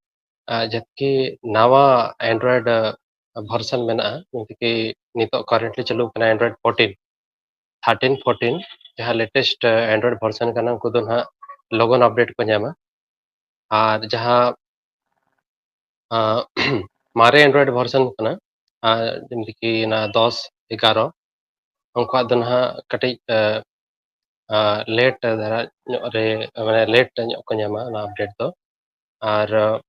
ᱟᱸ, ᱡᱟᱦᱟᱸ ᱠᱤ ᱱᱟᱣᱟ ᱮᱱᱰᱨᱚᱭᱮᱰ, ᱟᱸ, ᱵᱷᱟᱨᱥᱚᱱ ᱢᱮᱱᱟᱜᱼᱟ, ᱡᱮᱢᱛᱤ ᱠᱤ ᱱᱤᱛᱚᱜ ᱠᱟᱨᱮᱱᱴᱞᱤ ᱪᱟᱹᱞᱩ ᱠᱟᱱᱟ ᱮᱱᱰᱨᱚᱭᱮᱰ ᱯᱷᱳᱨᱴᱤᱱ, ᱛᱷᱟᱨᱴᱤᱱ, ᱯᱷᱳᱨᱴᱤᱱ, ᱡᱟᱦᱟᱸ ᱞᱮᱴᱮᱥᱴ, ᱟᱸ, ᱮᱱᱰᱨᱚᱭᱮᱰ ᱵᱷᱟᱨᱥᱚᱱ ᱠᱟᱱᱟ, ᱩᱱᱠᱩ ᱫᱚ ᱱᱟᱦᱟᱜ ᱞᱚᱜᱚᱱ ᱟᱯᱰᱮᱴ ᱠᱚ ᱧᱟᱢᱟ᱾ ᱟᱨ ᱡᱟᱦᱟᱸ, ᱟᱸ, ᱢᱟᱨᱮ ᱮᱱᱰᱨᱚᱭᱮᱰ ᱵᱷᱟᱨᱥᱚᱱ ᱠᱟᱱᱟ, ᱟᱨ ᱡᱮᱢᱛᱤ ᱠᱤ ᱚᱱᱟ ᱫᱚᱥ, ᱮᱜᱟᱨᱚ, ᱩᱱᱠᱩᱣᱟᱜ ᱫᱚ ᱱᱟᱦᱟᱜ ᱠᱟᱹᱴᱤᱡ, ᱟᱸ, ᱟᱸ, ᱞᱮᱴ ᱫᱷᱟᱨᱟ ᱧᱚᱜ ᱨᱮ, ᱢᱟᱱᱮ, ᱞᱮᱴ ᱧᱚᱜ ᱠᱚ ᱧᱟᱢᱟ ᱚᱱᱟ ᱟᱯᱰᱮᱴ ᱫᱚ᱾ ᱟᱨ, ᱟᱸ,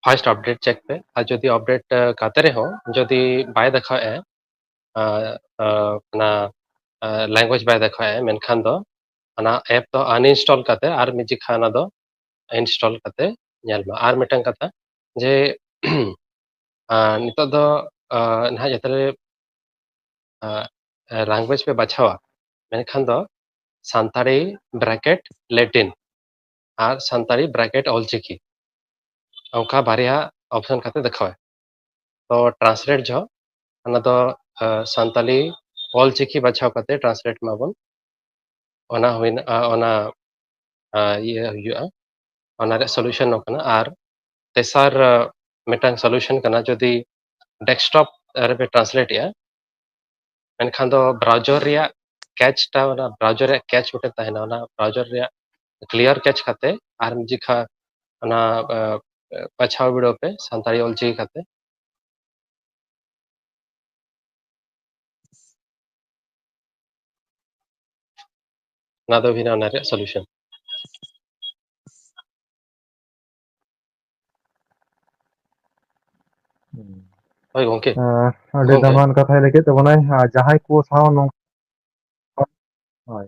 first update check ᱯᱮ᱾ ᱟᱨ ᱡᱩᱫᱤ update ᱠᱟᱛᱮ ᱨᱮᱦᱚᱸ ᱡᱩᱫᱤ ᱵᱟᱭ ᱫᱮᱠᱷᱟᱣᱮᱫᱼᱟ, ᱚᱱᱟ language ᱵᱟᱭ ᱫᱮᱠᱷᱟᱣᱮᱫᱼᱟ, ᱢᱮᱱᱠᱷᱟᱱ ᱫᱚ ᱚᱱᱟ app ᱫᱚ uninstall ᱠᱟᱛᱮ ᱟᱨ ᱢᱤᱫ ᱡᱚᱠᱷᱟ ᱚᱱᱟ ᱫᱚ install ᱠᱟᱛᱮ ᱧᱮᱞ ᱢᱟ᱾ ᱟᱨ ᱢᱤᱫᱴᱟᱝ ᱠᱟᱛᱷᱟ, ᱡᱮ ᱱᱤᱛᱚᱜ ᱫᱚ ᱱᱟᱦᱟᱜ ᱡᱟᱛᱮ language ᱯᱮ ᱵᱟᱪᱷᱟᱣᱟ, ᱢᱮᱱᱠᱷᱟᱱ ᱫᱚ ᱥᱟᱱᱛᱟᱲᱤ bracket Latin ᱟᱨ ᱥᱟᱱᱛᱟᱲᱤ bracket ᱚᱞᱪᱤᱠᱤ, ᱚᱱᱠᱟ ᱵᱟᱨᱭᱟ option ᱠᱟᱛᱮ ᱫᱮᱠᱷᱟᱣᱟᱭ᱾ ᱛᱚ translate ᱡᱚᱦᱚᱜ ᱚᱱᱟ ᱫᱚ ᱥᱟᱱᱛᱟᱲᱤ ᱚᱞᱪᱤᱠᱤ ᱵᱟᱪᱷᱟᱣ ᱠᱟᱛᱮ translate ᱢᱟᱵᱚᱱ᱾ ᱚᱱᱟ ᱦᱩᱭᱱᱟ, ᱚᱱᱟ ᱤᱭᱟᱹ ᱦᱩᱭᱩᱜᱼᱟ, ᱚᱱᱟ ᱨᱮᱭᱟᱜ solution ᱱᱚᱝᱠᱟᱱᱟ᱾ ᱟᱨ ᱛᱮᱥᱟᱨ ᱢᱤᱫᱴᱟᱝ solution ᱠᱟᱱᱟ, ᱡᱩᱫᱤ desktop ᱨᱮᱯᱮ translate ᱮᱜᱼᱟ, ᱢᱮᱱᱠᱷᱟᱱ ᱫᱚ browser ᱨᱮᱭᱟᱜ cache ᱴᱟ, ᱚᱱᱟ browser ᱨᱮᱭᱟᱜ cache ᱢᱤᱫᱴᱮᱱ ᱛᱟᱦᱮᱱᱟ, ᱚᱱᱟ browser ᱨᱮᱭᱟᱜ clear cache ᱠᱟᱛᱮ ᱟᱨ ᱢᱤᱫ ᱡᱚᱠᱷᱟ ᱚᱱᱟ ᱵᱟᱪᱷᱟᱣ ᱵᱤᱰᱟᱹᱣ ᱯᱮ ᱥᱟᱱᱛᱟᱲᱤ ᱚᱞᱪᱤᱠᱤ ᱠᱟᱛᱮ᱾ ᱚᱱᱟ ᱫᱚ ᱦᱩᱭᱱᱟ ᱚᱱᱟ ᱨᱮᱭᱟᱜ solution᱾ ᱦᱳᱭ ᱜᱚᱝᱠᱮ᱾ ᱟᱹᱰᱤ ᱜᱚᱝᱠᱮ᱾ ᱫᱟᱢᱟᱱ ᱠᱟᱛᱷᱟᱭ ᱞᱟᱹᱭ ᱠᱮᱫ ᱛᱟᱵᱚᱱᱟᱭ, ᱟᱨ ᱡᱟᱦᱟᱸᱭ ᱠᱚ ᱥᱟᱶ ᱱᱚᱝ-, ᱦᱳᱭ᱾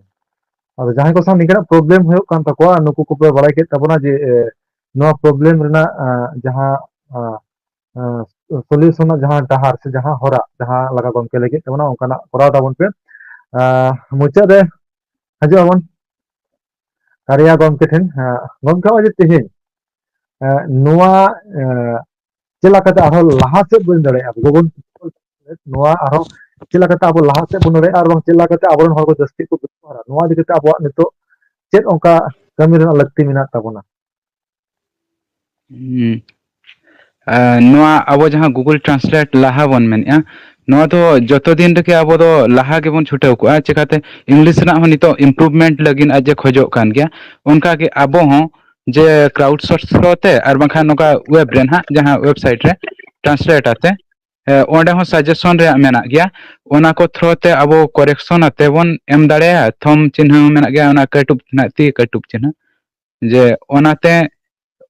ᱟᱫᱚ ᱡᱟᱦᱟᱸᱭ ᱠᱚ ᱥᱟᱶ ᱱᱤᱝᱠᱟᱹᱱᱟᱜ problem ᱦᱩᱭᱩᱜ ᱠᱟᱱ ᱛᱟᱠᱚᱣᱟ, ᱱᱩᱠᱩ ᱠᱚᱯᱮ ᱵᱟᱲᱟᱭ ᱠᱮᱫ ᱛᱟᱵᱚᱱᱟ ᱡᱮ, ᱮ, ᱱᱚᱣᱟ problem ᱨᱮᱱᱟᱜ, ᱟ, ᱡᱟᱦᱟᱸ, ᱟ, ᱟ, solution ᱨᱮᱱᱟᱜ ᱡᱟᱦᱟᱸ ᱰᱟᱦᱟᱨ ᱥᱮ ᱡᱟᱦᱟᱸ ᱦᱚᱨᱟ, ᱡᱟᱦᱟᱸ ᱞᱮᱠᱟ ᱜᱚᱢᱠᱮ ᱞᱟᱹᱭ ᱠᱮᱫ ᱛᱟᱵᱚᱱᱟ, ᱚᱱᱠᱟᱱᱟᱜ ᱠᱚᱨᱟᱣ ᱛᱟᱵᱚᱱ ᱯᱮ᱾ ᱟ, ᱢᱩᱪᱟᱹᱫ ᱨᱮ ᱦᱤᱡᱩᱜ ᱟᱵᱚᱱ ᱠᱟᱨᱭᱟ ᱜᱚᱢᱠᱮ ᱴᱷᱮᱱ᱾ ᱟ, ᱜᱚᱢᱠᱮ, ᱱᱚᱜᱼᱚᱭ ᱡᱮ ᱛᱮᱦᱮᱧ, ᱟ, ᱱᱚᱣᱟ, ᱟ, ᱪᱮᱫ ᱞᱮᱠᱟᱛᱮ ᱟᱨᱦᱚᱸ ᱞᱟᱦᱟ ᱥᱮᱫ ᱵᱚᱱ ᱫᱟᱲᱮᱭᱟᱜᱼᱟ? ᱟᱵᱚ ᱵᱚᱱ ᱱᱚᱣᱟ ᱟᱨᱦᱚᱸ ᱪᱮᱫ ᱞᱮᱠᱟᱛᱮ ᱟᱵᱚ ᱞᱟᱦᱟ ᱥᱮᱫ ᱵᱚᱱ ᱫᱟᱲᱮᱭᱟᱜᱼᱟ ᱟᱨ ᱵᱟᱝ ᱪᱮᱫ ᱞᱮᱠᱟᱛᱮ ᱟᱵᱚᱨᱮᱱ ᱦᱚᱲ ᱠᱚ ᱡᱟᱹᱥᱛᱤ ᱠᱚ ᱵᱮᱵᱚᱦᱟᱨᱟ, ᱱᱚᱣᱟ ᱤᱫᱤ ᱠᱟᱛᱮ ᱟᱵᱚᱣᱟᱜ ᱱᱤᱛᱚᱜ ᱪᱮᱫ ᱚᱱᱠᱟ ᱠᱟᱹᱢᱤ ᱨᱮᱱᱟᱜ ᱞᱟᱹᱠᱛᱤ ᱢᱮᱱᱟᱜ ᱛᱟᱵᱚᱱᱟ? ᱦᱩᱸ᱾ ᱟᱨ ᱱᱚᱣᱟ ᱟᱵᱚ ᱡᱟᱦᱟᱸ Google Translate ᱞᱟᱦᱟ ᱵᱚᱱ ᱢᱮᱱᱮᱫᱼᱟ, ᱱᱚᱣᱟ ᱫᱚ ᱡᱚᱛᱚ ᱫᱤᱱ ᱨᱮᱜᱮ ᱟᱵᱚ ᱫᱚ ᱞᱟᱦᱟ ᱜᱮᱵᱚᱱ ᱪᱷᱩᱴᱟᱹᱣ ᱠᱚᱜᱼᱟ᱾ ᱪᱮᱠᱟᱛᱮ English ᱨᱮᱱᱟᱜ ᱦᱚᱸ ᱱᱤᱛᱚᱜ improvement ᱞᱟᱹᱜᱤᱫ ᱟᱡ ᱮ ᱠᱷᱚᱡᱚᱜ ᱠᱟᱱ ᱜᱮᱭᱟ, ᱚᱱᱠᱟᱜᱮ ᱟᱵᱚ ᱦᱚᱸ ᱡᱮ crowd source through ᱛᱮ ᱟᱨ ᱵᱟᱝᱠᱷᱟᱱ ᱱᱚᱝᱠᱟ web ᱨᱮ ᱱᱟᱦᱟᱜ ᱡᱟᱦᱟᱸ website ᱨᱮ translate ᱟᱛᱮ, ᱮ, ᱚᱸᱰᱮ ᱦᱚᱸ suggestion ᱨᱮᱭᱟᱜ ᱢᱮᱱᱟᱜ ᱜᱮᱭᱟ᱾ ᱚᱱᱟ ᱠᱚ through ᱛᱮ ᱟᱵᱚ correction ᱟᱛᱮ ᱵᱚᱱ ᱮᱢ ᱫᱟᱲᱮᱭᱟᱜᱼᱟ᱾ ᱛᱷᱚᱢ ᱪᱤᱱᱦᱟᱹ ᱦᱚᱸ ᱢᱮᱱᱟᱜ ᱜᱮᱭᱟ, ᱚᱱᱟ ᱠᱟᱹᱴᱩᱵ ᱨᱮᱱᱟᱜ ᱛᱤ ᱠᱟᱹᱴᱩᱵ ᱪᱤᱱᱦᱟᱹ᱾ ᱡᱮ ᱚᱱᱟᱛᱮ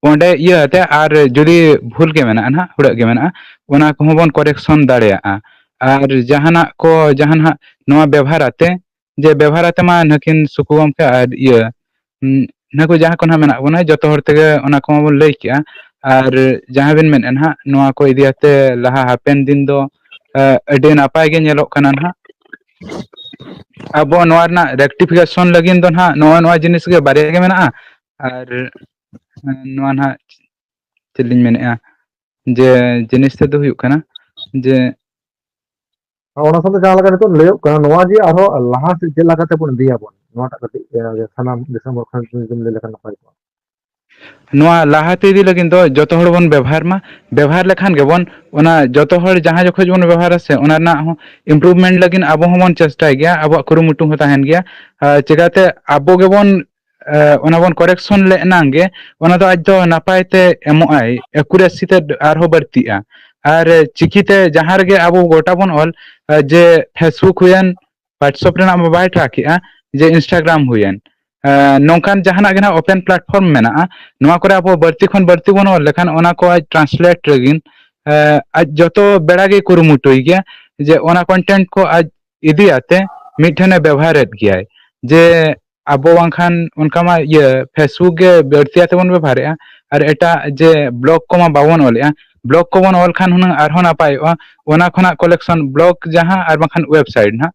ᱚᱸᱰᱮ ᱤᱭᱟᱹ ᱟᱛᱮ, ᱟᱨ ᱡᱩᱫᱤ ᱵᱷᱩᱞ ᱜᱮ ᱢᱮᱱᱟᱜᱼᱟ ᱱᱟᱦᱟᱜ, ᱦᱩᱲᱟᱹᱜ ᱜᱮ ᱢᱮᱱᱟᱜᱼᱟ, ᱚᱱᱟ ᱠᱚᱦᱚᱸ ᱵᱚᱱ correction ᱫᱟᱲᱮᱭᱟᱜᱼᱟ᱾ ᱟᱨ ᱡᱟᱦᱟᱱᱟᱜ ᱠᱚ, ᱡᱟᱦᱟᱱᱟᱜ ᱱᱚᱣᱟ ᱵᱮᱵᱷᱟᱨ ᱟᱛᱮ, ᱡᱮ ᱵᱮᱵᱷᱟᱨ ᱟᱛᱮ ᱢᱟ ᱱᱟᱹᱠᱤᱱ ᱥᱩᱠᱩ ᱜᱚᱢᱠᱮ ᱟᱨ ᱤᱭᱟᱹ, ᱩᱸ, ᱱᱟᱹᱠᱩ ᱡᱟᱦᱟᱸ ᱠᱚ ᱱᱟᱦᱟᱜ ᱢᱮᱱᱟᱜ ᱵᱚᱱᱟ, ᱡᱚᱛᱚ ᱦᱚᱲ ᱛᱮᱜᱮ ᱚᱱᱟ ᱠᱚᱢᱟ ᱵᱚᱱ ᱞᱟᱹᱭ ᱠᱮᱜᱼᱟ᱾ ᱟᱨ ᱡᱟᱦᱟᱸ ᱵᱤᱱ ᱢᱮᱱᱮᱫᱼᱟ ᱱᱟᱦᱟᱜ, ᱱᱚᱣᱟ ᱠᱚ ᱤᱫᱤ ᱟᱛᱮ ᱞᱟᱦᱟ ᱦᱟᱯᱮᱱ ᱫᱤᱱ ᱫᱚ, ᱮ, ᱟᱹᱰᱤ ᱱᱟᱯᱟᱭ ᱜᱮ ᱧᱮᱞᱚᱜ ᱠᱟᱱᱟ ᱱᱟᱦᱟᱜ᱾ ᱟᱵᱚ ᱱᱚᱣᱟ ᱨᱮᱱᱟᱜ rectification ᱞᱟᱹᱜᱤᱫ ᱫᱚ ᱱᱟᱦᱟᱜ ᱱᱚᱜᱼᱚ ᱱᱚᱣᱟ ᱡᱤᱱᱤᱥ ᱜᱮ ᱵᱟᱨᱭᱟ ᱜᱮ ᱢᱮᱱᱟᱜᱼᱟ᱾ ᱟᱨ, ᱮ, ᱱᱚᱣᱟ ᱱᱟᱦᱟᱜ ᱪᱮᱫ ᱞᱤᱧ ᱢᱮᱱᱮᱫᱼᱟ, ᱡᱮ ᱡᱤᱱᱤᱥ ᱛᱮᱫ ᱫᱚ ᱦᱩᱭᱩᱜ ᱠᱟᱱᱟ ᱡᱮ ᱚᱱᱟ ᱥᱟᱶᱛᱮ ᱡᱟᱦᱟᱸ ᱞᱮᱠᱟ ᱱᱤᱛᱚᱜ ᱞᱟᱹᱭᱚᱜ ᱠᱟᱱᱟ, ᱱᱚᱣᱟ ᱡᱮ ᱟᱨᱦᱚᱸ ᱞᱟᱦᱟ ᱥᱮᱫ ᱪᱮᱫ ᱞᱮᱠᱟ ᱛᱮᱵᱚᱱ ᱤᱫᱤᱭᱟᱵᱚᱱ, ᱱᱚᱣᱟᱴᱟᱜ ᱠᱟᱹᱴᱤᱡ, ᱮ, ᱥᱟᱱᱟᱢ ᱫᱤᱥᱚᱢ ᱦᱚᱲ ᱠᱷᱚᱱ ᱡᱩᱫᱤᱢ ᱞᱟᱹᱭ ᱞᱮᱠᱷᱟᱱ ᱱᱟᱯᱟᱭ ᱠᱚᱜᱼᱟ᱾ ᱱᱚᱣᱟ ᱞᱟᱦᱟᱛᱮ ᱤᱫᱤ ᱞᱟᱹᱜᱤᱫ ᱫᱚ ᱡᱚᱛᱚ ᱦᱚᱲ ᱵᱚᱱ ᱵᱮᱵᱚᱦᱟᱨ ᱢᱟ᱾ ᱵᱮᱵᱚᱦᱟᱨ ᱞᱮᱠᱷᱟᱱ ᱜᱮᱵᱚᱱ, ᱚᱱᱟ ᱡᱚᱛᱚ ᱦᱚᱲ ᱡᱟᱦᱟᱸ ᱡᱚᱠᱷᱚᱡ ᱵᱚᱱ ᱵᱮᱵᱚᱦᱟᱨᱟ ᱥᱮ, ᱚᱱᱟ ᱨᱮᱱᱟᱜ ᱦᱚᱸ improvement ᱞᱟᱹᱜᱤᱫ ᱟᱵᱚ ᱦᱚᱸᱵᱚᱱ ᱪᱮᱥᱴᱟᱭ ᱜᱮᱭᱟ, ᱟᱵᱚᱣᱟᱜ ᱠᱩᱨᱩᱢᱩᱴᱩ ᱦᱚᱸ ᱛᱟᱦᱮᱱ ᱜᱮᱭᱟ᱾ ᱟᱨ ᱪᱮᱠᱟᱛᱮ ᱟᱵᱚ ᱜᱮᱵᱚᱱ, ᱮ, ᱚᱱᱟ ᱵᱚᱱ correction ᱞᱮ ᱮᱱᱟᱝ ᱜᱮ, ᱚᱱᱟ ᱫᱚ ᱟᱡ ᱫᱚ ᱱᱟᱯᱟᱭ ᱛᱮ ᱮᱢᱚᱜ ᱟᱭ, accuracy ᱛᱮ ᱟᱨᱦᱚᱸ ᱵᱟᱹᱲᱛᱤᱜᱼᱟ᱾ ᱟᱨ ᱪᱤᱠᱤᱛᱮ ᱡᱟᱦᱟᱸ ᱨᱮᱜᱮ ᱟᱵᱚ ᱜᱚᱴᱟ ᱵᱚᱱ ᱚᱞ, ᱮ, ᱡᱮ Facebook ᱦᱩᱭᱮᱱ, WhatsApp ᱨᱮᱱᱟᱜ ᱢᱟ ᱵᱟᱭ track ᱮᱜᱼᱟ, ᱡᱮ Instagram ᱦᱩᱭᱮᱱ, ᱮ, ᱱᱚᱝᱠᱟᱱ ᱡᱟᱦᱟᱱᱟᱜ ᱜᱮ ᱱᱟᱦᱟᱜ open platform ᱢᱮᱱᱟᱜᱼᱟ, ᱱᱚᱣᱟ ᱠᱚᱨᱮ ᱟᱵᱚ ᱵᱟᱹᱲᱛᱤ ᱠᱷᱚᱱ ᱵᱟᱹᱲᱛᱤ ᱵᱚᱱ ᱚᱞ ᱞᱮᱠᱷᱟᱱ ᱚᱱᱟ ᱠᱚ ᱟᱡ translate ᱞᱟᱹᱜᱤᱫ, ᱮ, ᱟᱡ ᱡᱚᱛᱚ ᱵᱮᱲᱟ ᱜᱮ ᱠᱩᱨᱩᱢᱩᱴᱩᱭ ᱜᱮᱭᱟ ᱡᱮ ᱚᱱᱟ content ᱠᱚ ᱟᱡ ᱤᱫᱤᱭᱟᱛᱮ ᱢᱤᱫ ᱴᱷᱮᱱᱮ ᱵᱮᱵᱷᱟᱨᱮᱫ ᱜᱮᱭᱟᱭ᱾ ᱡᱮ ᱟᱵᱚ ᱵᱟᱝᱠᱷᱟᱱ ᱚᱱᱠᱟ ᱢᱟ ᱤᱭᱟᱹ Facebook ᱜᱮ ᱵᱟᱹᱲᱛᱤ ᱟᱛᱮ ᱵᱚᱱ ᱵᱮᱵᱷᱟᱨᱮᱜᱼᱟ, ᱟᱨ ᱮᱴᱟᱜ ᱡᱮ blog ᱠᱚᱢᱟ ᱵᱟᱵᱚᱱ ᱚᱞᱮᱜᱼᱟ᱾ Blog ᱠᱚᱵᱚᱱ ᱚᱞ ᱠᱷᱟᱱ ᱦᱩᱱᱟᱹᱝ ᱟᱨᱦᱚᱸ ᱱᱟᱯᱟᱭᱚᱜᱼᱟ, ᱚᱱᱟ ᱠᱷᱚᱱᱟᱜ collection blog ᱡᱟᱦᱟᱸ ᱟᱨ ᱵᱟᱝᱠᱷᱟᱱ website ᱱᱟᱦᱟᱜ᱾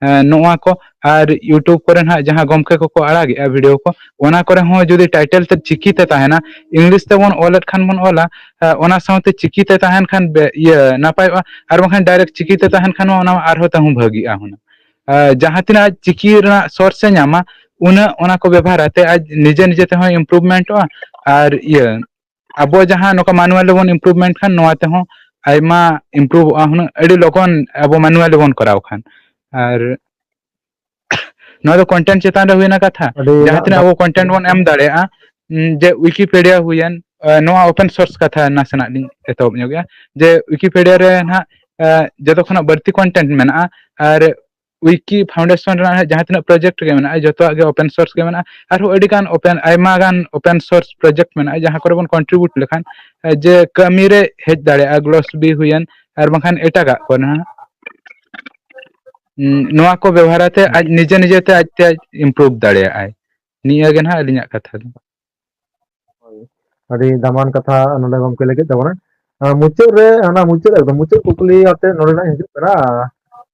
ᱮᱸ, ᱱᱚᱣᱟ ᱠᱚ ᱟᱨ YouTube ᱠᱚᱨᱮ ᱱᱟᱦᱟᱜ ᱡᱟᱦᱟᱸ ᱜᱚᱢᱠᱮ ᱠᱚᱠᱚ ᱟᱲᱟᱜᱮᱜᱼᱟ video ᱠᱚ, ᱚᱱᱟ ᱠᱚᱨᱮ ᱦᱚᱸ ᱡᱩᱫᱤ title ᱛᱮ ᱪᱤᱠᱤ ᱛᱮ ᱛᱟᱦᱮᱱᱟ, English ᱛᱮᱵᱚᱱ ᱚᱞᱮᱫ ᱠᱷᱟᱱ ᱵᱚᱱ ᱚᱞᱟ, ᱮᱸ, ᱚᱱᱟ ᱥᱟᱶᱛᱮ ᱪᱤᱠᱤ ᱛᱮ ᱛᱟᱦᱮᱱ ᱠᱷᱟᱱ ᱵᱮ-, ᱤᱭᱟᱹ, ᱱᱟᱯᱟᱭᱚᱜᱼᱟ, ᱟᱨ ᱵᱟᱝᱠᱷᱟᱱ direct ᱪᱤᱠᱤ ᱛᱮ ᱛᱟᱦᱮᱱ ᱠᱷᱟᱱ ᱢᱟ ᱚᱱᱟ ᱢᱟ ᱟᱨᱦᱚᱸ ᱛᱟᱹᱦᱩᱸ ᱵᱷᱟᱹᱜᱤᱜᱼᱟ ᱦᱩᱱᱟᱹᱝ᱾ ᱮᱸ, ᱡᱟᱦᱟᱸ ᱛᱤᱱᱟᱹᱜ ᱟᱡ ᱪᱤᱠᱤ ᱨᱮᱱᱟᱜ source ᱮ ᱧᱟᱢᱟ, ᱩᱱᱟᱹᱜ ᱚᱱᱟ ᱠᱚ ᱵᱮᱵᱷᱟᱨ ᱟᱛᱮ ᱟᱡ ᱱᱤᱡᱮ ᱱᱤᱡᱮ ᱛᱮᱦᱚᱸᱭ improvementᱚᱜᱼᱟ, ᱟᱨ ᱤᱭᱟᱹ, ᱟᱵᱚ ᱡᱟᱦᱟᱸ ᱱᱚᱝᱠᱟ manually ᱵᱚᱱ improvement ᱠᱷᱟᱱ, ᱱᱚᱣᱟ ᱛᱮᱦᱚᱸ ᱟᱭᱢᱟ improveᱚᱜᱼᱟ ᱦᱩᱱᱟᱹᱝ, ᱟᱹᱰᱤ ᱞᱚᱜᱚᱱ ᱟᱵᱚ manually ᱵᱚᱱ ᱠᱚᱨᱟᱣ ᱠᱷᱟᱱ᱾ ᱟᱨ ᱱᱚᱣᱟ ᱫᱚ content ᱪᱮᱛᱟᱱ ᱨᱮ ᱦᱩᱭᱱᱟ ᱠᱟᱛᱷᱟ, ᱟᱹᱰᱤ ᱡᱟᱦᱟᱸ ᱛᱤᱱᱟᱹᱜ ᱟᱵᱚ content ᱵᱚᱱ ᱮᱢ ᱫᱟᱲᱮᱭᱟᱜᱼᱟ, ᱩᱸ, ᱡᱮ Wikipedia ᱦᱩᱭᱮᱱ, ᱮ, ᱱᱚᱣᱟ open source ᱠᱟᱛᱷᱟ ᱱᱟᱥᱮᱱᱟᱜ ᱞᱤᱧ ᱮᱛᱚᱦᱚᱵ ᱧᱚᱜᱮᱜᱼᱟ, ᱡᱮ Wikipedia ᱨᱮ ᱱᱟᱦᱟᱜ, ᱮ, ᱡᱚᱛᱚ ᱠᱷᱚᱱᱟᱜ ᱵᱟᱹᱲᱛᱤ content ᱢᱮᱱᱟᱜᱼᱟ, ᱟᱨ Wiki Foundation ᱨᱮᱱᱟᱜ ᱡᱟᱦᱟᱸ ᱛᱤᱱᱟᱹᱜ project ᱜᱮ ᱢᱮᱱᱟᱜᱼᱟ, ᱡᱚᱛᱚᱣᱟᱜ ᱜᱮ open source ᱜᱮ ᱢᱮᱱᱟᱜᱼᱟ᱾ ᱟᱨᱦᱚᱸ ᱟᱹᱰᱤ ᱜᱟᱱ open, ᱟᱭᱢᱟ ᱜᱟᱱ open source project ᱢᱮᱱᱟᱜᱼᱟ, ᱡᱟᱦᱟᱸ ᱠᱚᱨᱮ ᱵᱚᱱ contribute ᱞᱮᱠᱷᱟᱱ, ᱮ, ᱡᱮ ᱠᱟᱹᱢᱤ ᱨᱮ ᱦᱮᱡ ᱫᱟᱲᱮᱭᱟᱜᱼᱟ, Glossary ᱦᱩᱭᱮᱱ, ᱟᱨ ᱵᱟᱝᱠᱷᱟᱱ ᱮᱴᱟᱜᱟᱜ ᱠᱚ ᱱᱟᱦᱟᱜ᱾ ᱩᱸ, ᱱᱚᱣᱟ ᱠᱚ ᱵᱮᱣᱦᱟᱨ ᱟᱛᱮ ᱟᱡ ᱱᱤᱡᱮ ᱱᱤᱡᱮ ᱛᱮ ᱟᱡ ᱛᱮ ᱟᱡ improve ᱫᱟᱲᱮᱭᱟᱜᱼᱟᱭ᱾ ᱱᱤᱭᱟᱹ ᱜᱮ ᱱᱟᱦᱟᱜ ᱟᱹᱞᱤᱧᱟᱜ ᱠᱟᱛᱷᱟ ᱫᱚ᱾ ᱦᱳᱭ᱾ ᱟᱹᱰᱤ ᱫᱟᱢᱟᱱ ᱠᱟᱛᱷᱟ ᱱᱚᱰᱮ ᱜᱚᱢᱠᱮ ᱞᱟᱹᱭ ᱠᱮᱫ ᱛᱟᱵᱚᱱᱟ᱾ ᱟᱨ ᱢᱩᱪᱟᱹᱫ ᱨᱮ, ᱚᱱᱟ ᱢᱩᱪᱟᱹᱫ, ᱮᱠᱫᱚᱢ ᱢᱩᱪᱟᱹᱫ ᱠᱩᱠᱞᱤ ᱟᱛᱮ ᱱᱚᱰᱮᱱᱟᱜ ᱦᱤᱡᱩᱜ ᱠᱟᱱᱟ,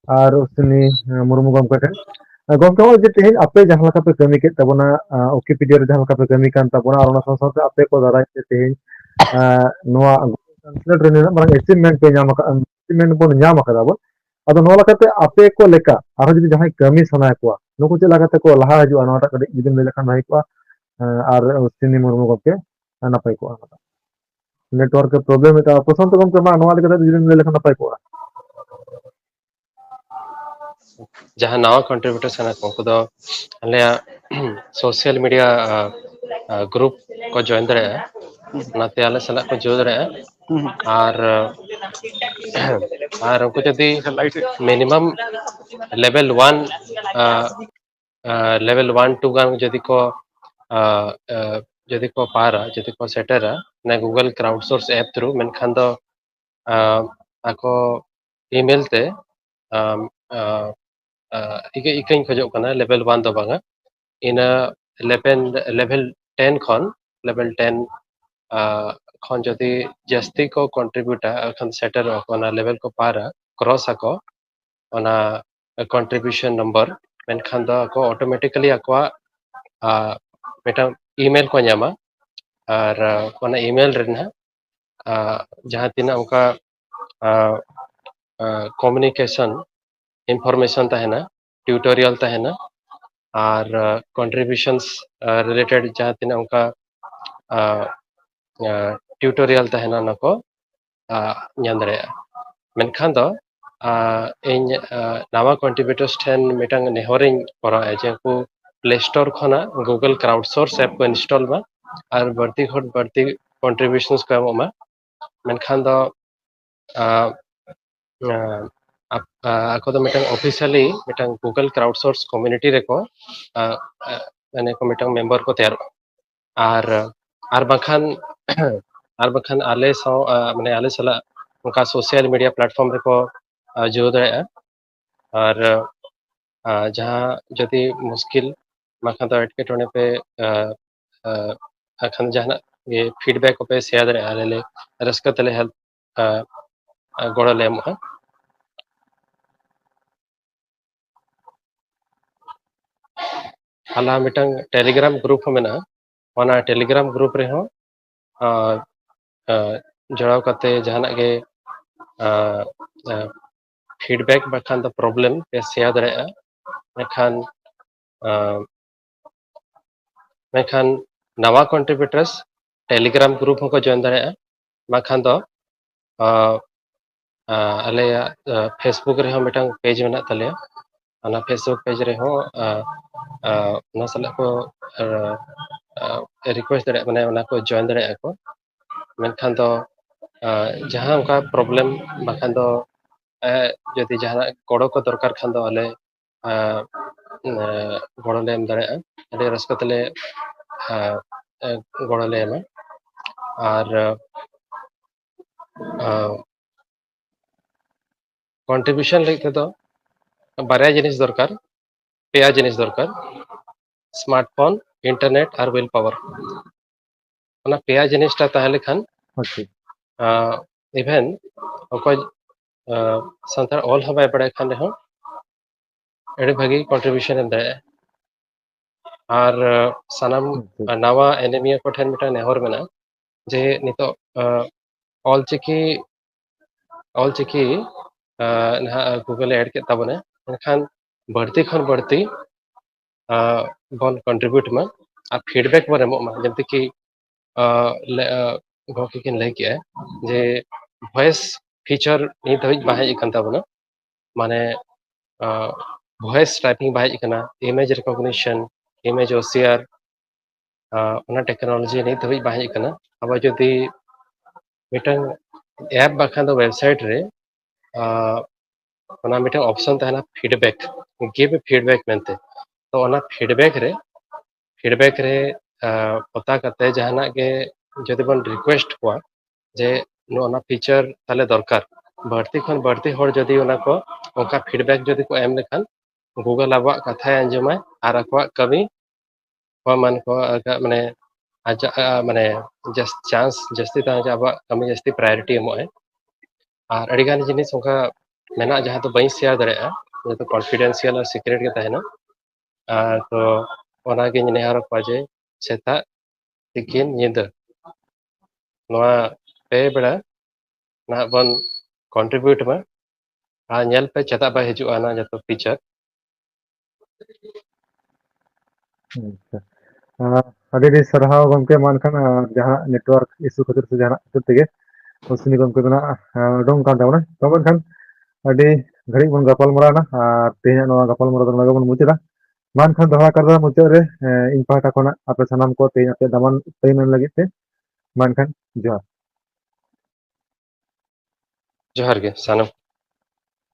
ᱟᱨ ᱩᱥᱱᱤ ᱢᱩᱨᱢᱩ ᱜᱚᱢᱠᱮ ᱴᱷᱮᱱ᱾ ᱜᱚᱢᱠᱮ, ᱱᱚᱜᱼᱚᱭ ᱡᱮ ᱛᱮᱦᱮᱧ ᱟᱯᱮ ᱡᱟᱦᱟᱸ ᱞᱮᱠᱟ ᱯᱮ ᱠᱟᱹᱢᱤ ᱠᱮᱫ ᱛᱟᱵᱚᱱᱟ, ᱟᱸ, Wikipedia ᱨᱮ ᱡᱟᱦᱟᱸ ᱞᱮᱠᱟ ᱯᱮ ᱠᱟᱹᱢᱤ ᱠᱟᱱ ᱛᱟᱵᱚᱱᱟ, ᱟᱨ ᱚᱱᱟ ᱥᱟᱶ ᱥᱟᱶᱛᱮ ᱟᱯᱮ ᱠᱚ ᱫᱟᱨᱟᱭ ᱛᱮ ᱛᱮᱦᱮᱧ, ᱟᱸ, ᱱᱚᱣᱟ Google Translate ᱨᱮ ᱱᱤᱱᱟᱹᱜ ᱢᱟᱨᱟᱝ achievement ᱯᱮ ᱧᱟᱢ ᱟᱠᱟᱫ, achievement ᱵᱚᱱ ᱧᱟᱢ ᱟᱠᱟᱫᱟ ᱵᱚᱱ, ᱟᱫᱚ ᱱᱚᱣᱟ ᱞᱮᱠᱟᱛᱮ ᱟᱯᱮ ᱠᱚ ᱞᱮᱠᱟ ᱟᱨᱦᱚᱸ ᱡᱩᱫᱤ ᱡᱟᱦᱟᱸᱭ ᱠᱟᱹᱢᱤ ᱥᱟᱱᱟᱭᱮᱫ ᱠᱚᱣᱟ, ᱱᱩᱠᱩ ᱪᱮᱫ ᱞᱮᱠᱟᱛᱮ ᱠᱚ ᱞᱟᱦᱟ ᱦᱤᱡᱩᱜᱼᱟ, ᱱᱚᱣᱟᱴᱟᱜ ᱠᱟᱹᱴᱤᱡ ᱡᱩᱫᱤᱢ ᱞᱟᱹᱭ ᱞᱮᱠᱷᱟᱱ ᱵᱷᱟᱜᱮ ᱠᱚᱜᱼᱟ᱾ ᱮᱸ, ᱟᱨ ᱩᱥᱱᱤ ᱢᱩᱨᱢᱩ ᱜᱚᱢᱠᱮ, ᱱᱟᱯᱟᱭ ᱠᱚᱜᱼᱟ᱾ Network ᱮ problem ᱮᱫᱟ᱾ ᱯᱨᱚᱥᱟᱱᱛ ᱜᱚᱢᱠᱮ, ᱢᱟ ᱱᱚᱣᱟ ᱤᱫᱤ ᱠᱟᱛᱮ ᱡᱩᱫᱤᱢ ᱞᱟᱹᱭ ᱞᱮᱠᱷᱟᱱ ᱱᱟᱯᱟᱭ ᱠᱚᱜᱼᱟ᱾ ᱡᱟᱦᱟᱸ ᱱᱟᱣᱟ contributor ᱠᱟᱱᱟ ᱠᱚ, ᱩᱱᱠᱩ ᱫᱚ ᱟᱞᱮᱭᱟᱜ social media, ᱟ, ᱟ, group ᱠᱚ join ᱫᱟᱲᱮᱭᱟᱜᱼᱟ, ᱚᱱᱟᱛᱮ ᱟᱞᱮ ᱥᱟᱞᱟᱜ ᱠᱚ ᱡᱩᱲᱟᱹᱣ ᱫᱟᱲᱮᱭᱟᱜᱼᱟ᱾ ᱦᱩᱸ᱾ ᱟᱨ, ᱟᱨ ᱩᱱᱠᱩ ᱡᱩᱫᱤ ᱟᱪᱪᱷᱟ, light ᱨᱮ᱾ Minimum level one, ᱟ, ᱟ, level one two ᱜᱟᱱ ᱡᱩᱫᱤ ᱠᱚ, ᱟ, ᱟ, ᱡᱩᱫᱤ ᱠᱚ ᱯᱟᱨᱟ, ᱡᱩᱫᱤ ᱠᱚ ᱥᱮᱴᱮᱨᱟ, ᱚᱱᱟ Google Crowdsource app through, ᱢᱮᱱᱠᱷᱟᱱ ᱫᱚ, ᱟ, ᱟᱠᱚ email ᱛᱮ, ᱟᱢ, ᱟ, ᱟ, ᱤᱠᱟᱹ, ᱤᱠᱟᱹᱧ ᱠᱷᱚᱡᱚᱜ ᱠᱟᱱᱟ, level one ᱫᱚ ᱵᱟᱝᱟ᱾ ᱤᱱᱟᱹ level, level ten ᱠᱷᱚᱱ, level ten, ᱟ, ᱠᱷᱚᱱ ᱡᱩᱫᱤ ᱡᱟᱹᱥᱛᱤ ᱠᱚ contributeᱟ, ᱮᱱᱠᱷᱟᱱ ᱥᱮᱴᱮᱨᱚᱜᱼᱟ ᱠᱚ, ᱚᱱᱟ level ᱠᱚ ᱯᱟᱨᱟ, cross ᱟᱠᱚ, ᱚᱱᱟ contribution number, ᱢᱮᱱᱠᱷᱟᱱ ᱫᱚ ᱟᱠᱚ automatically ᱟᱠᱚᱣᱟᱜ, ᱟ, ᱢᱤᱫᱴᱟᱝ email ᱠᱚ ᱧᱟᱢᱟ᱾ ᱟᱨ, ᱟ, ᱚᱱᱟ email ᱨᱮ ᱱᱟᱦᱟᱜ, ᱟ, ᱡᱟᱦᱟᱸ ᱛᱤᱱᱟᱹᱜ ᱚᱱᱠᱟ, ᱟ, ᱟ, communication information ᱛᱟᱦᱮᱱᱟ, tutorial ᱛᱟᱦᱮᱱᱟ, ᱟᱨ, ᱟ, contributions, ᱟ, related ᱡᱟᱦᱟᱸ ᱛᱤᱱᱟᱹᱜ ᱚᱱᱠᱟ, ᱟ, ᱟ, tutorial ᱛᱟᱦᱮᱱᱟ, ᱚᱱᱟ ᱠᱚ, ᱟ, ᱧᱟᱢ ᱫᱟᱲᱮᱭᱟᱜᱼᱟ᱾ ᱢᱮᱱᱠᱷᱟᱱ ᱫᱚ, ᱟ, ᱤᱧ, ᱟ, ᱱᱟᱣᱟ contributors ᱴᱷᱮᱱ ᱢᱤᱫᱴᱟᱝ ᱱᱮᱦᱚᱨᱤᱧ ᱠᱚᱨᱟᱣᱮᱫᱼᱟ ᱡᱮ ᱩᱱᱠᱩ Play Store ᱠᱷᱚᱱᱟᱜ Google Crowdsource app ᱠᱚ install ᱢᱟ ᱟᱨ ᱵᱟᱹᱲᱛᱤ ᱠᱷᱚᱱ ᱵᱟᱹᱲᱛᱤ contributions ᱠᱚ ᱮᱢᱚᱜ ᱢᱟ᱾ ᱢᱮᱱᱠᱷᱟᱱ ᱫᱚ, ᱟ, ᱟ, ᱟᱠ-, ᱟ, ᱟᱠᱚ ᱫᱚ ᱢᱤᱫᱴᱟᱝ officially ᱢᱤᱫᱴᱟᱝ Google crowd source community ᱨᱮᱠᱚ, ᱟ, ᱟ, ᱢᱟᱱᱮ ᱠᱚ ᱢᱤᱫᱴᱟᱝ member ᱠᱚ ᱛᱮᱭᱟᱨᱚᱜᱼᱟ᱾ ᱟᱨ, ᱟᱨ ᱵᱟᱝᱠᱷᱟᱱ, ᱟᱨ ᱵᱟᱝᱠᱷᱟᱱ ᱟᱞᱮ ᱥᱟᱶ, ᱟ, ᱢᱟᱱᱮ ᱟᱞᱮ ᱥᱟᱞᱟᱜ ᱚᱱᱠᱟ social media platform ᱨᱮᱠᱚ, ᱟ, ᱡᱩᱲᱟᱹᱣ ᱫᱟᱲᱮᱭᱟᱜᱼᱟ᱾ ᱟᱨ, ᱟ, ᱡᱟᱦᱟᱸ ᱡᱩᱫᱤ ᱢᱩᱥᱠᱤᱞ ᱵᱟᱝᱠᱷᱟᱱ ᱫᱚ ᱮᱴᱠᱮᱴᱚᱬᱮ ᱯᱮ, ᱟ, ᱟ, ᱠᱷᱟᱱ ᱡᱟᱦᱟᱱᱟᱜ ᱜᱮ feedback ᱠᱚᱯᱮ share ᱫᱟᱲᱮᱭᱟᱜᱼᱟ, ᱟᱞᱮ ᱞᱮ ᱨᱟᱹᱥᱠᱟᱹ ᱛᱮᱞᱮ help, ᱟ, ᱟ, ᱜᱚᱲᱚ ᱞᱮ ᱮᱢᱚᱜᱼᱟ᱾ ᱟᱞᱮ ᱢᱤᱫᱴᱟᱝ Telegram group ᱦᱚᱸ ᱢᱮᱱᱟᱜᱼᱟ, ᱚᱱᱟ Telegram group ᱨᱮᱦᱚᱸ, ᱟ, ᱟ, ᱡᱚᱲᱟᱣ ᱠᱟᱛᱮ ᱡᱟᱦᱟᱱᱟᱜ ᱜᱮ, ᱟ, ᱟ, feedback ᱵᱟᱠᱷᱟᱱ ᱫᱚ problem ᱯᱮ share ᱫᱟᱲᱮᱭᱟᱜᱼᱟ᱾ ᱢᱮᱱᱠᱷᱟᱱ, ᱟ, ᱢᱮᱱᱠᱷᱟᱱ ᱱᱟᱣᱟ contributors Telegram group ᱦᱚᱸᱠᱚ join ᱫᱟᱲᱮᱭᱟᱜᱼᱟ, ᱵᱟᱝᱠᱷᱟᱱ ᱫᱚ, ᱟ, ᱟ, ᱟᱞᱮᱭᱟᱜ, ᱟ, Facebook ᱨᱮᱦᱚᱸ ᱢᱤᱫᱴᱟᱝ page ᱢᱮᱱᱟᱜ ᱛᱟᱞᱮᱭᱟ᱾ ᱚᱱᱟ Facebook page ᱨᱮᱦᱚᱸ, ᱟ, ᱟ, ᱚᱱᱟ ᱥᱟᱞᱟᱜ ᱠᱚ, ᱟ, ᱟ, request ᱫᱟᱲᱮᱭᱟᱜᱼᱟ, ᱢᱟᱱᱮ ᱚᱱᱟ ᱠᱚ join ᱫᱟᱲᱮᱭᱟᱜᱼᱟ ᱠᱚ᱾ ᱢᱮᱱᱠᱷᱟᱱ ᱫᱚ, ᱟ, ᱡᱟᱦᱟᱸ ᱚᱱᱠᱟ problem ᱵᱟᱠᱷᱟᱱ ᱫᱚ, ᱟ, ᱡᱩᱫᱤ ᱡᱟᱦᱟᱱᱟᱜ ᱜᱚᱲᱚ ᱠᱚ ᱫᱚᱨᱠᱟᱨ ᱠᱷᱟᱱ ᱫᱚ ᱟᱞᱮ, ᱟ, ᱟ, ᱜᱚᱲᱚ ᱞᱮ ᱮᱢ ᱫᱟᱲᱮᱭᱟᱜᱼᱟ, ᱟᱹᱰᱤ ᱨᱟᱹᱥᱠᱟᱹ ᱛᱮᱞᱮ, ᱟ, ᱟ, ᱜᱚᱲᱚ ᱞᱮ ᱮᱢᱟ᱾ ᱟᱨ, ᱟ, contribution ᱞᱟᱹᱜᱤᱫ ᱛᱮᱫᱚ ᱵᱟᱨᱭᱟ ᱡᱤᱱᱤᱥ ᱫᱚᱨᱠᱟᱨ, ᱯᱮᱭᱟ ᱡᱤᱱᱤᱥ ᱫᱚᱨᱠᱟᱨ, smartphone, internet R will power᱾ ᱚᱱᱟ ᱯᱮᱭᱟ ᱡᱤᱱᱤᱥᱴᱟ ᱛᱟᱦᱮᱸ ᱞᱮᱠᱷᱟᱱ, ᱟᱪᱪᱷᱟ᱾ ᱟ, even ᱚᱠᱚᱭ, ᱟ, ᱥᱟᱱᱛᱟᱲ ᱚᱞ ᱦᱚᱸ ᱵᱟᱭ ᱵᱟᱲᱟᱭ ᱠᱷᱟᱱ ᱨᱮᱦᱚᱸ ᱟᱹᱰᱤ ᱵᱷᱟᱹᱜᱤ contribution ᱮᱢ ᱫᱟᱲᱮᱭᱟᱜᱼᱟ᱾ ᱟᱨ, ᱟ, ᱥᱟᱱᱟᱢ, ᱟᱪᱪᱷᱟ᱾ ᱟ, ᱱᱟᱣᱟ ᱮᱱᱮᱢᱤᱭᱟᱹ ᱠᱚᱴᱷᱮᱱ ᱢᱤᱫᱴᱟᱝ ᱱᱮᱦᱚᱨ ᱢᱮᱱᱟᱜᱼᱟ ᱡᱮ ᱱᱤᱛᱚᱜ, ᱟ, ᱚᱞᱪᱤᱠᱤ, ᱚᱞᱪᱤᱠᱤ, ᱟ, ᱱᱟᱦᱟᱜ Google ᱮ add ᱠᱮᱫ ᱛᱟᱵᱚᱱᱟ, ᱢᱮᱱᱠᱷᱟᱱ ᱵᱟᱹᱲᱛᱤ ᱠᱷᱚᱱ ᱵᱟᱹᱲᱛᱤ, ᱟ, ᱵᱚᱱ contribute ᱢᱟ ᱟᱨ feedback ᱵᱚᱱ ᱮᱢᱚᱜ ᱢᱟ᱾ ᱡᱮᱢᱛᱤ ᱠᱤ, ᱟ, ᱞᱮ-, ᱟ, ᱜᱚᱢᱠᱮ ᱠᱤᱱ ᱞᱟᱹᱭ ᱠᱮᱜᱼᱟ ᱡᱮ voice feature ᱱᱤᱛ ᱦᱟᱹᱵᱤᱡ ᱵᱟᱝ ᱦᱮᱡ ᱟᱠᱟᱱ ᱛᱟᱵᱚᱱᱟ, ᱢᱟᱱᱮ, ᱟ, voice typing ᱵᱟᱝ ᱦᱮᱡ ᱟᱠᱟᱱᱟ, image recognition, image O C R, ᱟ, ᱚᱱᱟ technology ᱱᱤᱛ ᱦᱟᱹᱵᱤᱡ ᱵᱟᱝ ᱦᱮᱡ ᱟᱠᱟᱱᱟ᱾ ᱟᱵᱚ ᱡᱩᱫᱤ ᱢᱤᱫᱴᱟᱝ app ᱵᱟᱠᱷᱟᱱ ᱫᱚ website ᱨᱮ, ᱟ, ᱚᱱᱟ ᱢᱤᱫᱴᱮᱱ ᱚᱯᱥᱚᱱ ᱛᱟᱦᱮᱱᱟ, ᱯᱷᱤᱰᱵᱮᱠ, ᱜᱤᱵᱷ ᱯᱷᱤᱰᱵᱮᱠ ᱢᱮᱱᱛᱮ᱾ ᱛᱚ ᱚᱱᱟ ᱯᱷᱤᱰᱵᱮᱠ ᱨᱮ ᱯᱷᱤᱰᱵᱮᱠ ᱨᱮ ᱯᱚᱛᱟ ᱠᱟᱛᱮ ᱡᱟᱦᱟᱱᱟᱜ ᱜᱮ ᱡᱩᱫᱤ ᱵᱚᱱ ᱨᱤᱠᱩᱭᱮᱥᱴ ᱠᱚᱣᱟ ᱡᱮ ᱱᱚᱜᱼᱚ ᱱᱟ ᱯᱷᱤᱪᱟᱨ ᱛᱟᱦᱞᱮ ᱫᱚᱨᱠᱟᱨ, ᱵᱟᱹᱲᱛᱤ ᱠᱷᱚᱱ ᱵᱟᱹᱲᱛᱤ ᱦᱚᱲ ᱡᱩᱫᱤ ᱚᱱᱟ ᱠᱚ ᱚᱱᱠᱟ ᱯᱷᱤᱰᱵᱮᱠ ᱡᱩᱫᱤ ᱠᱚ ᱮᱢ ᱞᱮᱠᱷᱟᱱ, ᱜᱩᱜᱚᱞ ᱟᱵᱚᱣᱟᱜ ᱠᱟᱛᱷᱟᱭ ᱟᱸᱡᱚᱢᱟᱭ ᱟᱨ ᱟᱠᱚᱣᱟᱜ ᱠᱟᱹᱢᱤ ᱦᱚᱸ ᱢᱟᱱ ᱠᱚ ᱟᱡᱟᱜ ᱢᱟᱱᱮ ᱟᱡᱟᱜ ᱢᱟᱱᱮ ᱪᱟᱱᱥ ᱡᱟᱹᱥᱛᱤ ᱛᱟᱦᱮᱸ ᱦᱚᱪᱚ, ᱟᱵᱚᱣᱟᱜ ᱠᱟᱹᱢᱤ ᱡᱟᱹᱥᱛᱤ ᱯᱨᱟᱭᱳᱨᱤᱴᱤ ᱮᱢᱚᱜ ᱟᱭ᱾ ᱟᱨ ᱟᱹᱰᱤᱜᱟᱱ ᱡᱤᱱᱤᱥ ᱚᱱᱠᱟ ᱢᱮᱱᱟᱜᱼᱟ ᱡᱟᱦᱟᱸ ᱫᱚ ᱵᱟᱹᱧ ᱥᱮᱭᱟᱨ ᱫᱟᱲᱮᱭᱟᱜᱼᱟ, ᱡᱮᱦᱮᱛᱩ ᱠᱚᱱᱯᱷᱤᱰᱮᱱᱥᱤᱭᱟᱞ ᱟᱨ ᱥᱤᱠᱨᱮᱴ ᱜᱮ ᱛᱟᱦᱮᱱᱟ᱾ ᱟᱨ ᱛᱚ ᱚᱱᱟᱜᱤᱧ ᱱᱮᱦᱚᱨ ᱟᱠᱚᱣᱟ ᱡᱮ ᱥᱮᱛᱟᱜ ᱛᱤᱠᱤᱱ ᱧᱤᱫᱟᱹ ᱱᱚᱣᱟ ᱯᱮ ᱵᱮᱲᱟ ᱱᱟᱦᱟᱜ ᱵᱚᱱ ᱠᱚᱱᱴᱨᱤᱵᱤᱭᱩᱴ ᱢᱟ᱾ ᱟᱨ ᱧᱮᱞ ᱯᱮ ᱪᱮᱫᱟᱜ ᱵᱟᱭ ᱦᱤᱡᱩᱜᱼᱟ ᱚᱱᱟ ᱡᱚᱛᱚ ᱯᱷᱤᱪᱟᱨ᱾ ᱟᱪᱪᱷᱟ᱾ ᱟᱨ ᱟᱹᱰᱤ ᱟᱹᱰᱤ ᱥᱟᱨᱦᱟᱣ ᱜᱚᱢᱠᱮ, ᱢᱟ ᱮᱱᱠᱷᱟᱱ ᱟᱨ ᱡᱟᱦᱟᱸ ᱱᱮᱴᱣᱟᱨᱠ ᱤᱥᱩ ᱠᱷᱟᱹᱛᱤᱨ ᱥᱮ ᱡᱟᱦᱟᱱᱟᱜ ᱠᱷᱟᱹᱛᱤᱨ ᱛᱮᱜᱮ ᱚᱥᱤᱱᱤ ᱜᱚᱢᱠᱮ ᱫᱚ ᱱᱟᱜ ᱩᱰᱩᱝ ᱠᱟᱱ ᱛᱟᱵᱚᱱᱟ᱾ ᱛᱚ ᱢᱮᱱᱠᱷᱟᱱ ᱟᱹᱰᱤ ᱜᱷᱟᱹᱲᱤᱡ ᱵᱚᱱ ᱜᱟᱯᱟᱞ ᱢᱟᱨᱟᱣ ᱮᱱᱟ ᱟᱨ ᱛᱮᱦᱮᱧᱟᱜ ᱱᱚᱣᱟ ᱜᱟᱯᱟᱞ ᱢᱟᱨᱟᱣ ᱫᱚ ᱱᱚᱰᱮ ᱜᱮᱵᱚᱱ ᱢᱩᱪᱟᱹᱫᱟ᱾ ᱢᱟ ᱮᱱᱠᱷᱟᱱ ᱫᱚᱦᱲᱟ ᱠᱟᱨ ᱫᱚ ᱢᱩᱪᱟᱹᱫ ᱨᱮ ᱤᱧ ᱯᱟᱦᱴᱟ ᱠᱷᱚᱱᱟᱜ ᱟᱯᱮ ᱥᱟᱱᱟᱢ ᱠᱚ ᱛᱮᱦᱮᱧ ᱟᱯᱮ ᱫᱟᱢᱟᱱ ᱴᱟᱭᱤᱢ ᱮᱢ ᱞᱟᱹᱜᱤᱫ ᱛᱮ ᱢᱟ ᱮᱱᱠᱷᱟᱱ ᱡᱚᱦᱟᱨ᱾ ᱡᱚᱦᱟᱨ ᱜᱮ ᱥᱟᱱᱟᱢ᱾